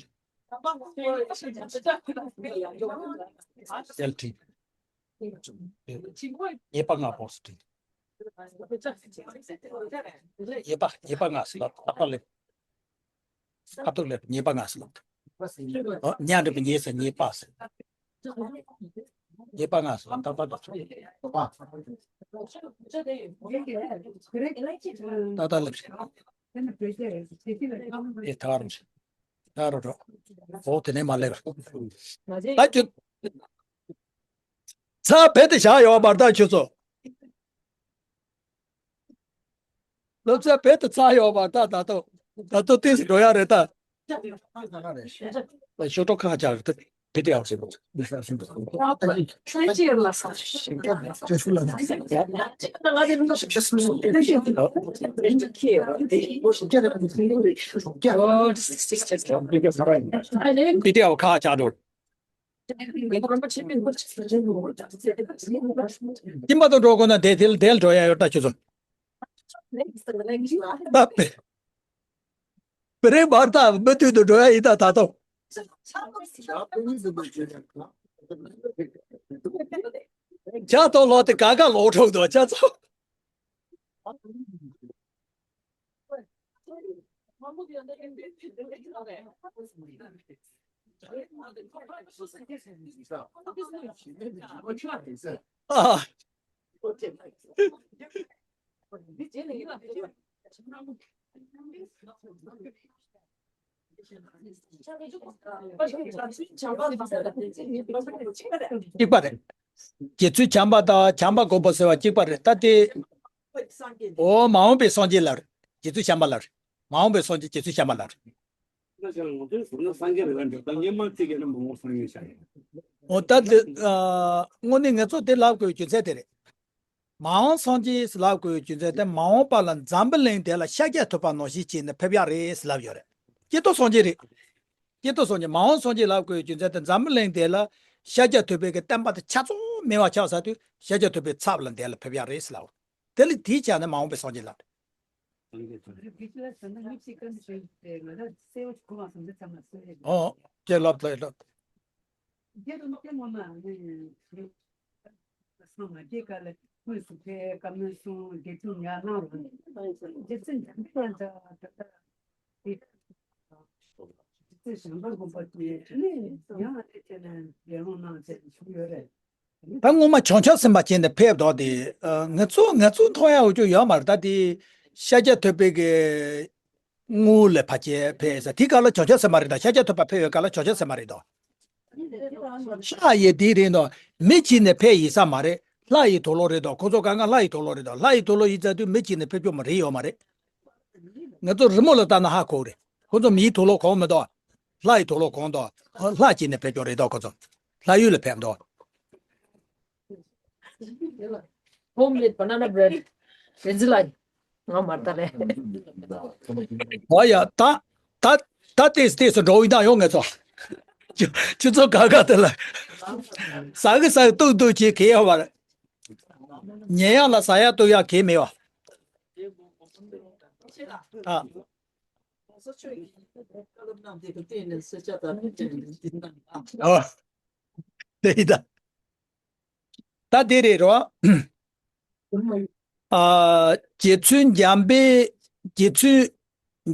དེ་ལ་བྲིས། ཉེས་པ་ལྔ་པོ་སུ་བྲིས། ཉེས་པ་ཉེས་པ་ལྔ་སུ་ལ་ད་ལྟ་ལེགས། ཁ་ཐུག་ལས་ཉེས་པ་ལྔ་ཟེར་ལབ། ཨོ་ཉ་འདྲ་པོ་ཉེས་ཟེར་ཉེས་པ་ཟེར། ཉེས་པ་ལྔ་ཟེར་ལབ་ད་ལྟ་ད་ཚོ། ད་ལྟ་ལབ་ཤིག་ཨེ་ད་རུང་ཤིག་ད་རུང་རོ། ཨོ་དེ་ནས་མ་ལེབ། ད་ཁྱོད། ཚ་བེད་དུ་བཞག་ཡོད་པར་ད་ཁྱོད་ཚོ། སློབ་ཚན་བེད་དུ་ཚར་ཡོད་པ་ད་ད་དུང་ད་དུང་ཏོག་ཙམ་འགྲོ་ཡ་རེད་ད། ཤོག་གྲོགས་ཁ་ཆག་རེད་ད་བེད་དུ་ཡག་ཞིག་འདུག་བེད་དུ་ཡག་ཁ་ཆག་འགྲོ། ཁྱིམ་པ་དང་འགྲོ་དགོས་ན་དེ་དེ་དེ་ལ་འགྲོ་ཡ་ཡོད་ད་ཁྱོད་ཚོ། ད་བེ་བེ་རེ་བར་ད་མུ་མཐུད་དུ་འགྲོ་ཡ་ཡིན་ད་ད་དུང་། ཇ་དང་ལོག་དེ་ག་ག་ལོག་འགྲོ་འདུག་ཇ་ཚོ། ཨ། གཅིག་པ་རེད། རྗེ་བཙུན་བྱམས་པ་དང་བྱམས་པ་མགོན་པོ་ཟེར་བ་གཅིག་པ་རེད། ད་དེ། འོ་མ་འོངས་པའི་སངས་རྒྱས་ལ་རེད། རྗེ་བཙུན་བྱམས་པ་ལ་རེད། མ་འོངས་པའི་སངས་རྒྱས་རྗེ་བཙུན་བྱམས་པ་ལ་རེད། འོ་ད་དེ་ཨ། དངོས་གནས་ང་ཚོ་དེ་ལབ་དགོས་རྒྱུ་མཚན་དེ་རེད། མ་འོངས་སངས་རྒྱས་ལབ་དགོས་རྒྱུ་མཚན་དེ་མ་འོངས་པ་ལ་འཛམ་བུ་གླིང་དེ་ལ་ཤཱཀྱ་ཐུབ་པ་ནང་བཞིན་བྱས་ནས་ཕེབས་ཡག་རེད་ལབ་ཡོད་རེད། སྐྱེ་སྟོབས་སངས་རྒྱས་རེད། སྐྱེ་སྟོབས་སངས་རྒྱས། མ་འོངས་སངས་རྒྱས་ལབ་དགོས་རྒྱུ་མཚན་དེ་འཛམ་བུ་གླིང་དེ་ལ་ཤཱཀྱ་ཐུབ་པའི་གི་བསྟན་པ་དེ་ཆ་ཚང་མེད་པ་ཆགས་ཚར་དུས་ཤཱཀྱ་ཐུབ་པའི་ཚབ་ལ་དེ་ལ་ཕེབས་ཡག་རེད་ལབ། དེ་ལ་དེའི་ཆ་ནས་མ་འོངས་པའི་སངས་རྒྱས་ལབ། ཨོ། ཁྱེད་ལབ་ལབ་ལབ། རྗེ་རིན་པོ་ཆེ་སྔོན་མ་ནི་སངས་མ་རྒྱས་སྐབས་ལ་དངོས་སུ་ཕེབས་བཀའ་མོལ་གསུང་དགེ་ཚུལ་ཉར་གནང་རུང་རྗེ་བཙུན་འཇམ་པའི་དབྱངས་ཀྱང་ད་ལྟ་དེ་རྗེ་བཙུན་བྱམས་པ་མགོན་པོ་དེ་ནི་ཡང་དེ་བྱས་ནས་ལས་སློང་གནང་བྱས་བྱུང་ཡོད་རེད། ད་སྔོན་མ་བྱང་ཆུབ་སེམས་དཔའ་བྱས་ནས་ཕེབས་དོགས་དེ་ང་ཚོ་ང་ཚོ་མཐོང་ཡག་འོས་ཅོག་ཡོད་མ་རེད། ད་དེ་ཤཱཀྱ་ཐུབ་པའི་གི་དངུལ་ལས་ཕ་ཆེ་ཕེབས་ས་དེ་ག་ལ་བྱང་ཆུབ་སེམས་དཔའ་རེད། ད་ཤཱཀྱ་ཐུབ་པ་ཕེབས་ཡོད་ག་ལ་བྱང་ཆུབ་སེམས་དཔའ་རེད་དོ། ཤཱཀྱ་དེ་རེད་དོ། མི་བྱས་ནས་ཕེབས་ཡིན་ས་མ་རེད། ལྷ་ཡི་དུག་ལོག་རེད་དོ། ཁོ་ཚོ་གང་ག་ལྷ་ཡི་དུག་ལོག་རེད་དོ། ལྷ་ཡི་དུག་ལོག་ཡིན་ཙང་དུས་མི་བྱས་ནས་ཕེབས་རྒྱུ་མ་རེད་ཡོད་མ་རེད། ང་ཚོ་རི་མོ་ལ་ལྟ་ན་ཧ་གོ་རེད། ཁོ་ཚོ་མིའི་དུག་ལོག་གོན་མི་འདུག་ལྷ་ཡི་དུག་ལོག་གོན་འདུག་ལྷ་བྱས་ནས་ཕེབས་རྒྱུ་རེད་དོ་ཁོ་ཚོ། ལྷ་ཡུལ་ལ་ཕེབས་འདུག Homemade banana bread. དེ་ཚོ་ལ་ང་མ་ལྟ་ལེ། ཨོ་ཡ་ད་ད་ད་ཏེས་ཏེས་འགྲོ་ཡི་ད་ཡོང་ངེ་ཚོ། ཁྱོད་ཁྱོད་ཚོ་ག་ག་དེ་ལ་ཟ་གི་ཟ་གི་ཏུག་ཏུག་བྱེད་གི་ཡོད་པ་རེད། ཉལ་ཡག་ལ་ཟ་ཡག་ཏུག་ཡག་གི་མེད་པ། ཨ། ཨོ། དེ་ཡི་ད། ད་དེ་རེད་རོ། ཨ། རྗེ་བཙུན་འཇམ་པའི་རྗེ་བཙུན་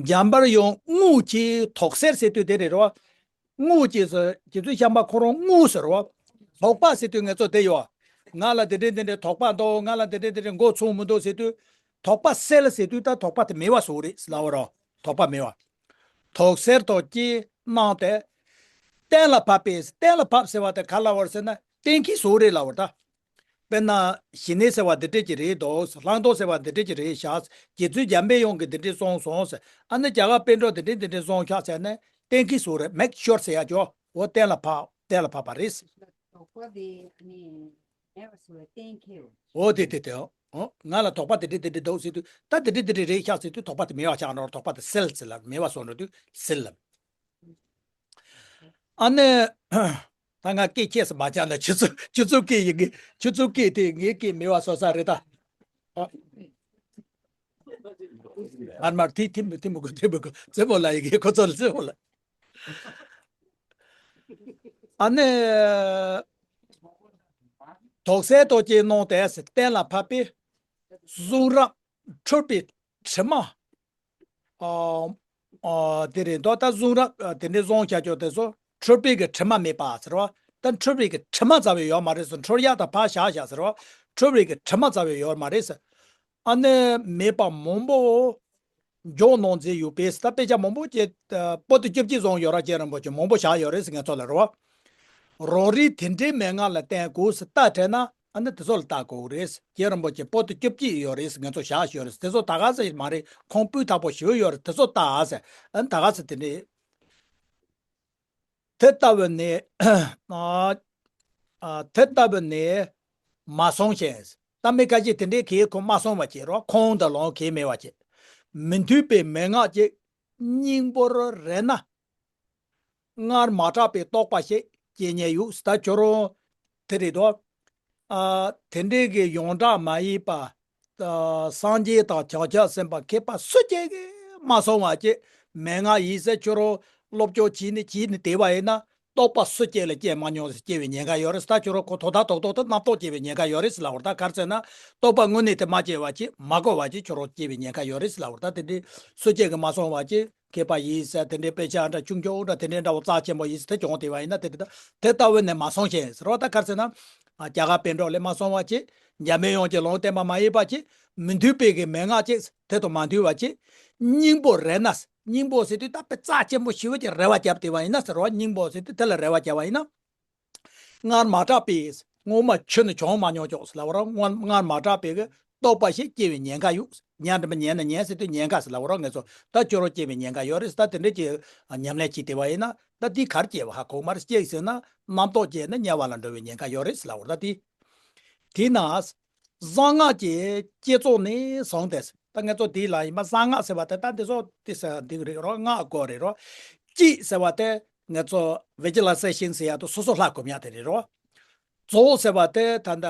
འཇམ་པར་ཡོངས་དངོས་ཀྱི་དོགས་སེལ་ཟེར་དུས་དེ་རེད་རོ། དངོས་ཀྱི་ཟེར་རྗེ་བཙུན་བྱམས་པ་ཁོ་རང་དངོས་ཟེར་རོ། དོགས་པ་ཟེར་དུས་ང་ཚོ་དེ་ཡོད། ང་ལ་དེ་འདྲའི་དེ་འདྲའི་དོགས་པ་འདུག་ང་ལ་དེ་འདྲའི་དེ་འདྲའི་མགོ་ཚོས་མི་འདུག་ཟེར་དུས། དོགས་པ་སེལ་ཟེར་དུས་ད་དོགས་པ་དེ་མེད་པ་བཟོ་རེད་ལབ་པ་རོ། དོགས་པ་མེད་པ། དོགས་སེལ་དོགས་ཀྱིས་གནང་སྟེ། གཏན་ལ་ཕབ་པས། གཏན་ལ་ཕབ་ཟེར་བ་དེ་ག་ལབ་པ་རེད་ཟེར་ན་གཏན་འཁེལ་བཟོ་རེད་ལབ་པ་ད། དཔེར་ན་ཞི་གནས་ཟེར་བ་འདི་འདྲས་ཀྱི་རེད་དོ། ལྷག་མཐོང་ཟེར་བ་འདི་འདྲས་ཀྱི་རེད་ཤག་རྗེ་བཙུན་འཇམ་པའི་དབྱངས་ཀྱིས་འདི་འདྲས་གསུངས་སོང་ཟེར། ཨ་ནི་རྒྱ་གར་པཎ་གྲུབ་འདི་འདྲས་འདི་འདྲས་གསུངས་ཤག་ཟེར་ནས་གཏན་འཁེལ་བཟོ་རེད། མེག་ཤོར་ཟེར་ཡག་ཅོ། འོ་གཏན་ལ་ཕབ། གཏན་ལ་ཕབ་པ་རེད། དོགས་པ་དེ་ནི་མེད་པ་བཟོ་བའི་གཏན་འཁེལ། འོ་དེ་དེ་དེ་ཨོ། ང་ལ་དོགས་པ་དེ་འདྲས་དེ་འདྲས་འདུག་ཟེར་དུས་ད་དེ་འདྲས་དེ་འདྲས་རེད་ཤག་ཟེར་དུས་དོགས་པ་དེ་མེད་པ་ཆགས་འགྲོ། དོགས་པ་དེ་སེལ་ཟེར་ལ་མེད་པ་བཟོ་འགྲོ་དུས་སེལ་ལ། ཨ་ནི། ད་ང་སྐད་ཆས་སུ་མ་ཆགས་ན་ཁྱོད་ཚོ་ཁྱོད་ཚོ་སྐད་ཡིན་གི། ཁྱོད་ཚོ་སྐད་དེ་ངའི་སྐད་མེད་པ་བཟོ་ས་རེད་ད། ཨ། ཨར་མར་ཐི་ཐི་མི་ཐི་མི་གོ་ཐི་མི་གོ་རྩེ་མོ་ལ་ཡི་གེ་ཁོ་ཚོ་ལ་རྩེ་མོ་ལ། ཨ་ནི། དོགས་སེལ་དོགས་ཀྱིས་གནང་སྟེ་གཏན་ལ་ཕབ་པས། གཟུངས་རབ་འཁྲུལ་པའི་དྲི་མ། ཨ། ཨ། དེ་རེད་འདུག་ད་གཟུངས་རབ་ཨ་དེ་འདྲའི་གསུངས་བཞག་ཅོག་དེ་ཚོ་འཁྲུལ་པའི་གི་དྲི་མ་མེད་པ་ཟེར་བ། ད་འཁྲུལ་པའི་གི་དྲི་མ་རྩ་བའི་ཡོད་མ་རེད་ཟེར། འཁྲུལ་ཡག་དང་ཕར་བཞག་བཞག་ཟེར་བ། འཁྲུལ་པའི་གི་དྲི་མ་རྩ་བའི་ཡོད་མ་རེད་ཟེར། ཨ་ནི་མེད་པ་མང་པོ་འཇོག་གནང་མཛད་ཡོད་པས། ད་དཔེ་ཆ་མང་པོ་ཅིག་ཨ་པོ་ཏི་བཅོ་བརྒྱད་བཟུང་ཡོད་ར། རྗེ་རིན་པོ་ཆེ་མང་པོ་བཞག་ཡོད་རེད་ཟེར་ང་ཚོ་ལ་རེད་བ། རང་རིག་དེ་འདྲའི་མན་ངག་ལ་བརྟེན་དགོས་ཟེར་ལྟ་དྲན་ན་ཨ་ནི་དེ་ཚོ་ལ་ལྟ་དགོས་རེད། རྗེ་རིན་པོ་ཆེ་པོ་ཏི་བཅོ་བརྒྱད་ཡོད་རེད་ཟེར་ང་ཚོ་བཞག་ཡོད་རེད། དེ་ཚོ་ད་ག་ཟེ་མ་རེད། ཁུངས་སྤུས་དག་པོ་ཞེ་པོ་ཡོད་རེད། དེ་ཚོ་ལྟ་ཟེར། ཨ་ནི་ད་ག་ཟེ་དེ་འདྲའི། དེ་ལྟ་བུ་ནི། ཨ། ཨ། དེ་ལྟ་བུ་ནི་མ་སོང་ཞིང་། ད་མི་ཁ་ཅིག་དེ་འདྲའི་གེ་ཁོ་མ་སོང་བ་བྱེད་རོགས། ཁོང་དང་ལོང་གེ་མེད་པ་བྱེད། མི་མཐུན་པའི་མན་ངག་ཅིག་སྙིང་པོར་རེ་ན། སྔར་མ་གྲགས་པའི་རྟོགས་པ་ཞིག་སྐྱེ་ཉེན་ཡོད། ད་ཁྱོད་རང་དེ་རེད་དོ། ཨ། དེ་འདྲའི་གི་ཡོངས་གྲགས་མ་ཡིན་པ། ཨ། སངས་རྒྱས་དང་བྱང་ཆུབ་སེམས་དཔའ་མཁས་པ་སུ་གཅིག་གིས་མ་གསུངས་པ་ཅིག་མན་ངག་ཡིན་ཟེར་ཁྱོད་རང་སློབ་སྦྱོང་བྱས་ནས་བྱས་ནས་བསྡད་པ་ཡིན་ན། རྟོག་པ་སུ་སྐྱེ་ལ་སྐྱེ་མ་མྱོང་ཟེར་སྐྱེ་བའི་ཉེན་ཁ་ཡོད་རེད། ད་ཁྱོད་རང་ཁོ་ཐོག་མཐའ་ཐོག་ཐོག་ཏུ་རྣམ་རྟོག་སྐྱེ་བའི་ཉེན་ཁ་ཡོད་རེད་ཟེར་ལབ་པ་རེད། ད་ག་རེ་ཟེར་ན། རྟོག་པ་དངོས་གནས་དེ་མ་སྐྱེ་བ་ཅིག་མ་གོ་བ་ཅིག་ཁྱོད་རང་སྐྱེ་བའི་ཉེན་ཁ་ཡོད་རེད་ཟེར་ལབ་པ་རེད། ད་དེ་འདྲའི་སུ་སྐྱེ་གི་མ་སོང་བ་ཅིག་མཁས་པ་ཡིན་ཟེར་དེ་འདྲའི་དཔེ་ཆ་འདྲ་ཆུང་ཆུང་འདྲ་དེ་འདྲའི་འདྲ་བོ་རྩ་ཆེན་པོ་ཡིན་ཟེར་དེ་བྱུང་བསྡད་པ་ཡིན་ན། དེ་དེ་དེ་ལྟ་བུ་ནས་མ་སོང་ཞིང་ཟེར་བ། ད་ག་རེ་ཟེར་ན། རྒྱ་གར་པཎ་གྲུབ་ལས་མ་སོང་བ་ཅིག་འཇམ་པའི་དབྱངས་ཀྱི་ལུང་བསྟན་པ་མ་ཡིན་པ་ཅིག་མི་མཐུན་པའི་གི་མན་ངག་ཅིག་དེ་དང་མ་མཐུན་པ་ཅིག་སྙིང་པོ་རེ་ན། སྙིང་པོ་ཟེར་དུས་ད་དཔེ་རྩ་ཆེན་པོ་ཞེ་པོ་ཅིག་རེ་བ་བརྒྱབ་བསྡད་པ་ཡིན་ན་ཟེར་བ། སྙིང་པོ་ཟེར་དུས་དེ་ལ་རེ་བ་བརྒྱབ་པ་ཡིན་ན། སྔར་མ་གྲགས་པའི་སྔོན་མ་ཁྱོན་ནས་བྱུང་མ་མྱོང་ཀྱོག་ཟེར་ལབ་པ་རེད། སྔོན་སྔར་མ་གྲགས་པའི་གི་རྟོག་པ་ཞིག་སྐྱེ་བའི་ཉེན་ཁ་ཡོད། ཉན་དྲི་མ་ཉན་ན་ཉན་ཟེར་དུས་ཉེན་ཁ་ཟེར་ལབ་པ་རེད། ངས་ཚོ་ད་ཁྱོད་རང་སྐྱེ་བའི་ཉེན་ཁ་ཡོད་རེད་ཟེར། ད་དེ་འདྲས་ཀྱི་ཉམས་ལེན་བྱེད་བསྡད་པ་ཡིན་ན། ད་འདི་གར་སྐྱེ་བ་ཧ་གོ་མ་རེད། སྐྱེ་ཟེར་ན་རྣམ་རྟོག་སྐྱེས་ནས་དམྱལ་བ་ལ་འགྲོ་བའི་ཉེན་ཁ་ཡོད་རེད་ཟེར་ལབ་པ་རེད། ད་དེ་དེས་ན། གསང་སྔགས་ཀྱི་བསྐྱེད་རྫོགས་ནས་བཟུང་སྟེ། ད་ངས་ཚོ་དེའི་ལ་ཡིན་པ་གསང་སྔགས་ཟེར་བ་དེ་ད་འདི་ཚོ་དེ་ཟེར་འདི་རེད་རོ། སྔགས་སྐོར་རེད་རོ། བསྐྱེད་ཟེར་བ་དེ་ངས་ཚོ་visualization ཟེར་ཡ་དེ་སོ་སོ་ལྷ་སྒོམ་ཡ་དེ་རེད་རོ། རྫོགས་ཟེར་བ་དེ་ད་ལྟ་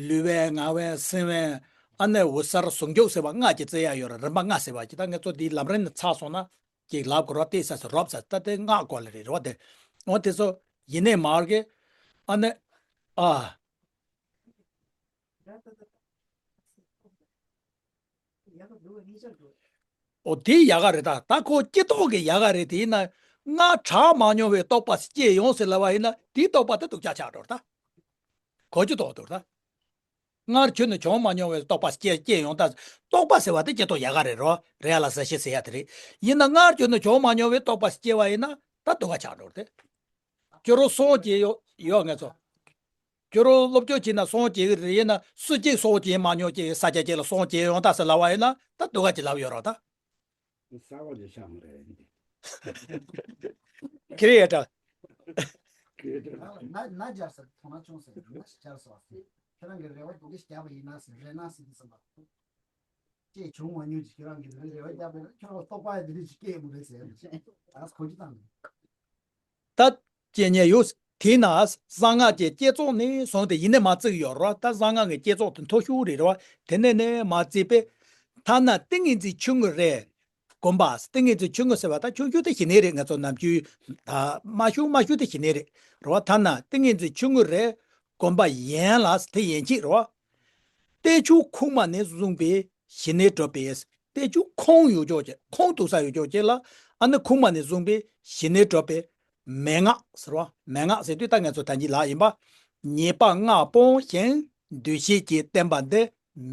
ལུས་དབེན་ངག་དབེན་སེམས་དབེན། ཨ་ནི་འོད་གསལ་ཟུང་འཇུག་ཟེར་བ་སྔགས་ཀྱི་རྩལ་ཡ་ཡོད་རེད། རིམ་པ་ལྔ་ཟེར་བ་ཅིག་ད་ངས་ཚོ་འདིའི་ལམ་རིམ་ནས་ཚར་སོང་ན་ཅིག་ལབ་དགོས་རོ། དེ་ས་སུ་རོབ་ས་ད་དེ་སྔགས་སྐོར་ལ་རེད་རོ། དེ་འོ་དེ་ཚོ་ཡིན་ནས་མ་གི་ཨ་ནི་ཨ། འོ་དེ་ཡག་ག་རེད། ད་ད་ཁོ་སྐྱེ་རྟོགས་ཀྱི་ཡག་ག་རེད། དེ་ཡིན་ན་སྔར་གྲགས་མ་མྱོང་བའི་རྟོག་པ་སྐྱེ་ཡོང་ཟེར་ལབ་པ་ཡིན་ན་དེའི་རྟོག་པ་དེ་སྡུག་ཅག་ཆགས་འགྲོ་ད། གོ་རྒྱུ་རྟོགས་འདུག་ད། སྔར་ཁྱོན་ནས་བྱུང་མ་མྱོང་བའི་རྟོག་པ་སྐྱེ་སྐྱེ་ཡོང་ད། རྟོག་པ་ཟེར་བ་དེ་སྐྱེ་རྟོགས་ཡག་ག་རེད་རོ། རེ་ལ་ཟ་ཤེས་ཟེར་ཡ་དེ་རེད། ཡིན་ན་སྔར་ཁྱོན་ནས་བྱུང་མ་མྱོང་བའི་རྟོག་པ་སྐྱེ་བ་ཡིན་ན་ད་སྡུག་ག་ཆགས་འགྲོ་དེ། ཁྱོད་རང་སོང་སྐྱེ་ཡོད་ཡོད་ངས་ཚོ། ཁྱོད་རང་སློབ་སྦྱོང་བྱས་ན་སོང་སྐྱེ་གི་རེད། ཡིན་ན་སུ་གཅིག་སོང་སྐྱེ་མ་མྱོང་སྐྱེ་ས་ཆ་གཅིག་ལ་སོང་སྐྱེ་ཡོང་ད་ཟེར་ལབ་པ་ཡིན་ན་ད་སྡུག་ག་ཅིག་ལབ་ཡོད་རོགས་ད། གསར་བ་ཅིག་ཤར་མ་རེད། ཁྱེད་རེད་ཡ་འདྲ། ཁྱེད་རེད་འདྲ། ན་ན་སྦྱར་ཟེར་དོ་སྣང་ཆུང་ཟེར་ན་སྦྱར་ཟེར་བ་ཟེར། ཁྱེད་རང་གི་རེ་བ་འདུག་གི་བརྒྱབ་པ་ཡིན་ན་ཟེར། རེད་ན་ཟེར་གྱི་ཟེར་བ། ཅེས་བྱུང་མ་མྱོང་ཅིག་ཁྱེད་རང་གི་རེ་བ་བརྒྱབ་པ་ཡིན་ན་ཁྱོད་རང་རྟོག་པ་ཡ་འདི་འདྲ་ཅིག་སྐྱེ་ཡོང་གི་རེད་ཟེར། ཨ་གོ་རྒྱུ་དང་། ད་སྐྱེ་ཉེན་ཡོད། དེས་ན་གསང་སྔགས་ཀྱི་བསྐྱེད་རྫོགས་ནས་བཟུང་སྟེ་ཡིན་ནས་མ་བརྩིགས་ཡོད་རོ། ད་གསང་སྔགས་ཀྱི་བསྐྱེད་རྫོགས་དེ་མཐོ་ཤོས་རེད་རོ། དེ་ནས་ནས་མ་བརྩིས་པས། ཐ་ན་ཏིང་ངེ་འཛིན་ཆུང་ངུ་རེ་སྒོམ་པ། ཏིང་ངེ་འཛིན་ཆུང་ངུ་ཟེར་བ་ད་ཆུང་ཆུང་དེ་ཞི་གནས་རེད། ང་ཚོ་ནམ་རྒྱུན་ད་མ་ཞུ་མ་ཞུ་དེ་ཞི་གནས་རེད་རོ། ཐ་ན་ཏིང་ངེ་འཛིན་ཆུང་ངུ་རེ་སྒོམ་པ་ཡན་ལ་དེ་ཡན་ཆད་རོ། རྟའི་ཆུ་ཁུག་མ་ནས་བཟུང་བའི་ཞི་གནས་གྲུབ་པས། རྟའི་ཆུ་ཁུང་ཡོད་ཅོག་ཅིག་ཁུང་གཏུག་ས་ཡོད་ཅོག་ཅིག་ལ་ཨ་ནི་ཁུག་མ་ནས་བཟུང་བའི་ཞི་གནས་གྲུབ་པས་མན་ངག་ཟེར་བ། མན་ངག་ཟེར་དུས་ད་ང་ཚོ་ད་གིན་ལབ་ཡིན་པ། ཉེས་པ་ལྔ་སྤོང་ཞིང་འདུ་ཤེས་ཀྱིས་བསྟེན་པ་འདི་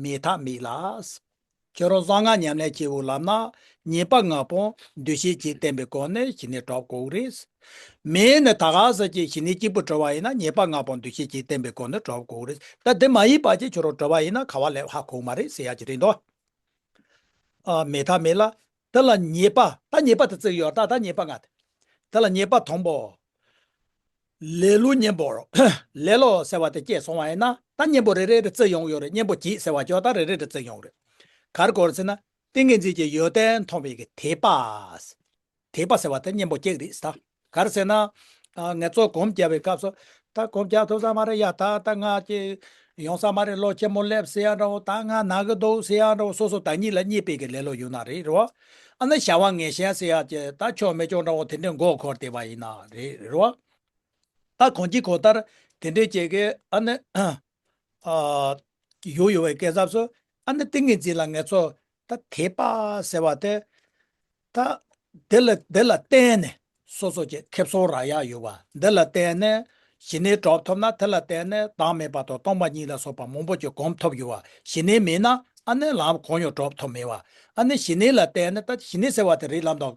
མེད་ཐབས་མེད་ལ། ཁྱོད་རང་གསང་སྔགས་ཉམས་ལེན་བྱེད་འོ་ལབ་ན་ཉེས་པ་ལྔ་སྤོང་འདུ་ཤེས་ཀྱིས་བསྟེན་པའི་སྒོ་ནས་ཞི་གནས་གྲུབ་དགོས་རེད། མེད་ནི་ད་ག་ཟེར་གྱི་ཞི་གནས་གཅིག་པུ་གྲུབ་པ་ཡིན་ན་ཉེས་པ་ལྔ་སྤོང་འདུ་ཤེས་ཀྱིས་བསྟེན་པའི་སྒོ་ནས་གྲུབ་དགོས་རེད། ད་དེ་མ་ཡིན་པ་ཅིག་ཁྱོད་རང་གྲུབ་པ་ཡིན་ན་ག་བ་ལས་ཧ་གོ་མ་རེད་ཟེར་ཡ་ཅིག་རེད་འདུག་ཨ་མེད་ཐབས་མེད་ལ། དེ་ལ་ཉེས་པ་ད་ཉེས་པ་དེ་བརྩིགས་ཡོད་ད། ད་ཉེས་པ་ལྔ་དེ། དེ་ལ་ཉེས་པ་དང་པོ། ལེ་ལོ་གཉེན་པོ་རོ། ལེ་ལོ་ཟེར་བ་དེ་སྐྱེས་སོང་བ་ཡིན་ན་ད་གཉེན་པོ་རེ་རེ་རེ་བརྩིགས་ཡོང་གི་ཡོད་རེད། གཉེན་པོ་གྱིས་ཟེར་བ་ཅོག་ད་རེ་རེ་རེ་བརྩིགས་ཡོང་གི་རེད། ག་རེ་གོ་རེད་ཟེར་ན། ཏིང་ངེ་འཛིན་གྱི་ཡོན་ཏན་མཐོང་བའི་གི་དད་པ། དད་པ་ཟེར་བ་དེ་གཉེན་པོ་གཅིག་རེད་ད། ག་རེ་ཟེར་ན། ཨ་ངས་ཚོ་སྒོམ་རྒྱབ་པའི་སྐབས་སུ། ད་སྒོམ་རྒྱག་ཐུབ་ས་མ་རེད་ཡ། ད་ད་ང་ཅི་ཡོང་ས་མ་རེད། ལོ་ཆེན་མོ་སླེབས་ཟེར་ཡ་འདྲ་བོ། ད་ང་ན་གི་འདུག་ཟེར་ཡ་འདྲ་བོ། སོ་སོ་བདག་ཉིད་ལ་བརྙས་པའི་གི་ལེ་ལོ་ཡོད་ན་རེད་རོ། ཨ་ནི་བྱ་བ་ངན་ཞེན་ཟེར་ཡ་ཅི་ད་ཆོག་མི་ཆོག་འདྲ་བོ་དེ་འདྲའི་མགོ་འཁོར་བསྡད་པ་ཡིན་ན་རེད་རོ། ད་གང་ཅི་གང་ལྟར་དེ་འདྲའི་བྱེད་ཀྱི་ཨ་ནི་ཨ་ཡོད་ཡོད་པའི་སྐབས་སུ་ཨ་ནི་ཏིང་ངེ་འཛིན་ལ་ངས་ཚོ་ད་དད་པ་ཟེར་བ་དེ་ད་དེ་ལ་དེ་ལ་བརྟེན་ནས་སོ་སོ་ཀྱི་ཁེ་བཟང་རག་ཡག་ཡོད་པ། འདི་ལ་བརྟེན་ནས་ཞི་གནས་གྲུབ་ཐུབ་ན་དེ་ལ་བརྟེན་ནས་བདག་མེད་པ་དང་སྟོང་པ་ཉིད་ལ་སོགས་པ་མང་པོ་ཅིག་གོམས་ཐུབ་ཡོད་པ། ཞི་གནས་མེད་ན་ཨ་ནི་ལམ་གང་ཡང་གྲུབ་ཐུབ་མེད་པ། ཨ་ནི་ཞི་གནས་ལ་བརྟེན་ནས་ད་ཞི་གནས་ཟེར་བ་དེ་རེད་ལབ་དང་།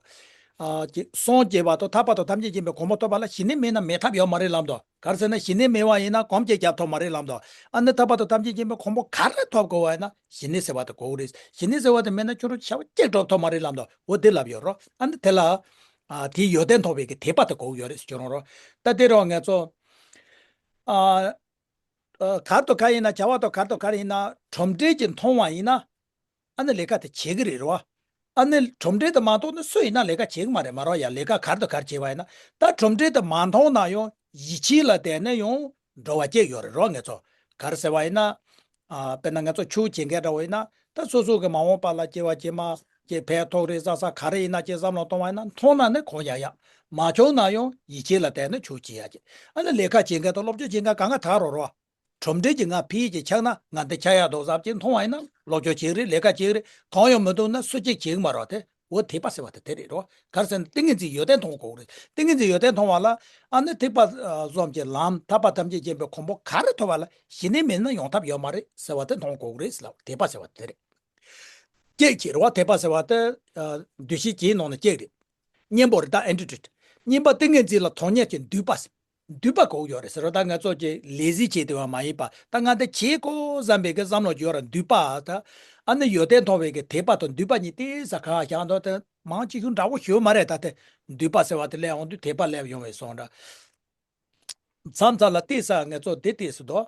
ཨ་ཅིག་སངས་རྒྱས་པ་དང་ཐར་པ་དང་ཐམས་ཅད་མཁྱེན་པའི་གོ་འཕང་ཐོབ་པ་ལ་ཞི་གནས་མེད་ན་མེད་ཐབས་ཡོད་མ་རེད་ལབ་དང་། ག་རེ་ཟེར་ན་ཞི་གནས་མེད་པ་ཡིན་ན་གོམས་ཀྱིས་རྒྱབ་ཐུབ་མ་རེད་ལབ་དང་། ཨ་ནི་ཐར་པ་དང་ཐམས་ཅད་མཁྱེན་པའི་གོ་འཕང་ག་རེ་ཐོབ་དགོས་པ་ཡིན་ན་ཞི་གནས་ཟེར་བ་དེ་དགོས་རེད། ཞི་གནས་ཟེར་བ་དེ་མེད་ན་ཁྱོད་རང་བྱ་བ་གཅིག་གྲུབ་ཐུབ་མ་རེད་ལབ་དང་། འོ་དེ་ལབ་ཡོད་རོ། ཨ་ནི་དེ་ལ་ཨ་དེའི་ཡོན་ཏན་མཐོང་བའི་གི་དད་པ་དེ་དགོས་ཡོད་རེད་ཟེར་ཁྱོད་རང་རོ། ད་དེ་རོ་ངས་ཚོ་ཨ་ཨ་གར་དང་གར་ཡིན་ན་བྱ་བ་དང་གར་དང་གར་ཡིན་ན་གྲུབ་འབྲས་ཀྱི་མཐོང་བ་ཡིན་ན། ཨ་ནི་ལས་ཀ་དེ་བྱེད་གི་རེད་རོ། ཨ་ནི་གྲུབ་འབྲས་དེ་མ་མཐོང་ན་སུ་ཡིན་ན་ལས་ཀ་བྱེད་གི་མ་རེད་མ་རོ། ཡ་ལས་ཀ་གར་དང་གར་བྱེད་པ་ཡིན་ན། ད་གྲུབ་འབྲས་དེ་མ་མཐོང་ན་ཡང་ཡིད་ཆེས་ལ་བརྟེན་ནས་ཡང་འགྲོ་བ་སྐྱེ་ཡོད་རེད་རོ། ངས་ཚོ་ག་རེ་ཟེར་བ་ཡིན་ན། ཨ་དཔེར་ན་ང་ཚོ་ཆོས་བྱེད་མཁན་འདྲ་བོ་ཡིན་ན་ད་སོ་སོ་གི་མ་འོངས་པ་ལ་སྐྱེ་བ་ཕྱི་མ་ཅིག་ཕན་ཐོགས་རེད་བསམ་ས་ག་རེ་ཡིན་ན་ཅིག་བསམ་བློ་གཏོང་བ་ཡིན་ན་མཐོང་ན་ནི་གང་ཡག་ཡག་མ་བྱུང་ན་ཡང་ཡིད་ཆེས་ལ་བརྟེན་ནས་ཆོས་བྱེད་ཡ་གྱི། ཨ་ནི་ལས་ཀ་བྱེད་མཁན་དང་སློབ་སྦྱོང་བྱེད་མཁན་གང་ག་ད་རོ་རོ། གྲུབ་འབྲས་ཀྱི་ང་ཕི་ཡི་ཀྱི་ཆགས་ན་ང་འདི་ཆགས་ཡག་འདུག་བསམ་གྱི་མཐོང་བ་ཡིན་ན་སློབ་སྦྱོང་བྱེད་ཀྱི་རེད། ལས་ཀ་བྱེད་ཀྱི་རེད། གང་ཡང་མི་འདུག་ན་སུ་གཅིག་བྱེད་ཀྱི་མ་རེད་དེ། འོ་དད་པ་ཟེར་བ་དེ་དེ་རེད་རོ། ག་རེ་ཟེར་ན་ཏིང་ངེ་འཛིན་ཡོན་ཏན་མཐོང་དགོས་རེད། ཏིང་ངེ་འཛིན་ཡོན་ཏན་མཐོང་བ་ལ་ཨ་ནི་ཐེག་པ་ཨ་གསུམ་གྱི་ལམ་ཐར་པ་ཐམས་ཅད་མཁྱེན་པའི་གོ་འཕང་ག་རེ་ཐོབ་པ་ལ་ཞི་གནས་མེད་ན་ཡོང་ཐབས་ཡོད་མ་རེད་ཟེར་བ་དེ་མཐོང་དགོས་རེད་ཟེར་ལ། དད་པ་ཟེར་བ་དེ་རེད། གཅིག་བྱེད་རོ། དད་པ་ཟེར་བ་དེ་ཨ་འདུ་ཤེས་བརྒྱད་ནང་ནས་གཅིག་རེད། གཉེན་པོ་རེད། ད་ཨེ་འདྲ་འདྲ་གཉིས་པ་ཏིང་ངེ་འཛིན་ལ་དོན་གཉེར་གྱི་འདུན་པ་ཟེར། འདུན་པ་དགོས་ཡོད་རེད་ཟེར་རོ། ད་ང་ཚོ་གི་ལས་གཞི་བྱེད་དེ་བ་མ་ཡིན་པ་ད་ང་འདི་བྱེད་དགོས་བསམ་པའི་གི་བསམ་བློ་ཡོད་ར་འདུན་པ་ད། ཨ་ནི་ཡོན་ཏན་མཐོང་བའི་གི་དད་པ་དང་འདུན་པ་གཉིས་ཏོག་ཙམ་གང་བཞག་འདུག་དེ་མང་ཆེ་ཤོས་འདྲ་བོ་ཞིག་མ་རེད། ད་དེ་འདུན་པ་ཟེར་བ་དེ་སླེབས་འོང་དུས་དད་པ་སླེབས་ཡོང་བའི་བཟོ་འདྲ། མཚམས་མཚམས་ལ་ཏོག་ཙམ་ང་ཚོ་འདི་ཏོག་ཙམ་འདུག་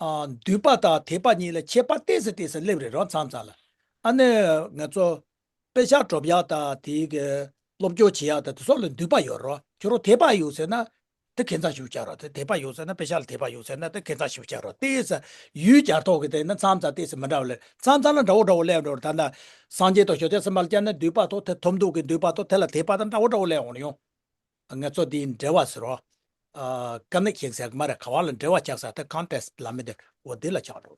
ཨ་འདུན་པ་དང་དད་པ་གཉིས་ལ་ཁྱད་པར་ཏོག་ཙམ་ཏོག་ཙམ་སླེབས་རེད་རོ། མཚམས་མཚམས་ལ་ཨ་ནི་ང་ཚོ་དཔེ་ཆ་སྒྲུབ་ཡག་དང་དེའི་གི་སློབ་སྦྱོང་བྱེད་ཡག་དང་དེ་སོགས་ལ་འདུན་པ་ཡོད་རོ། ཁྱོད་རང་དད་པ་ཡོད་ཟེར་ན་དེ་ཁེ་མཚར་ཞིག་ཆགས་རོ། དེ་དད་པ་ཡོད་ཟེར་ན་དཔེ་ཆ་ལ་དད་པ་ཡོད་ཟེར་ན་དེ་ཁེ་མཚར་ཞིག་ཆགས་རོ། ཏོག་ཙམ་ཡུལ་གྱར་ཐོག་གི་དེ་ནི་མཚམས་མཚམས་ཏོག་ཙམ་མི་འདྲ་བ་ལས་མཚམས་མཚམས་ལ་འདྲ་བོ་འདྲ་བོ་སླེབས་འགྲོ་རོ། ད་ལྟ་སངས་རྒྱས་དང་བྱང་ཆུབ་སེམས་དཔའ་ལ་བསྐྱར་ན་འདུན་པ་དང་དེ་ཐོབ་འདུན་གྱི་འདུན་པ་དང་དེ་ལ་དད་པ་དང་འདྲ་བོ་འདྲ་བོ་སླེབས་འོང་ཡོང་། ང་ཚོ་འདིའི་འབྲེལ་བ་ཟེར་རོ། ཀ་ནེག་ཤན་ཟེར་གི་མ་རེད། ག་བ་ལ་འབྲེལ་བ་ཆགས་ས་དེ་ཀོན་ཊེག་སི་ལ་མི་དེ་འོ་དེ་ལ་ཆགས་འགྲོ།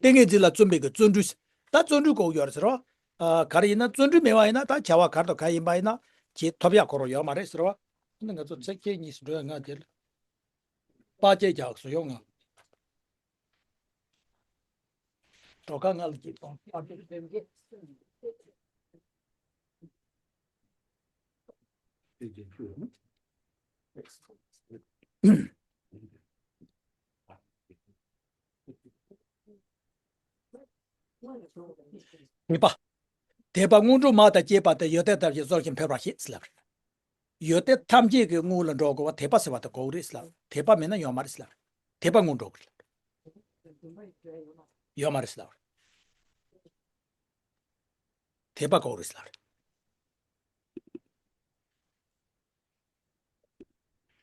ཏིང་ངེ་འཛིན་ལ་བརྩོན་པའི་གི་བརྩོན་འགྲུས། ད་བརྩོན་འགྲུས་དགོས་ཡོད་རེད་ཟེར་རོ། ག་རེ་ཡིན་ན་བརྩོན་འགྲུས་མེད་པ་ཡིན་ན་ད་བྱ་བ་ག་རེ་དང་ག་ཡིན་པ་ཡིན་ན་ཁྱེད་ཐོབ་ཡག་ཁོ་རང་ཡོད་མ་རེད་ཟེར་རོ། ཨ་ནི་ང་ཚོ་ཚེག་ཁྱེད་གཉིས་སུ་འགྲོ་ཡ་ང་དེ་ལ་པ་ཅེ་རྒྱག་སུ་ཡོང་ང་། གྲོ་ཁ་ང་ལ་གཅིག་གཏོང་། གཉིས་པ། དད་པ་སྔོན་འགྲོ་མ་དང་བཅས་པ་དེ་ཡོན་ཏན་ཐམས་ཅད་གསུམ་གྱིས་འཕེལ་བར་བྱེད་ཟེར་ལབ་རེད། ཡོན་ཏན་ཐམས་ཅད་ཀྱི་སྔོན་ལ་འགྲོ་དགོས་པ་དད་པ་ཟེར་བ་དེ་དགོས་རེད་ཟེར་ལབ། དད་པ་མེད་ན་ཡོང་མ་རེད་ཟེར་ལབ། དད་པ་སྔོན་འགྲོ་དགོས་རེད་ལབ། ཡོད་མ་རེད་ཟེར་ལབ། དད་པ་དགོས་རེད་ཟེར་ལབ།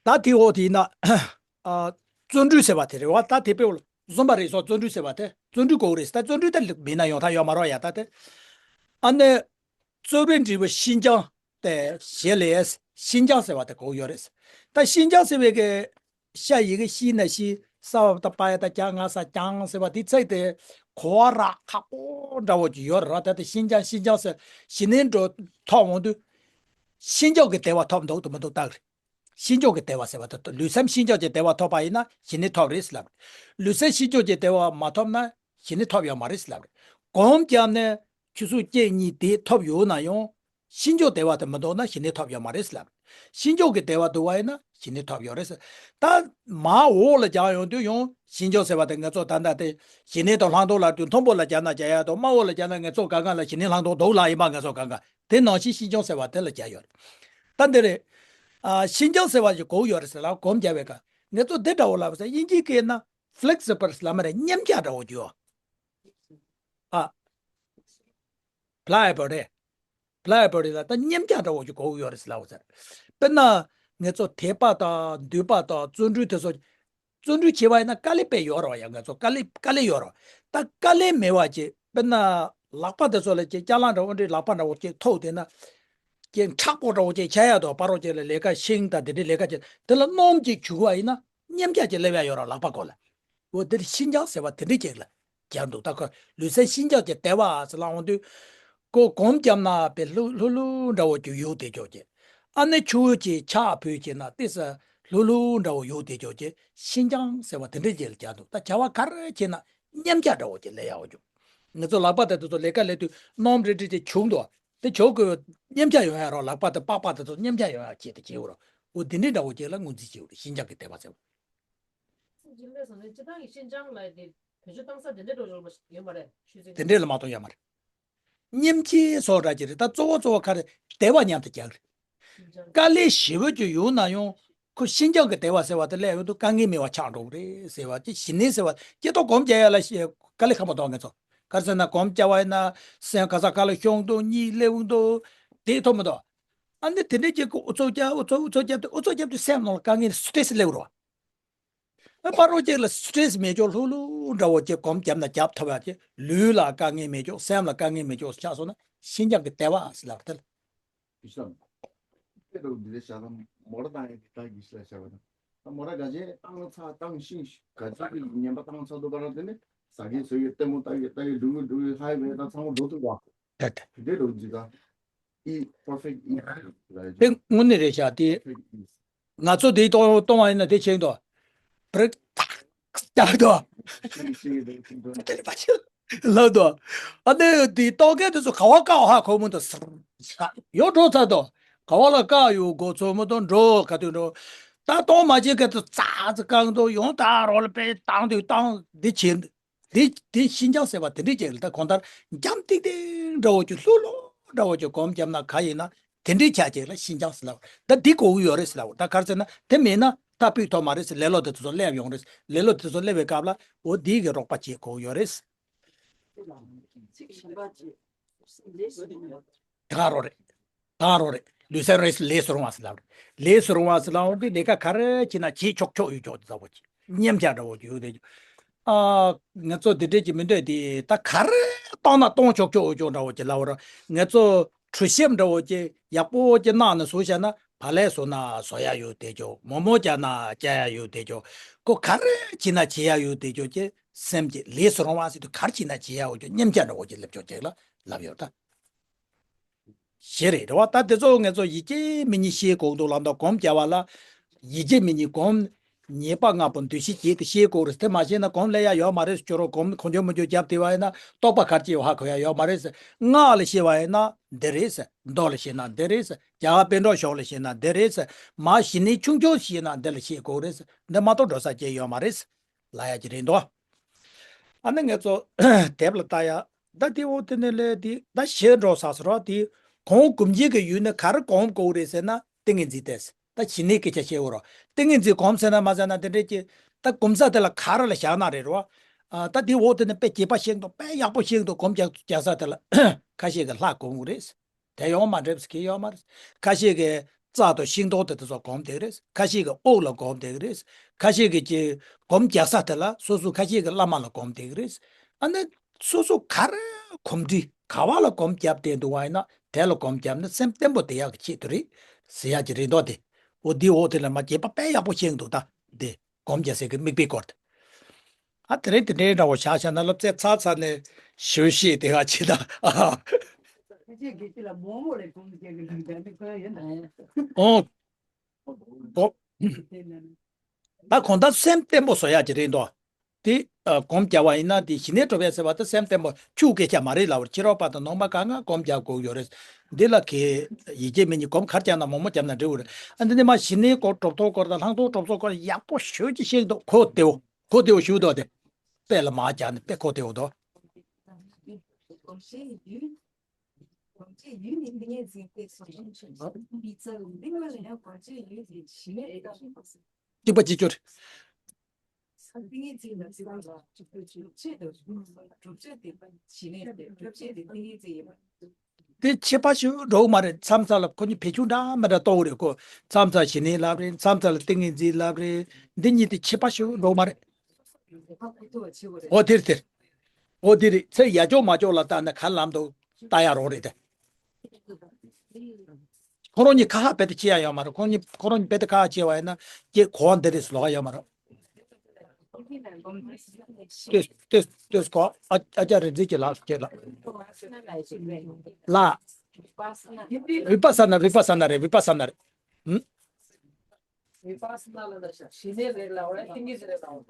ད་དེ་འོག་དེ་ཡིན་ན། ཨ། བརྩོན་འགྲུས་ཟེར་བ་དེ་རེད་བ། ད་དེ་དཔེ་བཟུམ་པ་རེད་སོགས་བརྩོན་འགྲུས་ཟེར་བ་དེ་བརྩོན་འགྲུས་དགོས་རེད། ད་བརྩོན་འགྲུས་ད་མེད་ན་ཡོང་ཐབས་ཡོད་མ་རེད་ཡ། ད་དེ། ཨ་ནི། རྩོལ་བའི་འབྲས་བུ་ཤིན་སྦྱངས་ཏེ་ཞེས་ལས། ཤིན་སྦྱངས་ཟེར་བ་དེ་དགོས་ཡོད་རེད། ད་ཤིན་སྦྱངས་ཟེར་བའི་གི་ཤ་ཡི་གེ་ཤི་ན་ཤི། ས་བ་ད་པ་ཡ་ད་སྦྱ་ང་ས་སྦྱངས་ཟེར་བ་དེ་ཚིག་དེ་གོ་བ་རག་ཁག་པོ་འདྲ་བོ་ཅིག་ཡོད་རེད་བ། ད་དེ་ཤིན་སྦྱངས་ཤིན་སྦྱངས་ཟེར་ཞི་གནས་འགྲོ་ཐོབ་འོང་དུས། ཤིན་སྦྱངས་ཀྱི་བདེ་བ་ཐོབ་འདུག་ཏུ་མི་འདུག་ལྟ་གི་རེད། ཤིན་སྦྱངས་ཀྱི་བདེ་བ་ཟེར་བ་དེ་ལུས་སེམས་ཤིན་སྦྱངས་ཀྱི་བདེ་བ་ཐོབ་པ་ཡིན་ན་ཞི་གནས་ཐོབ་རེད་ཟེར་ལབ་རེད། ལུས་སེམས་ཤིན་སྦྱངས་ཀྱི་བདེ་བ་མ་ཐོབ་ན་ཞི་གནས་ཐོབ་ཡོད་མ་རེད་ཟེར་ལབ་རེད། གོམས་བརྒྱབ་ནས་ཆུ་ཚོད་གཅིག་གཉིས་དེ་ཐོབ་ཡོད་ན་ཡང་། ཤིན་སྦྱངས་བདེ་བ་དེ་མི་འདུག་ན་ཞི་གནས་ཐོབ་ཡོད་མ་རེད་ཟེར་ལབ། ཤིན་སྦྱངས་ཀྱི་བདེ་བ་འདུག་པ་ཡིན་ན་ཞི་གནས་ཐོབ་ཡོད་རེད་ཟེར། ད་མར་འོག་ལ་སྦྱངས་ཡོང་དུས་ཡང་ཤིན་སྦྱངས་ཟེར་བ་དེ་ང་ཚོ་ད་ལྟ་དེ་ཞི་གནས་དང་ལྷག་མཐོང་ལབ་དུས་མཐོན་པོ་ལ་སྦྱངས་ན་སྦྱང་ཡག་དང་དམའ་བོ་ལ་སྦྱངས་ན་ང་ཚོ་གང་ག་ལ་ཞི་གནས་ལྷག་མཐོང་འདུག་ལབ་ཡིན་པ་ང་ཚོ་གང་ག་དེ་ནང་བཞིན་ཤིན་སྦྱངས་ཟེར་བ་དེ་ལ་སྦྱངས་ཡོད་རེད། ད་འདི་རེད། ཨ། ཤིན་སྦྱངས་ཟེར་བ་ཞིག་གོ་ཡོད་རེད་ཟེར་ལ་གོམས་རྒྱབ་པའི་སྐབས་ང་ཚོ་འདི་འདྲ་བོ་ལབ་ཟེར་དབྱིན་ཇིའི་སྐད་ན་ཕི་ལེག་སི་བལ་ལབ་མ་རེད། མཉེན་ཆ་འདྲ་བོ་ཅིག་ཡོད། ཨ། ཕི་ལེ་ཡེ་བལ་རེད། ཕི་ལེ་ཡེ་བལ་རེད་ལ་ད་མཉེན་ཆ་འདྲ་བོ་ཅིག་གོ་གི་ཡོད་རེད་ཟེར་ལབ་ཟེར། དཔེར་ན། ང་ཚོ་དད་པ་དང་འདུན་པ་དང་བརྩོན་འགྲུས་དེ་ཚོ། བརྩོན་འགྲུས་བྱེད་པ་ཡིན་ན་དཀའ་ལས་དཔེ་ཡོད་རེད་བ། ཡང་ང་ཚོ་དཀའ་ལས་དཀའ་ལས་ཡོད་རེད་བ། ད་དཀའ་ལས་མེད་པ་ཅིག་དཔེར་ན། ལག་པ་དེ་ཚོ་ལ་ཅིག་ཅ་ལག་འདྲ་བོ་འདྲ་ལག་པ་འདྲ་བོ་ཅིག་ཐོགས་དེ་ན། ཅིག་མཁྲེགས་པོ་འདྲ་བོ་ཅིག་ཆགས་ཡག་དང་ཕར་རོགས་ཅིག་ལ་ལས་ཀ་ཤིང་དང་དེ་འདྲའི་ལས་ཀ་ཅིག་དེ་ལ་སྣུམ་ཅིག་བྱུག་པ་ཡིན་ན་མཉེན་ཆ་ཅིག་སླེབས་ཡག་ཡོད་རེད་ལག་པ་སྐོར་ལ། འོ་དེར་ཤིན་སྦྱངས་ཟེར་བ་དེ་འདྲ་ཅིག་ལ་སྦྱར་འདུག་ད་ཁོ་ལུས་སེམས་ཤིན་སྦྱངས་ཀྱི་བདེ་བ་ཟེར་ལབ་འོང་དུས། ཁོ་གོམས་བརྒྱབ་ན་དཔེ་ལྷུག་ལྷུག་ལྷུག་འདྲ་བོ་ཅིག་ཡོད་དེ་ཅོག་ཅིག་ཨ་ནི་ཆུ་བོ་ཅིག་ཆར་ཕུད་ཅིག་ན་ཏོག་ཙམ་ལྷུག་ལྷུག་འདྲ་བོ་ཡོད་དེ་ཅོག་ཅིག་ཤིན་སྦྱངས་ཟེར་བ་དེ་འདྲ་ཅིག་ལ་སྦྱར་འདུག་ད་བྱ་བ་ག་རེ་བྱེད་ན་མཉེན་ཆ་འདྲ་བོ་ཅིག་སླེབས་ཡག་འོ་ཅོག་ང་ཚོ་ལག་པ་དེ་དེ་ཚོ་ལས་ཀ་ལས་དུས་སྣུམ་རིལ་རིལ་ཅིག་བྱུག་འདུག་དེ་བྱུག་དགོས་མཉེན་ཆ་ཡོང་ཡག་རོགས། ལག་པ་དེ་པགས་པ་དེ་ཚོ་མཉེན་ཆ་ཡོང་ཡག་ཆེད་དུ་བྱེད་འོ་རོགས། འོ་དེ་འདྲ་འདྲ་བོ་ཅིག་ལ་ངོས་འཛིན་བྱེད་འོ་རོགས། ཤིན་སྦྱངས་ཀྱི་བདེ་བ་ཟེར་བ། སྤྱིར་བཏང་གི་སྤྱིར་བཏང་གི་ཤིན་སྦྱངས་ལབ་དེ་བེད་སྤྱོད་བཏང་ས་དེ་འདྲའི་འགྲོ་ཡོད་མ་རེད། ཆུ་ཚོད་དེ་འདྲའི་ལ་མ་གཏོགས་ཡོད་མ་རེད། མཉེན་ཆས་སོགས་འདྲ་ཅིག་རེད། ད་གཙོ་བོ་གཙོ་བོ་ག་རེ་བདེ་བ་མཉམ་དུ་རྒྱག་རེད། ཤིན་སྦྱངས་དཀའ་ལས་ཞེ་པོ་ཅིག་ཡོད་ན་ཡང་ཁོ་ཤིན་སྦྱངས་ཀྱི་བདེ་བ་ཟེར་བ་དེ་སླེབས་ཡོང་དུས་དཀའ་ངལ་མེད་པ་ཆགས་འགྲོ་གི་རེད་ཟེར་བ་ཅིག་ཞི་གནས་ཟེར་བ་ཅིག་ཏོ་གོམས་རྒྱག་ཡ་ལ་ཤེས་དཀའ་ལས་ཁག་པོ་འདུག་ང་ཚོ་ག་རེ་ཟེར་ན་གོམས་རྒྱག་པ་ཡིན་ན་སེམས་ག་ས་ག་ལ་ཤོང་འདུག་གཉིད་སླེབས་འདུག་དེ་ཐོབ་མི་འདུག་ཨ་ནི་དེ་འདྲའི་ཅིག་གི་ཨུ་ཚུགས་རྒྱབ་ཨུ་ཚུགས་ཨུ་ཚུགས་རྒྱབ་དུས་ཨུ་ཚུགས་རྒྱབ་དུས་སེམས་ནང་ལ་དཀའ་ངལ་སི་ཊེ་རེ་སི་སླེབས་རོ། ཨ་ཕར་རོགས་གཅིག་ལ་སི་ཊེ་རེ་སི་མེད་ཅོག་ལྷུག་ལྷུག་འདྲ་བོ་ཅིག་གོམ་བརྒྱབ་ན་བརྒྱབ་ཐུབ་ཡག་ཅིག་ལུས་ལ་དཀའ་ངལ་མེད་ཅོག་སེམས་ལ་དཀའ་ངལ་མེད་ཅོག་ཆགས་སོང་ན་ཤིན་སྦྱངས་ཀྱི་བདེ་བ་ཟེར་ལབ་དེ་ལ། དཔེ་རུ་འདི་ལས་བྱ་ལ་མོ་ར་བཏང་ཡས་ཀྱི་ད་གི་ཤ་བྱ་བ་དང་། ད་མོ་ར་ག་ཅེ་བཏང་ཚ་བཏང་ཤིང་ག་ཅེ་གི་ངན་པ་བཏང་ཚ་དུ་བ་ར་དེ་ནི་ཟ་གི་ཟོ་གི་ལྟད་མོ་ལྟ་གི་ལྟ་གི་འགྲོ་གི་འགྲོ་གི་ཧའི་ཝེ་ད་ཚང་མ་འགྲོ་ཐུབ་པ། ད་ད། དེ་འདྲའི་རུ་འདི་ད་ཨི་པར་ཕེག་ཨི་ར་ཡ་དེ་དངོས་གནས་རེད་ཤག་དེ། པར་ཕེག་ཨི། ང་ཚོ་དེ་གཏོང་གཏོང་བ་ཡིན་ན་དེ་ཆེན་དོ། པྲེག་ཐག་ལྟ་དོ། ལབ་དོ། ཨ་ནི་དེ་གཏོང་མཁན་དེ་ཚོ་ག་བ་བཀག་ཧ་གོ་མི་འདུག་ཡོ་འགྲོ་ཚར་དོ། ག་བ་ལ་བཀག་ཡོད་གོ་ཚོད་མི་འདུག་འགྲོ་ག་དུས་འགྲོ། ད་གཏོང་མ་བྱེད་མཁན་དེ་ཚོ་ཙག་ཙིག་བཀག་འདུག་ཡོང་ད་རོགས་ལ་པས་བཏང་དུས་བཏང་འདི་བྱེད། དེ་དེ་ཤིན་ཅང་ཟེར་བ་དེ་འདྲས་ཅིག་ལ་ད་གང་ལྟར་འཇམ་ཏིག་ཏིག་འདྲ་བོ་ཅིག་ལྷུག་ལྷུག་འདྲ་བོ་ཅིག་གོམ་བརྒྱབ་ན་ག་ཡིན་ན་དེ་འདྲས་ཆ་ཅིག་ལ་ཤིན་ཅང་ཟེར་ལབ། ད་འདི་གོ་གི་ཡོད་རེད་ཟེར་ལབ། ད་ག་རེ་ཟེར་ན་དེ་མེད་ན་ད་སྤུས་ཐོག་མ་རེད་ཟེར། ལེ་ལོ་དེ་ཚོ་སླེབས་ཡོང་རེད། ལེ་ལོ་དེ་ཚོ་སླེབས་པའི་སྐབས་ལ་འོ་འདི་གི་རོགས་པ་བྱེད་དགོས་ཡོད་རེད། ད་རོགས་རེད། ད་རོགས་རེད། ལུས་སེམས་རེས་ལས་སུ་རུང་བ་ཟེར་ལབ་རེད། ལས་སུ་རུང་བ་ཟེར་ལབ་འོང་དུས་ལས་ཀ་ག་རེ་བྱེད་ན་བྱེད་ཆོག་ཆོག་ཡོད་ཆོག་དེ་ཚ་བོ་ཅིག་མཉམ་བྱ་འདྲ་བོ་ཅིག་ཡོད་དེ། ཨ། ང་ཚོ་འདི་འདྲས་ཀྱི་མི་འདོད་དེ་ད་ག་རེ་གཏོང་ན་གཏོང་ཆོག་ཆོག་ཡོད་ཆོག་འདྲ་བོ་ཅིག་ལབ་ར། ང་ཚོ་གྲུ་ཤེབ་འདྲ་བོ་ཅིག་ཡག་པོ་ཅིག་གནང་ནས་བཟོ་བྱས་ན་བག་ལེབ་བཟོ་ན་བཟོ་ཡ་ཡོད་དེ་ཆོག་མོག་མོག་བརྒྱབ་ན་བརྒྱབ་ཡ་ཡོད་དེ་ཆོག་ཁོ་ག་རེ་བྱེད་ན་བྱེད་ཡ་ཡོད་དེ་ཆོག་ཅེས་སེམས་ཀྱི་ལས་སུ་རུང་བ་ཟེར་དུས་ག་རེ་བྱེད་ན་བྱེད་ཡ་ཡོད་ཆོག་མཉམ་བྱ་འདྲ་བོ་ཅིག་སླེབས་ཆོག་ཅིག་ལ་ལབ་ཡོད་ད། ཞེ་རེད་རེད་བ། ད་དེ་ཚོ་ངེད་ཚོ་ཡིད་ཆེས་མི་ཉིད་ཤེས་དགོས་འདུག་ལབ་དང་གོམ་རྒྱག་པ་ལ། ཡིད་ཆེས་མི་ཉིད་གོམ། ཉེས་པ་ལྔ་པོ་འདུ་ཤེས་བསྐྱེད་དེ་ཤེས་དགོས་རེད། དེ་མ་ཤེས་ན་གོམ་སླེབས་ཡ་ཡོད་མ་རེད། སྐྱོ་རོགས་གོམ་གོ་འཇོ་མོ་འཇོ་རྒྱབ་དེ་བ་ཡིན་ན་རྟོགས་པ་གར་གྱི་ཧ་གོ་ཡ་ཡོད་མ་རེད། སྔགས་ལ་ཤེས་པ་ཡིན་ན་འདི་རེད། མདོ་ལ་ཤེས་ན་འདི་རེད། རྒྱ་གར་པཎ་གྲུབ་ཞོགས་ལ་ཤེས་ན་འདི་རེད། མ་གཞི་ནས་ཆུང་ཆུང་ཤེས་ན་འདི་ལ་ཤེས་དགོས་རེད། འདི་མ་གཏོགས་འགྲོ་ས་ཅི་ཡོད་མ་རེད། ལབ་ཡ་ཅིག་རེད་འདུག་ཨ་ནི་ངེད་ཚོ་དེབ་ལ་ལྟ་ཡ། ད་དེ་འོ་དེ་ནས་ལས་དེ་ད་ཞེ་འགྲོ་ས་སོ་ར་དེ་གོམ་གོམ་གྱི་གི་ཡུལ་ནི་ག་རེ་གོམ་དགོས་རེད་ཟེར་ན་ཏིང་ངེ་འཛིན་ཏེ། ད་ཞི་གནས་སྐད་ཆ་བཤད་འོ་ར། ཏིང་ངེ་འཛིན་གོམ་ཟེར་ན་མ་ཟེར་ན་དེ་འདྲས་ཀྱི་ད་གོམ་ས་དེ་ལ་ག་རེ་ལ་བཞག་ན་རེད་རོ། ད་དེ་འོ་དེ་ནས་དཔེ་རྒྱས་པ་ཤེས་འདུག་དཔེ་ཡག་པོ་ཤེས་འདུག་གོམ་རྒྱག་རྒྱག་ས་དེ་ལ་ཁ་ཤས་ཀྱི་ལྷ་གོམ་གི་རེད། དེ་ཡོང་མ་འགྲིག་གི་ཡོད་མ་རེད། ཁ་ཤས་ཀྱིས་རྩྭ་དང་ཤིང་ཏོག་དེ་དེ་ཚོ་སྒོམ་བསྡད་ཀྱི་རེད། ཁ་ཤས་ཀྱིས་དབུགས་ལ་སྒོམ་བསྡད་ཀྱི་རེད། ཁ་ཤས་ཀྱིས་ཀྱི་སྒོམ་རྒྱག་ས་དེ་ལ་སོ་སོ་ཁ་ཤས་ཀྱིས་བླ་མ་ལ་སྒོམ་བསྡད་ཀྱི་རེད། ཨ་ནི་སོ་སོ་ག་རེ་གོམས་འདྲིས་ག་བ་ལ་སྒོམ་བརྒྱབ་བསྡད་འདུག་བ་ཡིན་ན་དེ་ལ་སྒོམ་བརྒྱབ་ན་སེམས་བརྟན་པོ་བསྡད་ཡག་གི་ཆེད་དུ་རེད་ཟེར་ཡག་གི་རེད་འདུག་དེ་འོ་འདི་འོ་དེ་ལ་མ་རྒྱས་པ་དཔེ་ཡག་པོ་ཤེས་འདུག་ད་དེ། སྒོམ་རྒྱག་སའི་གི་དམིགས་པའི་སྐོར་དེ། ཨ་དེ་རིང་དེ་འདྲའི་འདྲ་བོ་བཞག་བཞག་ན་སློབ་ཚན་ཚར་ཚར་ནས་ཞུ་ཤེས་དེ་ག་ཅི་ད་ཨ། ཁྱེད་ཀྱིས་ལ་མོག་མོག་ལས་གོམས་རྒྱག་གི་ལུགས་ད་ནི་གང་ཡིན་ན། ཨོ། སྒོམ། ད་གོང་ད་སེམས་བརྟན་པོ་བཟོ་ཡག་ཅིག་རེད་འདུག་དེ་སྒོམ་རྒྱག་པ་ཡིན་ན་དེ་ཞི་གནས་སྒྲུབ་ཡག་ཟེར་བ་དེ་སེམས་བརྟན་པོ་ཆུ་སྐད་ཆ་མ་རེད་ལབ་པར་ཕྱི་རོལ་པ་དང་ནང་པ་གང་ག་སྒོམ་རྒྱག་དགོས་ཡོད་རེད། འདི་ལ་གི་ཡིད་ཆེས་མི་ཉིད་སྒོམ་གར་རྒྱག་ན་མོག་མོག་བརྒྱབ་ན་འགྲིག་གི་རེད། ཨ་འདི་ནི་མ་ཞི་གནས་སྐོར་གྲུབ་ཐོབ་སྐོར་དང་ལྷག་མཐོང་གྲུབ་ཚོགས་སྐོར་ཡག་པོ་ཞེ་ཅིག་ཤེས་འདུག་གོ་བདེ་བོ། གོ་བདེ་བོ་ཞུ་འདུག་དེ། དཔེ་ལ་མ་བརྒྱབ་ནས་དཔེ་གོ་བདེ་བོ་འདུག་གོམས་གཤིས་ཡུལ། གོམས་གཤིས་ཡུལ་ནི་ཏིང་ངེ་འཛིན་ཏེ་སོ་སོ་ཆེན་པོ་མི་ཚེ་འདི་ལ་ཡང་གོམས་གཤིས་ཡུལ་དེ་ཞི་གནས་ལྟ་བུ། གཅིག་པ་གཅིག་གྱུར། ཏིང་ངེ་འཛིན་ལ་ཚིག་པ་ལ་གཅིག་པ་གཅིག་ཆེད་དུ་གྲུབ་ཆེད་དེ་ཞི་གནས་ཏེ་གྲུབ་ཆེད་དེ་ཏིང་ངེ་འཛིན་ཡིན་པ། དེ་ཁྱད་པར་ཞིག་འགྲོ་གི་མ་རེད། མཚམས་མཚམས་ལ་ཁོ་གཉིས་བེད་སྤྱོད་འདྲ་མི་འདྲ་གཏོང་གི་རེད་ཁོ། མཚམས་མཚམས་ཞི་གནས་ལབ་རེད། མཚམས་མཚམས་ལ་ཏིང་ངེ་འཛིན་ལབ་རེད། འདི་གཉིས་དེ་ཁྱད་པར་ཞིག་འགྲོ་གི་མ་རེད། འོ་དེ་རེད་དེ་རེད། འོ་དེ་རེད། ཚེ་ཡ་ཅོག་མ་ཅོག་ལ་བལྟས་ན་ག་ལམ་དུ་ལྟ་ཡ་རོགས་རེད་དེ། ཁོ་རང་གཉིས་ཁ་ཧ་དཔེ་དེ་ཆེ་ཡ་ཡོད་མ་རེད། ཁོ་གཉིས་ཁོ་རང་གཉིས་དཔེ་དེ་ཁ་ཧ་ཆེ་བ་ཡིན་ན་ཀྱེ་གོ་བ་འདི་རེད་ཟེར་ལོག་ཡ་ཡོད་མ་རེད། ལྟོས་ལྟོས་ལྟོས་ཀོ། ཨ་ཨ་ཅག་རིག་འཛིན་གྱི་ལགས་ཀྱི་ལགས། ལ། བི་པ་ས་ན་བི་པ་ས་ན་རེད། བི་པ་ས་ན་རེད། ཧུམ། བི་པ་ས་ན་ལ་ཞི་གནས་རེད་ལ་འོ་ཏིང་ངེ་འཛིན་རེད་ལ་འོ།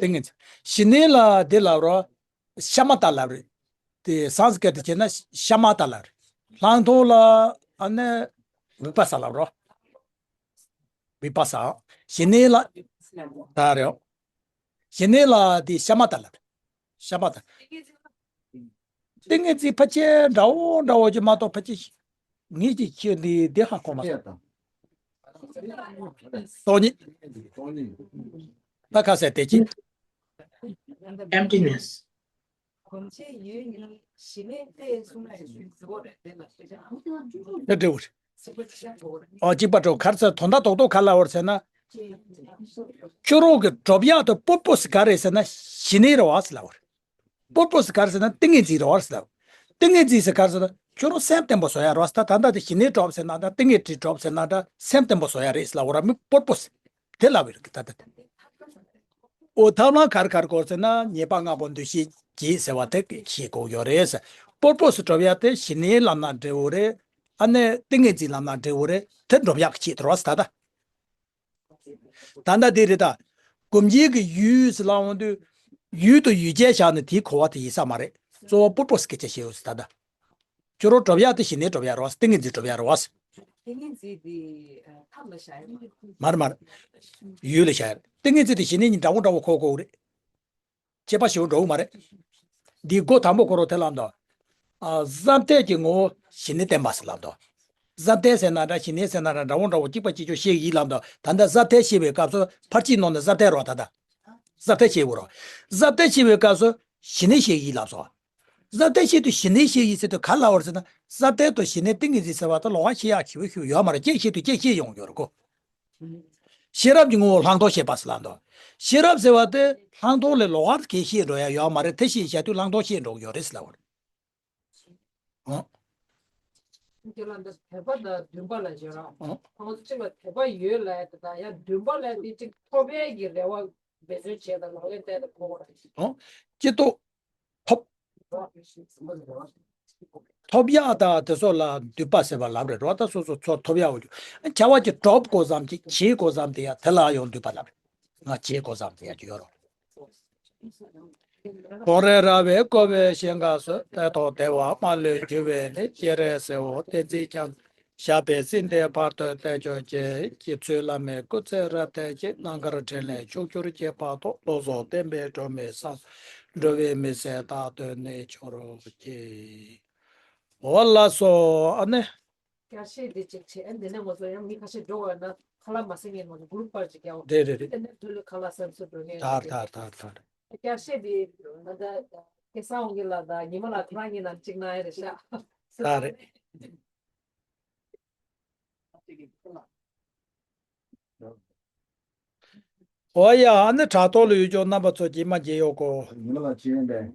ཏིང་ངེ་འཛིན། ཞི་གནས་ལ་དེ་ལབ་རོ། ཤ་མ་ཏ་ལབ་རེད། དེ་སཾ་སྐྲྀཏ་དེ་བྱས་ན་ཤ་མ་ཏ་ལབ་རེད། ལྷག་མཐོང་ལ་ཨ་ནི་བི་པ་ས་ལབ་རོ། བི་པ་ས། ཞི་གནས་ལ་ད་རེད། ཞི་གནས་ལ་དེ་ཤ་མ་ཏ་ལབ་རེད། ཤ་མ་ཏ། ཏིང་ངེ་འཛིན་ཕལ་ཆེར་འདྲ་བོ་འདྲ་བོ་ཅིག་མ་གཏོགས་ཕལ་ཆེར་ངེད་ཀྱི་ཁྱེད་འདི་འདི་ཧ་གོ་མ་སོང་། སྟོང་ཉིད། སྟོང་ཉིད། ད་ཁ་ཟེར་དེ་ཅི། Emptiness། གོམས་གཤིས་ཡུལ་ནི་ཞི་གནས་ཏེ་གསུངས་ན་ཞུ་གཙོ་བོ་རེད་དེ་ལ་དེ་འདྲ་བོ་རེད། ཚིག་པ་གཅིག་པ་འགྲོ་བ་རེད། ཨོ་གཅིག་པ་འགྲོ་གར་ཚ་དོན་དག་རྡོག་རྡོག་ག་ལ་བར་ཟེར་ན། སྐྱོ་རོགས་ཀྱི་སྒྲུབ་ཡག་ཏུ་པུར་པོ་སི་ག་རེད་ཟེར་ན་ཞི་གནས་རེད་བ་ཟེར་ལ་བར། པུར་པོ་སི་ག་རེད་ཟེར་ན་ཏིང་ངེ་འཛིན་རེད་བ་ཟེར་ལ་བར། ཏིང་ངེ་འཛིན་ཟེར་ག་རེད་ཟེར་ན་ ཁྱོད་རང་སེམས་བརྟན་པོ་བཟོ་ཡ་རོགས། ད་ད་ལྟ་དེ་ཞི་གནས་གྲོགས་ཟེར་ན་འདྲ། ཏིང་ངེ་འཛིན་གྲོགས་ཟེར་ན་འདྲ། སེམས་བརྟན་པོ་བཟོ་ཡ་རེད་ཟེར་ལབ་པ་ར། མི་པོར་པོ་ཟེར་དེ་ལབ་པ་རེད། ད་ད་དེ། ཨོ་ཐབས་ལམ་ག་རེ་ག་རེ་དགོས་ཟེར་ན། ཉེས་པ་ལྔ་པོ་འདུ་ཤེས་བརྒྱད་ཟེར་བ་དེ་ཤེས་དགོས་ཡོད་རེད་ཟེར། པོར་པོ་ཟེར་འགྲོ་ཡ་དེ་ཞི་གནས་ལམ་ན་འབྲས་བུ་རེད། ཨ་ནི་ཏིང་ངེ་འཛིན་ལམ་ན་འབྲས་བུ་རེད། དེ་འགྲོ་ཡག་གི་ཆེད་དུ་རོགས་ཟེར་ད་ད། ད་ལྟ་དེ་རེད་ད། སྒོམ་བྱེད་ཀྱི་ཡུལ་ཟེར་ལབ་འོང་དུས། ཡུལ་དུ་ཡུལ་ཅན་བཞག་ནས་དེའི་གོ་བ་དེ་ཡིན་ས་མ་རེད། གཙོ་བོ་པོར་པོ་ཟེར་སྐད་ཆ་བཤད་ཡོད་ཟེར་ད་ལྟ། ཁྱོད་རང་སྒྲུབ་ཡག་དེ་ཞི་གནས་སྒྲུབ་ཡག་རེད་བ། ཏིང་ངེ་འཛིན་སྒྲུབ་ཡག་རེད་བ། ཏིང་ངེ་འཛིན་དེ་ཐབས་ལ་བཞག་ཡག་མ་རེད། མ་རེད་མ་རེད། ཡུལ་ལ་བཞག་ཡག་རེད། ཏིང་ངེ་འཛིན་དེ་ཞི་གནས་གཉིས་འདྲ་བོ་འདྲ་བོ་གོ་དགོས་རེད། ཁྱད་པར་ཞེ་པོ་འགྲོ་གི་མ་རེད། འདིའི་སྒོ་དང་པོ་ཁོ་རང་དེ་ལབ་འདུག། ཨ། གཟབ་གཏད་ཀྱི་ངོ་བོ་ཞི་གནས་བསྟན་པ་ཟེར་ལབ་འདུག། གཟབ་གཏད་ཟེར་ན་འདྲ། ཞི་གནས་ཟེར་ན་འདྲ། འདྲ་བོ་འདྲ་བོ་གཅིག་པ་གཅིག་རྐྱང་བཤད་ཀྱི་ཡིན་ལབ་འདུག། ད་ལྟ་གཟབ་གཏད་བཤད་པའི་སྐབས་སུ་ཕར་ཕྱིན་ནང་ནས་གཟབ་གཏད་རོགས། ད་ལྟ་གཟབ་གཏད་བཤད་དགོས་རོགས། གཟབ་གཏད་བཤད་པའི་སྐབས་སུ་ཞི་གནས་བཤད་ཀྱི་ཡིན་ལབ་སོང་། གཟབ་གཏད་བཤད་དུས་ཞི་གནས་བཤད་ཀྱི་ཡིན་ཟེར་དུས་ག་རེ་ལབ་པ་རེད་ཟེར་ན། གཟབ་གཏད་དུ་ཞི་གནས་ཏིང་ངེ་འཛིན་ཟེར་བ་དེ་ལོགས་ཀ་བཤད་ཡག་ཞེ་པོ་ཞིག་ཡོད་མ་རེད། སྐྱེ་བཤད་དུས་སྐྱེ་བཤད་ཡོང་ཡོད་རེད་གོ། ཤེས་རབ་ཀྱི་ངོ་བོ་ལྷག་མཐོང་བཤད་པ་ཟེར་ལབ་འདུག། ཤེས་རབ་ཟེར་བ་དེ་ལྷག་མཐོང་ལས་ལོགས་ཀ་གི་བཤད་འགྲོ་ཡ་ཡོད་མ་རེད། དེ་བཤད་བཞག་དུས་ལྷག་མཐོང་བཤད་འགྲོ་གི་ཡོད་རེད་ཟེར་ལབ་པ་རེད། ཨོ། ཁྱེད་ལ་འདི་དད་པ་དང་འདུན་པ་ལ་བརྗོད་ར། ཨོ། ཁོང་ཚོ་གཅིག་ལ་དད་པ་ཡོད་ལབ་ཡ་དེ་དང་ཡང་འདུན་པ་ལབ་ཡ་དེ་གཅིག་ཐོབ་ཡ་གི་རེ་བ་འབད་བརྩོན་བྱས་དང་ལག་ལེན་བསྟར་དང་གོ་བ་རེད། ཨོ། སྤྱི་ཚོགས་ཐོབ། ཐོབ་ཡག་དང་དེ་ཚོ་ལ་འདུན་པ་ཟེར་བ་ལབ་རེད་རོ། ད་སོ་སོ་ཚོ་ཐོབ་ཡག་འོ། བྱ་བ་ཅིག་སྒྲུབ་དགོས་བསམ་གྱི། བྱེད་དགོས་བསམ་དེ་ཡ་དེ་ལ་ཡང་འདུན་པ་ལབ་རེད། ང་བྱེད་དགོས་བསམ་དེ་ཡ་ཅིག་ཡོད་རོ། གོང་རིམ་ར་བས་བསྐོར་བའི་ཞིང་ཁམས་སུ། དེ་ཐོག་བདེ་བ་མ་ལུས་རྒྱུ་བའི་གནས། སྤྱན་རས་གཟིགས་དབང་བསྟན་འཛིན་རྒྱ་མཚོ། ཞབས་པད་སྲིད་མཐའི་བར་དུ་བརྟན་གྱུར་ཅིག། རྗེ་བཙུན་བླ་མའི་སྐུ་ཚེ་རབ་བརྟན་ཅིག། རྣམ་དཀར་འཕྲིན་ལས་ཕྱོགས་བཅུར་ཁྱབ་པ་དང་། བློ་བཟང་བསྟན་པའི་སྒྲོན་མེ་བསམ། འགྲོ་བའི་མི་ཚེ་རྟག་ཏུ་གནས་གྱུར་ཅིག། འོ་ལགས་སོ། ཨ་ནི། བསྐྱར་བཤད་འདི་གཅིག་བྱས། ཨ་འདི་ནས་ང་ཚོ་ཡང་མི་ཁ་ཤས་འགྲོ་བ་ན་ཁ་ལག་མ་ཟ་མཁན་ང་ཚོ་གུ་རུབ་པར་ཅིག་རྒྱག་འོ། རེད་རེད་རེད། དེ་ནས་དུས་ལ་ཁ་ལག་ཟ་ཟ་འགྲོ་མཁན་དར་དར་དར་དར། བསྐྱར་བཤད་འདི་ང་ད་སྐལ་བཟང་དབང་རྒྱལ་ལགས་དང་ཉི་མ་ལགས་ཁོ་རང་གཉིས་ནང་གཅིག་གནང་ཡ་རེད་ཤག། ད་རེད། འོ་ཡ། ཨ་ནི་དྲ་ཐོག་ལ་ཡོད་ཀྱོག་རྣམ་པ་ཚོ་རྗེས་མ་མཇལ་ཡོང་གོ། ཉི་མ་ལགས་ཅི་ཡོང་པས།